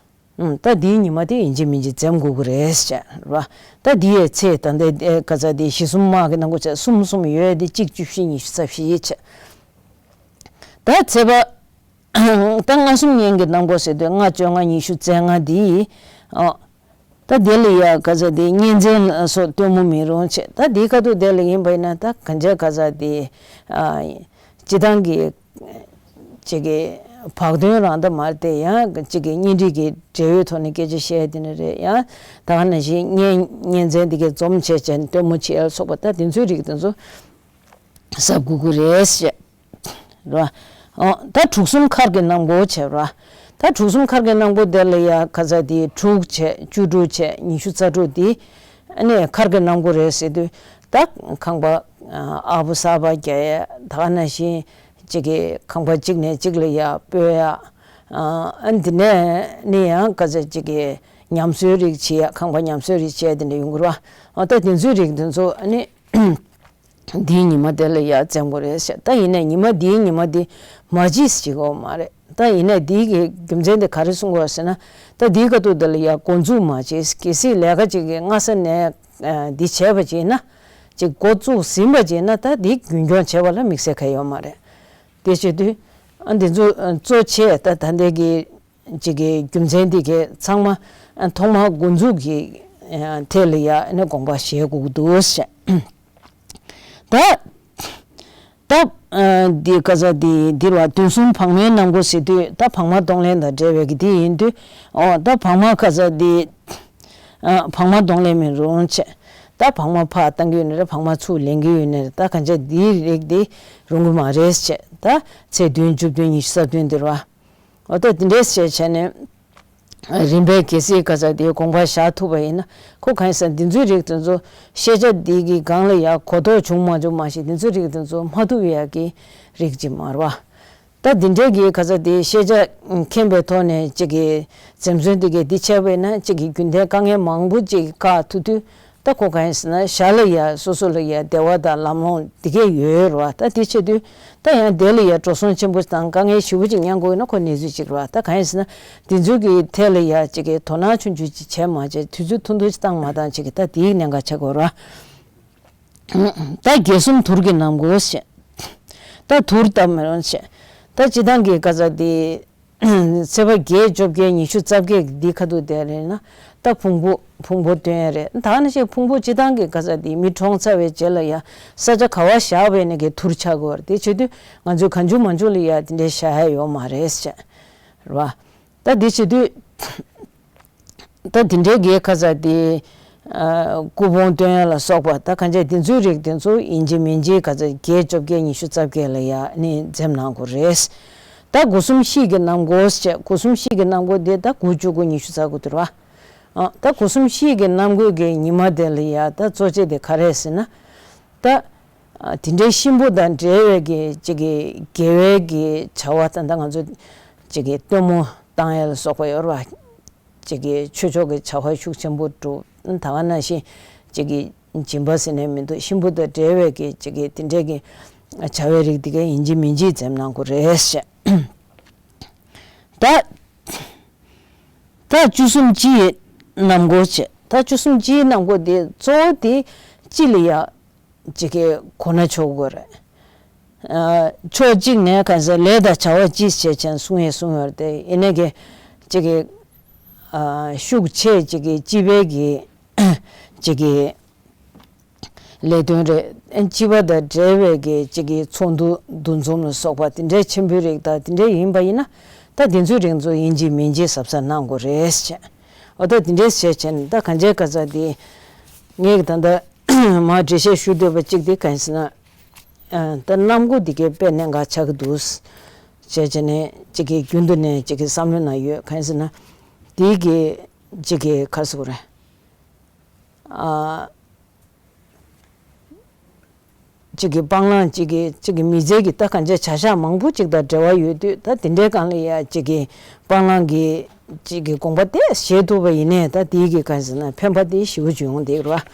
ཨུམ། ད་འདིའི་ཉི་མ་དེ་ཡིན་གཅིག་མིན་གཅིག་འཛེམ་དགོས་ཀྱི་རེད་ཟེར་བ། ད་འདི་ཡའི་ཚེས་ད་ལྟ་ཨེ་ག་ཚ་དེ་བཞི་གསུམ་དམག་གི་གནང་སྒོ་བྱས། གསུམ་གསུམ་ཡོད་དེ་གཅིག་བཅུ་བཞི། ཉི་ཤུ་རྩ་བཞི་བྱས། ད་ཚེས་པ་ད་ལྔ་གསུམ་གཉིས་ཀྱི་གནང་སྒོ་ཟེར་དུས་ལྔ་བཅོ་ལྔ་ཉི་ཤུ་རྩ་ལྔ་འདི་ཨོ། ད་དེ་ལ་ཡ་ག་ཚ་དེ་གཉེན་ཚན་ལ་སོགས་སྟོན་མོ་མི་རུང་བྱས། ད་འདི་ཁ་ཐུག་དེ་ལ་ཡིན་པ་ཡིན་ན་ད་གང་བྱས་ག་ཚ་དེ་ཨ་སྤྱི་བཏང་གི་ཅིག་གི་བག་སྟོན་རང་ད་མ་རེད་དེ། ཡང་ཅིག་གི་གཉེན་སྒྲིག་གི་འབྲེལ་ཡོད་ཐོག་ནས་སྐད་ཆ་བཤད་དེ་ནི་རེད། ཡང་ད་ག་ནང་བཞིན་གཉེན་གཉེན་ཚན་འདི་གའི་འཛོམས་བྱས་བྱས་ནས་སྟོན་མོ་བྱེད་ཡ་ལ་སོགས་པ་ད་དེ་ཚོའི་རིགས་དེ་ཚོ་གཟབ་དགོས་ཀྱི་རེད་ཟེར་བ། ཨོ་ད་དྲུག་གསུམ་མཁར་གྱི་གནང་སྒོ་བྱས་བ། ད་དྲུག་གསུམ་མཁར་གྱི་གནང་སྒོ་དེ་ལ་ཡ་ག་ཚ་དེ་དྲུག་བྱས། བཅུ་དྲུག་བྱས། ཉི་ཤུ་རྩ་དྲུག་དེ་ཨ་ནི་མཁར་གྱི་གནང་སྒོ་རེད་ཟེར་དུས་ད་ཁང་པ་ཨ་ཨ་བུ་གསར་པ་རྒྱག་ཡ། ད་ག་ནང་བཞིན་གཅིག་གི་ཁང་པ་གཅིག་ནས་གཅིག་ལ་ཡ་སྤོས་ཡ། ཨ་འདི་ནས་ནི་ཡང་ག་ཚ་གཅིག་གི་ཉམས་གསོའི་རིགས་བྱེད་ཡ། ཁང་པ་ཉམས་གསོའི་རིགས་བྱེད་ཡ་དེ་འདྲ་ཡོང་གི་རེད་བ། ཨ་ད་དེ་ཚོའི་རིགས་དེ་ཚོ་ཨ་ནི་འདིའི་ཉི་མ་དེ་ལ་ཡ་འཛེམ་དགོས་རེད་ཟེར། ད་ཡིན་ནའི་ཉི་མ་འདིའི་ཉི་མ་འདི་མ་བྱེད་ཟེར་གྱི་ཡོད་མ་རེད། ད་ཡིན་ནའི་འདིའི་གི་རྒྱུ་མཚན་དེ་ག་རེ་གསུང་གི་ཡོད་ཟེར་ན། ད་འདིའི་ཁ་ཐུག་དེ་ལ་ཡ་འགོ་འཛུགས་མ་བྱེད། གལ་སྲིད་ལས་ཀ་ཅིག་གི་སྔ་ས་ནས་ཨ་འདི་བྱས་པ་ཅིག་ཡིན་ན། ཅིག་འགོ་བཙུགས་ཟིན་པ་ཅིག་ཡིན་ན་ད་འདི་རྒྱུན་སྐྱོང་བྱེད་པ་ལ་དམིགས་བསལ་གང་ཡོད་མ་རེད། དེ་བྱེད་དུས་ཨ་འདི་ཚོ་གཙོ་ཆེ་ད་ད་འདི་གི་ཅིག་གི་རྒྱུ་མཚན་འདི་གའི་ཚང་མ་ཨ་ཐོག་མར་འགོ་འཛུགས་ཀྱི་ཨ་ཐད་ལ་ཡ་ཨ་ནི་དགོངས་པ་བཞེས་དགོས་ཀྱི་འདུག་ཟེར། ད་ད་ཨ་འདི་ག་ཚ་འདི་འདིར་བ་བདུན་གསུམ་བག་མའི་གནང་སྒོ་ཟེར་དུས་ད་བག་མ་གཏོང་ལེན་དང་འབྲེལ་བའི་གི་འདི་ཡིན་དུས། ཨོ་ད་བག་མ་ག་ཚ་འདི་ཨ་བག་མ་གཏོང་ལེན་མི་རུང་བྱས། ད་བག་མ་ཕར་བཏང་གི་ཡོད་ནི་རེད། བག་མ་ཚུར་ལེན་གི་ཡོད་ནི་རེད། ད་གང་བྱས་འདིའི་རིགས་འདི་རུང་གི་མ་རེད་བྱས། ད་ཚེས་བདུན། བཅུ་བདུན། ཉི་ཤུ་རྩ་བདུན་འདིར་བ། འོ་ད་འདི་འདྲས་བྱས་བྱས་ནས་རིམ་པས་གལ་སྲིད་ག་ཚ་དེའི་དགོངས་པ་བཞག་ཐུབ་པ་ཡིན་ན། ཁོ་གང་ཡིན་ཟེར་ན་འདི་ཚོའི་རིགས་དེ་ཚོ་ཤེས་བྱ་འདི་གི་སྒང་ལ་ཡ་གོ་རྟོགས་བྱུང་མ་བྱུང་མ་ཤེས། འདི་ཚོའི་རིགས་དེ་ཚོ་མ་ཐུབ་ཡ་གི་རིགས་ཅིག་མ་རེད་བ། ད་འདི་འདྲས་ཀྱི་ག་ཚ་དེ་ཤེས་བྱ་མཁྱེན་པའི་ཐོག་ནས་ཅིག་གི་འཛེམ་ཟོན་འདི་གས་འདི་བྱས་པ་ཡིན་ན་ཅིག་གི་རྒྱུན་ལྡན་དཀའ་ངལ་མང་པོ་ཅིག་བཀག་ཐུབ་དུས། ད་ཁོ་གང་ཡིན་ཟེར་ན་ཞར་ལ་ཡ་སོ་སོ་ལ་ཡ་བདེ་བ་དང་ལམ་ལྷོང་འདི་གས་ཡོད་རེད་བ། ད་དེ་བྱེད་དུས་ད་ཡང་དེ་ལ་ཡ་འགྲོ་སོང་ཆེན་པོ་དང་དཀའ་ངལ་ཞེ་པོ་ཅིག་མྱང་དགོས་ན་ཁོ་གནས་ཚུལ་ཅིག་རེད་བ། ད་གང་ཡིན་ཟེར་ན་དེ་ཚོའི་གི་ཐད་ལ་ཡ་ཅིག་གི་དོ་སྣང་ཆུང་ཆུང་ཅིག་བྱས་མ་བྱས། དུས་ཚོད་ཐུང་ཐུང་ཅིག་བཏང་མ་བཏང་ཅིག་གི་ད་དེའི་གནད་འགག་ཆགས་དགོས་རེད་བ། ད་བརྒྱད་གསུམ་དུར་གྱི་གནང་སྒོ་ཟེར། ད་དུར་བཏབ་མི་རུང་ཟེར། ད་སྤྱི་བཏང་གི་ག་ཚ་དེ། ཚེས་པ་བརྒྱད། བཅོ་བརྒྱད། ཉི་ཤུ་རྩ་བརྒྱད་ཀྱི་འདི་ཁ་ཐུག་དེ་རེད་ན། ད་ཕུང་པོ་ཕུང་པོ་སྟོན་ཡ་རེད། ད་ནི་ཅིག་ཕུང་པོ་སྤྱི་བཏང་གི་ག་ཚ་དེ་མི་གྲོངས་ཚར་བའི་རྗེས་ལ་ཡ་ས་ཆ་ག་བ་བཞག་པའི་ནི་གི་དུར་ཆགས་དགོས་རེད། དེ་བྱེད་དུས་ང་ཚོས་གང་བྱུང་མང་བྱུང་ལ་ཡ་དེ་འདྲའི་བཞག་ཡ་ཡོད་མ་རེད་ཟེར། རེད་བ། ད་དེ་བྱེད་དུས། ད་དེ་འདྲའི་གི་ག་ཚ་དེ། ཨ་སྐུ་ཕུང་སྟོན་ཡ་ལ་སོགས་པ་ད་གང་བྱས་དེ་ཚོའི་རིགས་དེ་ཚོ་ཡིན་གཅིག་མིན་གཅིག་ག་ཚ་བརྒྱད། བཅོ་བརྒྱད། ཉི་ཤུ་རྩ་བརྒྱད་ལ་ཡ་ནི་འཛེམ་གནང་དགོས་རེད། ད་སྒོ་གསུམ་བཤིས་ཀྱི་གནང་སྒོ་ཟེར། སྒོ་གསུམ་བཤིས་ཀྱི་གནང་སྒོ་དེ་ད་དགུ་བཅུ་དགུ། ཉི་ཤུ་རྩ་དགུ་དེ་རེད་བ། ཨ་ད་སྒོ་གསུམ་བཤིས་ཀྱི་གནང་སྒོ་གི་ཉི་མ་དེ་ལ་ཡ་ད་གཙོ་ཆེ་དེ་ག་རེ་ཟེར་ན། ད་ཨ་དེ་འདྲའི་གཤིན་པོ་དང་འབྲེལ་བའི་གི་ཅིག་གི་དགེ་བའི་གི་བྱ་བ་ད་ད་ང་ཚོ་ཅིག་གི་སྟོན་མོ་བཏང་ཡ་ལ་སོགས་པ་ཡོད་རེད་བ། ཅིག་གི་ཆོས་ཕྱོགས་ཀྱི་བྱ་བ་ཤུགས་ཆེན་པོ་སྒྲུབ། ད་ག་ནང་བཞིན་ཅིག་གི་སྦྱིན་པ་ཟེར་ནས་མི་འདུག་གཤིན་པོ་དང་འབྲེལ་བའི་གི་ཅིག་གི་དེ་འདྲའི་གི་བྱ་བའི་རིགས་དེ་ག་ཡིན་གཅིག་མིན་གཅིག་འཛེམ་གནང་དགོས་རེད་ཟེར། ད་ ད་བཅུ་གསུམ་སྤྱིའི་གནམ་སྒོ་བྱས། ད་བཅུ་གསུམ་སྤྱིའི་གནམ་སྒོ་དེ་གཙོ་བོ་དེ་སྤྱི་ལ་ཡ་ཅིག་གི་གོ་ན་ཆོག་གི་རེད། ཨ། ཕྱོགས་གཅིག་ནས་གང་ཟེར་ལས་དང་བྱ་བ་སྤྱི་བྱས་ཅན་གསུང་ཡས་གསུང་ཡོད་རེད་དེ། ཡིན་ནའི་གི་ཅིག་གི་ཨ་ཤུགས་ཆེ་ཅིག་གི་སྤྱི་པའི་གི་ཅིག་གི་ལས་དོན་རེད། ཨ། སྤྱི་པ་དང་འབྲེལ་བའི་གི་ཅིག་གི་ཚོགས་འདུ་འདུ་འཛོམས་ལ་སོགས་པ་དེ་འདྲའི་ཆེན་པོའི་རིགས་དང་དེ་འདྲའི་ཡིན་པ་ཡིན་ན། ད་དེ་ཚོའི་རིགས་ཚོ་ཡིན་གཅིག་མིན་གཅིག་གཟབ་གཟབ་གནང་དགོས་རེད་ཟེར། འོ་ད་དེ་འདྲའི་བྱས་བྱས་ནས་ད་གང་བྱས་ག་ཚ་དེ་ངས་ད་ལྟ་མར་འགྲེལ་བཤད་ཞུ་འདོད་པ་གཅིག་དེ་གང་ཡིན་ཟེར་ན། ཨ། ད་གནམ་སྒོ་འདི་གའི་དཔེ་གནད་འགག་ཆགས་ཀྱི་འདུག་ཟེར་བྱས་ནས་གཅིག་གི་རྒྱུན་དུ་ནས་གཅིག་གི་བསམ་བློ་ནང་ཡོད། གང་ཡིན་ཟེར་ན་དེའི་གི་གཅིག་གི་ག་རེ་ཟེར་དགོས་རེད། ཨ། གཅིག་གི་སྤང་བླང་གཅིག་གི་གཅིག་གི་མི་ཚེ་གི་ད་གང་བྱས་བྱ་གཞག་མང་པོ་གཅིག་དང་འབྲེལ་བ་ཡོད་དུས། ད་དེ་འདྲའི་སྒང་ལ་ཡ་གཅིག་གི་སྤང་བླང་གི་གཅིག་གི་དགོངས་པ་དེ་བཞེས་ཐུབ་པ་ཡིན་ནའི་ད་དེའི་གི་གང་ཡིན་ཟེར་ན་ཕན་པ་དེ་ཞེ་པོ་ཅིག་ཡོང་བསྡད་ཀྱི་རེད་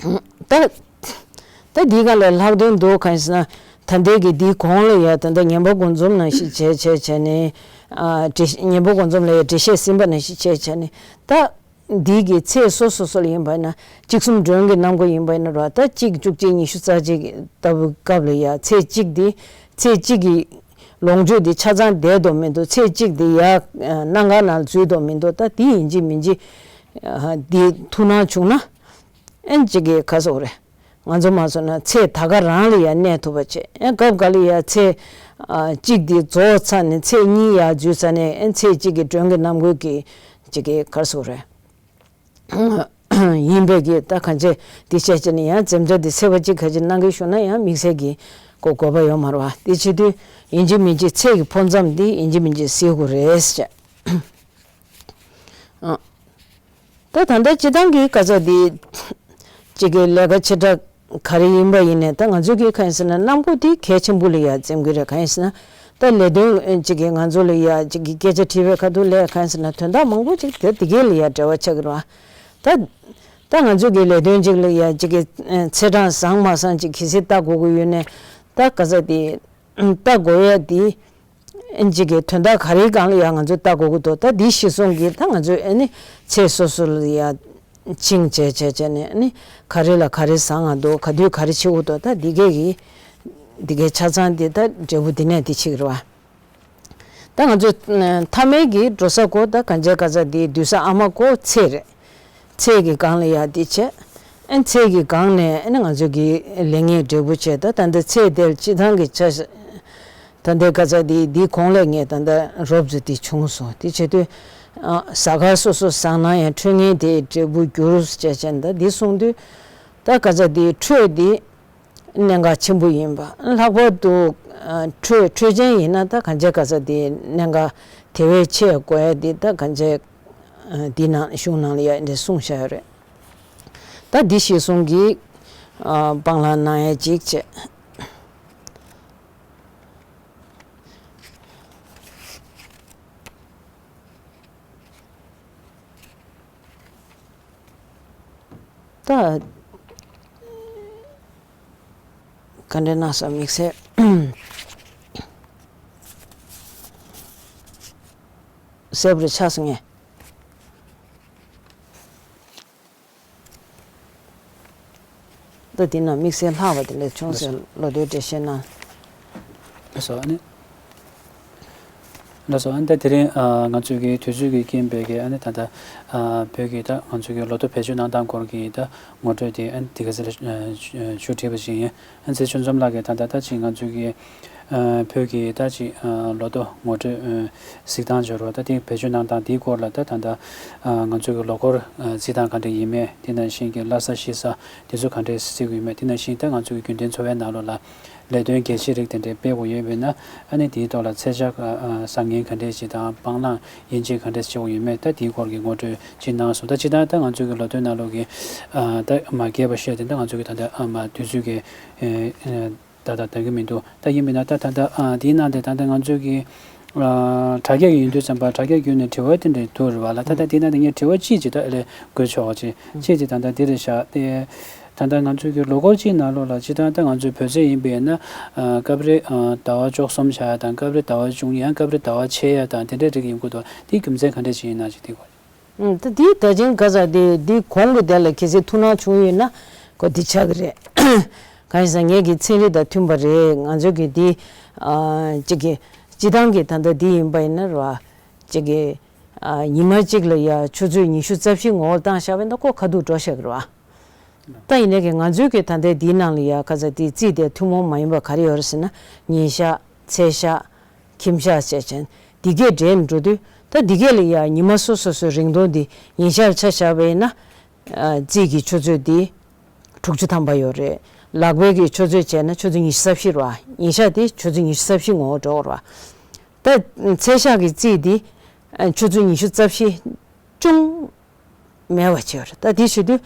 བ། ད་ད་འདིའི་སྒང་ལ་ལྷག་དོན་དུ་གང་ཡིན་ཟེར་ན། ད་ལྟའི་གི་འདིའི་གོང་ལ་ཡ་ད་ལྟ་ངན་པ་སྒོ་འཛོམས་ནང་བཞིན་བྱས་བྱས་བྱས་ནས། ཨ། འགྲེལ་ངན་པ་སྒོ་འཛོམས་ལ་ཡ་འགྲེལ་བཤད་ཟིན་པ་ནང་བཞིན་བྱས་བྱས་ནས། ད་འདིའི་གི་ཚེས་སོ་སོ་སོ་ལ་ཡིན་པ་ན་གཅིག་གསུམ་སྒྲོན་གྱི་གནང་དགོས་ཡིན་པ་ཡིན་ན་ར། ད་གཅིག་བཅུ་གཅིག་ཉི་ཤུ་རྩ་གཅིག་ལྟ་བུའི་སྐབས་ལ་ཡ་ཚེས་གཅིག་འདི་ཚེས་གཅིག་གི་ལོངས་སྤྱོད་འདི་ཆ་ཚང་བསྡད་དོ་མི་འདུག་ཚེས་གཅིག་འདི་ཡ་གནམ་གང་ནང་འཛུལ་དོ་མི་འདུག་ད་འདི་ཡིན་གཅིག་མིན་གཅིག་ཨ། འདི་ཐུགས་སྣང་བྱུང་ན། ཨན་ཅིག་གི་ག་ཟེར་དགོས་རེད། ང་ཚོ་མ་སོང་ན་ཚེས་ད་ག་རང་ལ་ཡ་གནས་ཐུབ་པ་བྱེད། ཨན་སྐབས་འགའ་ལ་ཡ་ཚེས་ཨ་གཅིག་དེ་རྫོགས་ཚར་ནས་ཚེས་གཉིས་ཡར་འཛུལ་ཚར་ནས། ཨན་ཚེས་གཅིག་གི་སྒྲོན་གྱི་གནམ་སྒོ་གི་ཅིག་གི་ག་ཟེར་དགོས་རེད། ཡིན་པའི་གི་ད་གང་བྱས་དེ་བྱས་བྱས་ནས་ཡང་འཛེམ་བྱ་དེ་ཚེས་པ་གཅིག་ག་ཅིག་གནང་གི་བཞུགས་ན་ཡང་དམིགས་བསལ་གྱི་གོ་དགོས་པ་ཡོད་མ་རེད་བ། དེ་བྱེད་དུས་ཡིན་གཅིག་མིན་གཅིག་ཚེས་ཀྱི་འཕོ་མཚམས་དེ་ཡིན་གཅིག་མིན་གཅིག་གཟིགས་དགོས་རེད་ཟེར། ཨ། ད་ད་ལྟ་སྤྱི་བཏང་གི་ག་ཚོད་འདི་གཅིག་གི་ལས་ཀ་ཆེ་ཕྲ་ག་རེ་ཡིན་པ་ཡིན་ནའི། ད་ང་ཚོས་གི་གང་ཡིན་ཟེར་ན་གནམ་སྒོ་འདི་གལ་ཆེན་པོ་ལ་ཡ་འཛེམ་གི་རེད། གང་ཡིན་ཟེར་ན་ད་ལས་དོན་གཅིག་གི་ང་ཚོ་ལ་ཡ་གཅིག་གི་སྐད་ཆ་དྲིས་པའི་ཁ་ཐུག་ལ་གང་ཡིན་ཟེར་ན་དོན་དག་མང་པོ་ཅིག་དེ་དེ་གའི་ལ་ཡ་འབྲེལ་བ་ཆགས་གི་རེད་བ། ད་ད་ང་ཚོས་གི་ལས་དོན་གཅིག་ལ་ཡ་གཅིག་གི་ཚེས་གྲངས་བཟང་མ་བཟང་ཅིག་གི་སྲིད་ལྟ་དགོས་ཀྱི་ཡོད་ནའི། ད་ག་ཚོད་འདི་ལྟ་དགོས་ཡ་འདི། ཨིན་ཇི་གི་དོན་དག་ག་རེའི་སྒང་ལ་ཡང་ང་ཚོས་ལྟ་དགོས་ཀྱི་འདུག་ད་འདི་གཞིར་བཟུང་གིས་ད་ང་ཚོས་ཨ་ནི་ཚེས་སོ་སོ་ལ་ཡ་ཆིངས་བཅས་བྱས་བྱས་ནས། ཨ་ནི་ག་རེ་ལ་ག་རེ་བཟང་ང་འདུག་ག་དུས་ག་རེ་བྱེད་དགོས་འདུག་ད་འདི་གས་ཀྱི་འདི་གས་ཆ་ཚང་འདི་ད་འབྲས་བུ་འདི་ནས་འདི་ཕྱིན་གྱི་རེད་བ། ད་ང་ཚོས་མཐའ་མའི་གི་འགྲོ་ས་གོ་ད་གང་བྱས་ག་ཚ་འདི་བསྡུས་ས་ཨ་མ་གོ་ཚེས་རེད། ཚེས་ཀྱི་སྒང་ལ་ཡ་འདི་བྱས། ཨ་ནི་ཚེས་ཀྱི་སྒང་ནས་ཨ་ནི་ང་ཚོ་གི་ལས་ངན་འབྲས་བུ་བྱས། ད་ད་ལྟ་ཚེས་དེར་སྤྱི་བཏང་གི་ཆ་ད་ལྟའི་ག་ཚ་འདི་འདི་གོང་ལས་ངས་ད་ལྟ་རོབ་ཙམ་འདི་བྱུང་སོང་། དེ་བྱེད་དུས་ཨ་གཟའ་སྐར་སོ་སོ་བཟང་ན་ཡང་འཕྲོད་ངན་དེ་འབྲས་བུ་འགྱུར་བྱས་བྱས། ད་འདི་གསུངས་དུས་ད་ག་ཚ་འདི་འཕྲོད་འདི་གནད་འགག་ཆེན་པོ་ཡིན་པ། ལྷག་པར་དུ་ཨ་འཕྲོད་འཕྲོད་ཅན་ཡིན་ན་ད་གང་བྱས་ག་ཚ་འདི་གནད་འགག་དེ་བས་ཆེ་དགོས་ཡ་འདི་ད་གང་བྱས་ཨ་འདི་ནང་གཞུང་ནང་ལ་ཡ་འདི་གསུངས་བཞག་ཡོད་རེད། ད་འདི་གཞིར་བཟུང་གིས་ཨ་སྤང་བླང་གནང་ཡ་གཅིག་བྱས། ད་ག་འདྲ་གནང་ས་དམིགས་བསལ་གསལ་པོ་རེ་ཆགས་སོང་ངས། ད་འདི་ན་དམིགས་བསལ་ལྷག་པ་དེ་འདྲ་བྱུང་ཟེར་ལོ་ཐོའི་འགྲེལ་བཤད་གནང་། ལགས་སོ། ཨ་ནི། ལགས་སོ། ཨ་ནི་ད་དེ་རིང་ཨ་ང་ཚོས་ཀྱི་དུས་ཚོད་ཀྱི་རྐྱེན་པས་ཀྱི་ཨ་ནི་ད་ལྟ་ཨ་བོད་ཀྱི་ད་ང་ཚོས་ཀྱི་ལོ་ཐོ་བེད་སྤྱོད་གནང་སྟངས་སྐོར་གྱི་ད་ངོ་སྤྲོད་དེ་ཨ་ནི་དེ་ག་ཚོད་ལ་ཞུ་བྲིས་པ་ཞིག་ཡིན། ཨ་ནི་ཚེ་ཆུ་འཛོམས་ལགས་ཀྱིས་ད་ལྟ་ད་ཅིག་ང་ཚོས་ཀྱི་ཨ་བོད་ཀྱི་ད་ཅིག་ཨ་ལོ་ཐོ་ངོ་སྤྲོད་ཨ་གཟིགས་སྟངས་སྦྱོར་བ་ད་དེ་བེད་སྤྱོད་གནང་སྟངས་དེའི་སྐོར་ལ་ད་ད་ལྟ་ཨ་ང་ཚོས་ཀྱི་ལོ་འཁོར་ཨ་རྩིས་སྟངས་ག་འདྲ་ཡིན་མེད། དེ་ནང་བཞིན་གྱི་བླ་གཟའ་ཤི་གཟའ་དེ་ཚོ་ག་འདྲས་བརྩི་གི་ཡོད་མེད། དེ་ནང་བཞིན་ད་ང་ཚོ་གི་རྒྱུན་ལྡན་འཚོ་བའི་ནང་ལོགས་ལ་ལས་དོན་གལ་ཆེ་རིགས་དེ་འདྲས་སྤེལ་དགོས་ཡོད་པས་ན། ཨ་ནི་དེའི་ཐོག་ལ་ཚེས་ཆ་བཟང་ངན་ག་འདྲས་ཞིག་དང་སྤང་བླང་ཡིན་གཅིག་ག་འདྲས་བྱེད་དགོས་ཡོད་མེད། ད་དེའི་སྐོར་གྱི་ངོ་སྤྲོད་ཅིག་གནང་སོང་། ད་ཅི་ད་ད་ང་ཚོ་གི་ལོ་ཐོའི་ནང་ལོགས་ཀྱི་ཨ་ད་མ་རྒྱས་པ་བཤད་དེ་ད་ང་ཚོ་གི་ད་ད་ཨ་མ་དུས་ཚོད་ཀྱི་ཨ་ད་ད་ད་གི་མི་འདུག་ད་ཡིན་པས་ན་ད་ད་ད་ཨ་དེའི་ནང་དེ་ད་ད་ང་ཚོ་གི་ཨ་དྲ་རྒྱ་ཡིན་དུས་ཙམ་པ་དྲ་རྒྱ་བརྒྱུད་ནས་དྲི་བ་དེ་འདྲས་འདུག་རེད་བ་ལ། ད་ད་དེའི་ནང་དེ་ངས་དྲི་བ་གཅིག་ཅིག་ད་ཨེ་ལས་འགོད་ཆོག་ཅིག་གཅིག་ཅིག་ད་ད་དེ་རེད་ཤག་དེ། ད་ལྟ་ང་ཚོའི་གི་ལོ་འཁོར་གཅིག་ནང་ལོགས་ལ་སྤྱིར་བཏང་ད་ང་ཚོའི་བོད་ཚེས་ཡིན་པས་ན། ཨ། སྐབས་རེ་ཨ་ཟླ་བ་བཅུ་གསུམ་ཆགས་ཡ་དང་སྐབས་རེ་ཟླ་བ་བཅུ་གཉིས་ཡང་སྐབས་རེ་ཟླ་བ་ཕྱེད་ཡ་དང་དེ་འདྲའི་རིགས་ཡིན་དགོས་འདུག་དེའི་རྒྱུ་མཚན་ག་འདྲ་ཅིག་ཡིན་ན་ཅིག་དེ་གོ། ཨུམ། ད་འདི་ད་ཅིང་ག་ས་དེ་འདི་གོང་གི་དེ་ལ་གལ་སྲིད་ཐུགས་སྣང་བྱུང་ཡོད་ན་གོ་འདི་ཆགས་ཀྱི་རེད། གང་ཡིན་ཟེར་ངེད་ཀྱི་ཚན་རིག་དང་མཐུན་པ་རེད། ང་ཚོ་གི་འདི་ཨ་གཅིག་གི་སྤྱི་བཏང་གི་ད་ལྟ་འདི་ཡིན་པ་ཡིན་ན་རེད་བ། གཅིག་གི་ཨ་ཉི་མ་གཅིག་ལ་ཡ་ཆུ་ཚོད་ཉི་ཤུ་རྩ་བཞི་ངོ་བོར་བཏང་བཞག་པ་ཡིན་ན་ཁོ་ཁ་ཐུག་འགྲོ་བཞག་གི་རེད་བ། ད་ཡིན་ནའི་གི་ང་ཚོའི་གི་ད་ལྟའི་འདིའི་ནང་ལ་ཡ་ག་ཚ་དེ་རྩིས་དེ་ཐུན་མོང་མ་ཡིན་པ་ག་རེ་ཡོད་རེད་ཟེར་ན་ཉིན་ཞག་ཚེས་ཞག་ཁྱིམ་ཞག་བྱས་ཙང་འདི་གས་འདྲེས་ནས་འགྲོ་དུས་ད་འདི་གས་ལ་ཡ་ཉི་མ་སོ་སོ་སོའི་རིང་ཐུང་འདི་ཉིན་ཞག་ལ་ཆ་བཞག་པ་ཡིན་ན་ཨ་རྩིས་ཀྱི་ཆུ་ཚོད་འདི་དྲུག་ཅུ་ཐམ་པ་ཡོད་རེད། ལག་པའི་གི་ཆུ་ཚོད་བྱས་ན་ཆུ་ཚོད་ཉི་ཤུ་རྩ་བཞི་རེད་བ། ཉིན་ཞག་འདི་ཆུ་ཚོད་ཉི་ཤུ་རྩ་བཞི་ངོ་བོ་འགྲོ་གི་རེད་བ། ད་ཚེས་ཞག་གི་རྩིས་འདི་ཨ་ཆུ་ཚོད་ཉི་ཤུ་རྩ་བཞི་ཅུང་མེད་པ་བྱས་ཡོད་རེད། ད་དེ་བྱེད་དུས་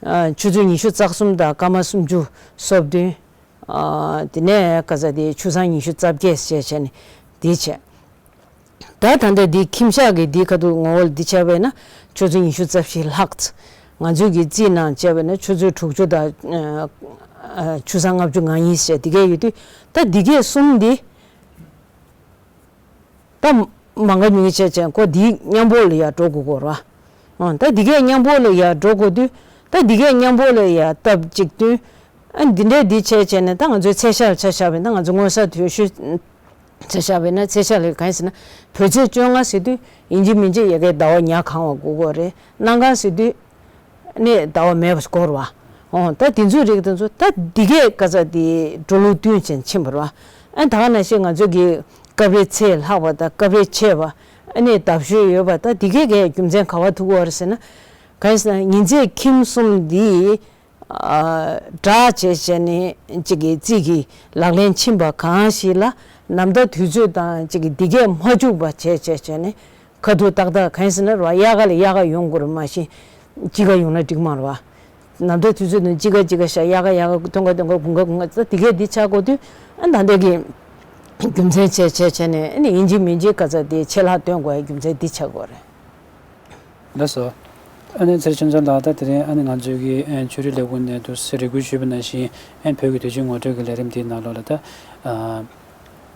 ཨ་ཆུ་ཚོད་ཉི་ཤུ་རྩ་གསུམ་དང་སྐར་མ་སུམ་ཅུ་སོ་བདུན། ཨ་དེ་ནས་ག་ཚ་དེ་ཆུ་སྲང་ཉི་ཤུ་རྩ་བརྒྱད་བྱས་བྱས་ནས་དེ་བྱས། ད་ད་ལྟ་དེ་ཁྱིམ་ཞག་གི་དེ་ཁ་ཐུག་ངོ་བོ་ལ་དེ་བྱས་པས་ན་ཆུ་ཚོད་ཉི་ཤུ་རྩ་བཞི་ལྷག་ཙམ། ང་ཚོའི་གི་རྩིས་ནང་བྱས་པས་ན་ཆུ་ཚོད་དྲུག་ཅུ་དང་ཨ་ཆུ་སྲང་ལྔ་བཅུ་ང་གཉིས་བྱས་དེ་གས་ཡོད་དུས་ད་དེ་གས་གསུམ་དེ། ད་མང་ག་ཉུང་གི་བྱས་བྱས་ཁོ་འདིའི་མཉམ་པོ་ལ་ཡར་འགྲོ་དགོས་ཀྱི་རེད་བ། ཨང་། ད་འདི་གས་མཉམ་པོ་ལ་ཡར་འགྲོ་དགོས་དུས་ད་འདི་གས་མཉམ་པོ་ལ་ཡར་སྟབས་གཅིག་མཐུན། ཨ་འདི་འདྲས་འདི་བྱས་བྱས་ནས་ད་ང་ཚོའི་ཚེས་ཞག་ལ་ཆ་བཞག་པས་ན་ང་ཚོ་མངོན་གསལ་དོད་ཤོས་ཆ་བཞག་པས་ན་ཚེས་ཞག་ལ་གང་ཡིན་ཟེར་ན་བོད་ཚེས་བཅོ་ལྔ་ཟེར་དུས་ཡིན་གཅིག་མིན་གཅིག་ཡ་གའི་ཟླ་བ་ཉ་གང་བ་དགོས་ཀྱི་རེད། གནམ་གང་ཟེར་དུས། ནས་ཟླ་བ་མེད་པ་སྐོར་བ། འོ་ད་དེ་ཚོའི་རིགས་དེ་ཚོ་ད་འདི་གས་ག་ཚ་དེ་འགྲོ་ལུགས་བསྟུན་ཅན་ཕྱིན་པ་རེད་བ། ཨ་ད་ག་ནང་བཞིན་ང་ཚོ་གི་སྐབས་རེ་ཚེས་ལྷག་པ་དང་སྐབས་རེ་ཆེ་བ། ཨ་ནས་ཟླ་བཤོལ་ཡོད་པ་ད་འདི་གས་གས་རྒྱུ་མཚན་ག་བ་ཐུག་གི་ཡོད་རེད་ཟེར་ན། གང་ཡིན་ཟེར་ན་ཉིན་མཚན་ཁྱིམ་གསུམ་འདི་ཨ་སྦྲགས་བྱས་བྱས་ནས་གཅིག་གི་རྩིས་ཀྱི་ལག་ལེན་ཕྱིན་པ་གང་ཞིག་ལ་ནམ་ཟླ་དུས་ཚོད་དང་གཅིག་གི་འདི་གས་མ་འཇུག་པ་བྱས་བྱས་བྱས་ནས། ཁ་ཐུག་ཏག་ཏག་གང་ཡིན་ཟེར་ན་རེད་བ། དབྱར་ཁ་ལ་དབྱར་ཁ་ཡོང་དགོས་རེད། མ་གཞི་དཔྱིད་ཀ་ཡོང་ན་འགྲིག་མ་རེད་བ། ནམ་ཟླ་དུས་ཚོད་དང་དཔྱིད་ཀ་དཔྱིད་ཀ་ཤར། དབྱར་ཁ་དབྱར་ཁ། སྟོན་ཁ་སྟོན་ཁ། དགུན་ཁ་དགུན་ཁ། ད་དེ་གས་འདི་ཆགས་དགོས་དུས་ཨ་ད་ལྟ་གི་རྒྱུ་མཚན་བྱས་བྱས་བྱས་ནས་ཨ་ནི་ཡིན་གཅིག་མིན་གཅིག་ག་ཚ་དེ་ཆད་ལྷག་སྟོན་དགོས་ཡ་རྒྱུ་མཚན་འདི་ཆགས་དགོས་རེད། ལགས་སོ། ཨ་ནི་ཚེ་རིང་ཆོས་འཛོམས་ལགས། ད་དེ་རིང་ཨ་ནི་ང་ཚོའི་གི་ཨ་ཆོས་རིག་ལས་ཁུངས་ནས་དུ་རེ་སྐུལ་ཞུས་པ་ནང་བཞིན་ཨ་བོད་ཀྱི་དུས་ཆེན་ངོ་སྤྲོད་ཀྱི་ལས་རིམ་འདིའི་ནང་ལོགས་ལ་ད། ཨ།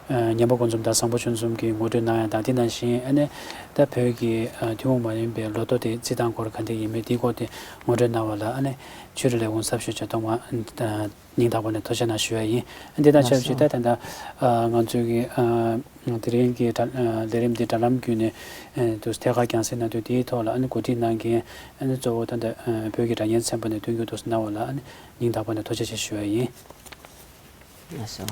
ཨ། ཉན་པ་ཀུན་འཛོམས་དང་བཟང་པོ་ཆོས་འཛོམས་ཀྱིས་ངོ་སྤྲོད་གནང་ཡ་དང་དེ་ནང་བཞིན་ཨ་ནི་ད་བོད་ཀྱི་ཨ་ཐུན་མོང་མ་ཡིན་པའི་ལོ་ཐོ་དེ་རྩིས་སྟངས་སྐོར་ག་འདྲ་ཡིན་མིན་དེའི་སྐོར་དེ་ངོ་སྤྲོད་གནང་བ་ལ་ཨ་ནི་ཆོས་རིག་ལས་ཁུངས་གསར་ཤོག་བྱས་ཐོག་མ་ཨ་སྙིང་ཐག་པ་ནས་ཐུགས་རྗེ་གནང་ཞུ་ཡ་ཡིན། ཨ་འདི་དང་ཆབས་ཅིག་ད་ད་ལྟ་ཨ་ང་ཚོའི་གི་ཨ་དེ་རིང་གི་དྲ་ཨ་ལས་རིམ་འདི་དྲ་ལམ་བརྒྱུད་ནས་ཨ་དུ་ཐད་ཀར་རྒྱང་སྲིང་གནང་དུས་དེའི་ཐོག་ལ་ཨ་ནི་གོ་སྒྲིག་གནང་མཁན་ཨ་ནི་གཙོ་བོ་ད་ལྟ་ཨ་བོད་ཀྱི་སྒྲ་སྙན་ཚན་པ་ནས་སྟོན་རྒྱུ་འདུག་གནང་བ་ལ་ཨ་ནི་སྙིང་ཐག་པ་ནས་ཐུགས་རྗེ་ཆེ་ཞུ་ཡ་ཡིན། ལགས་སོ།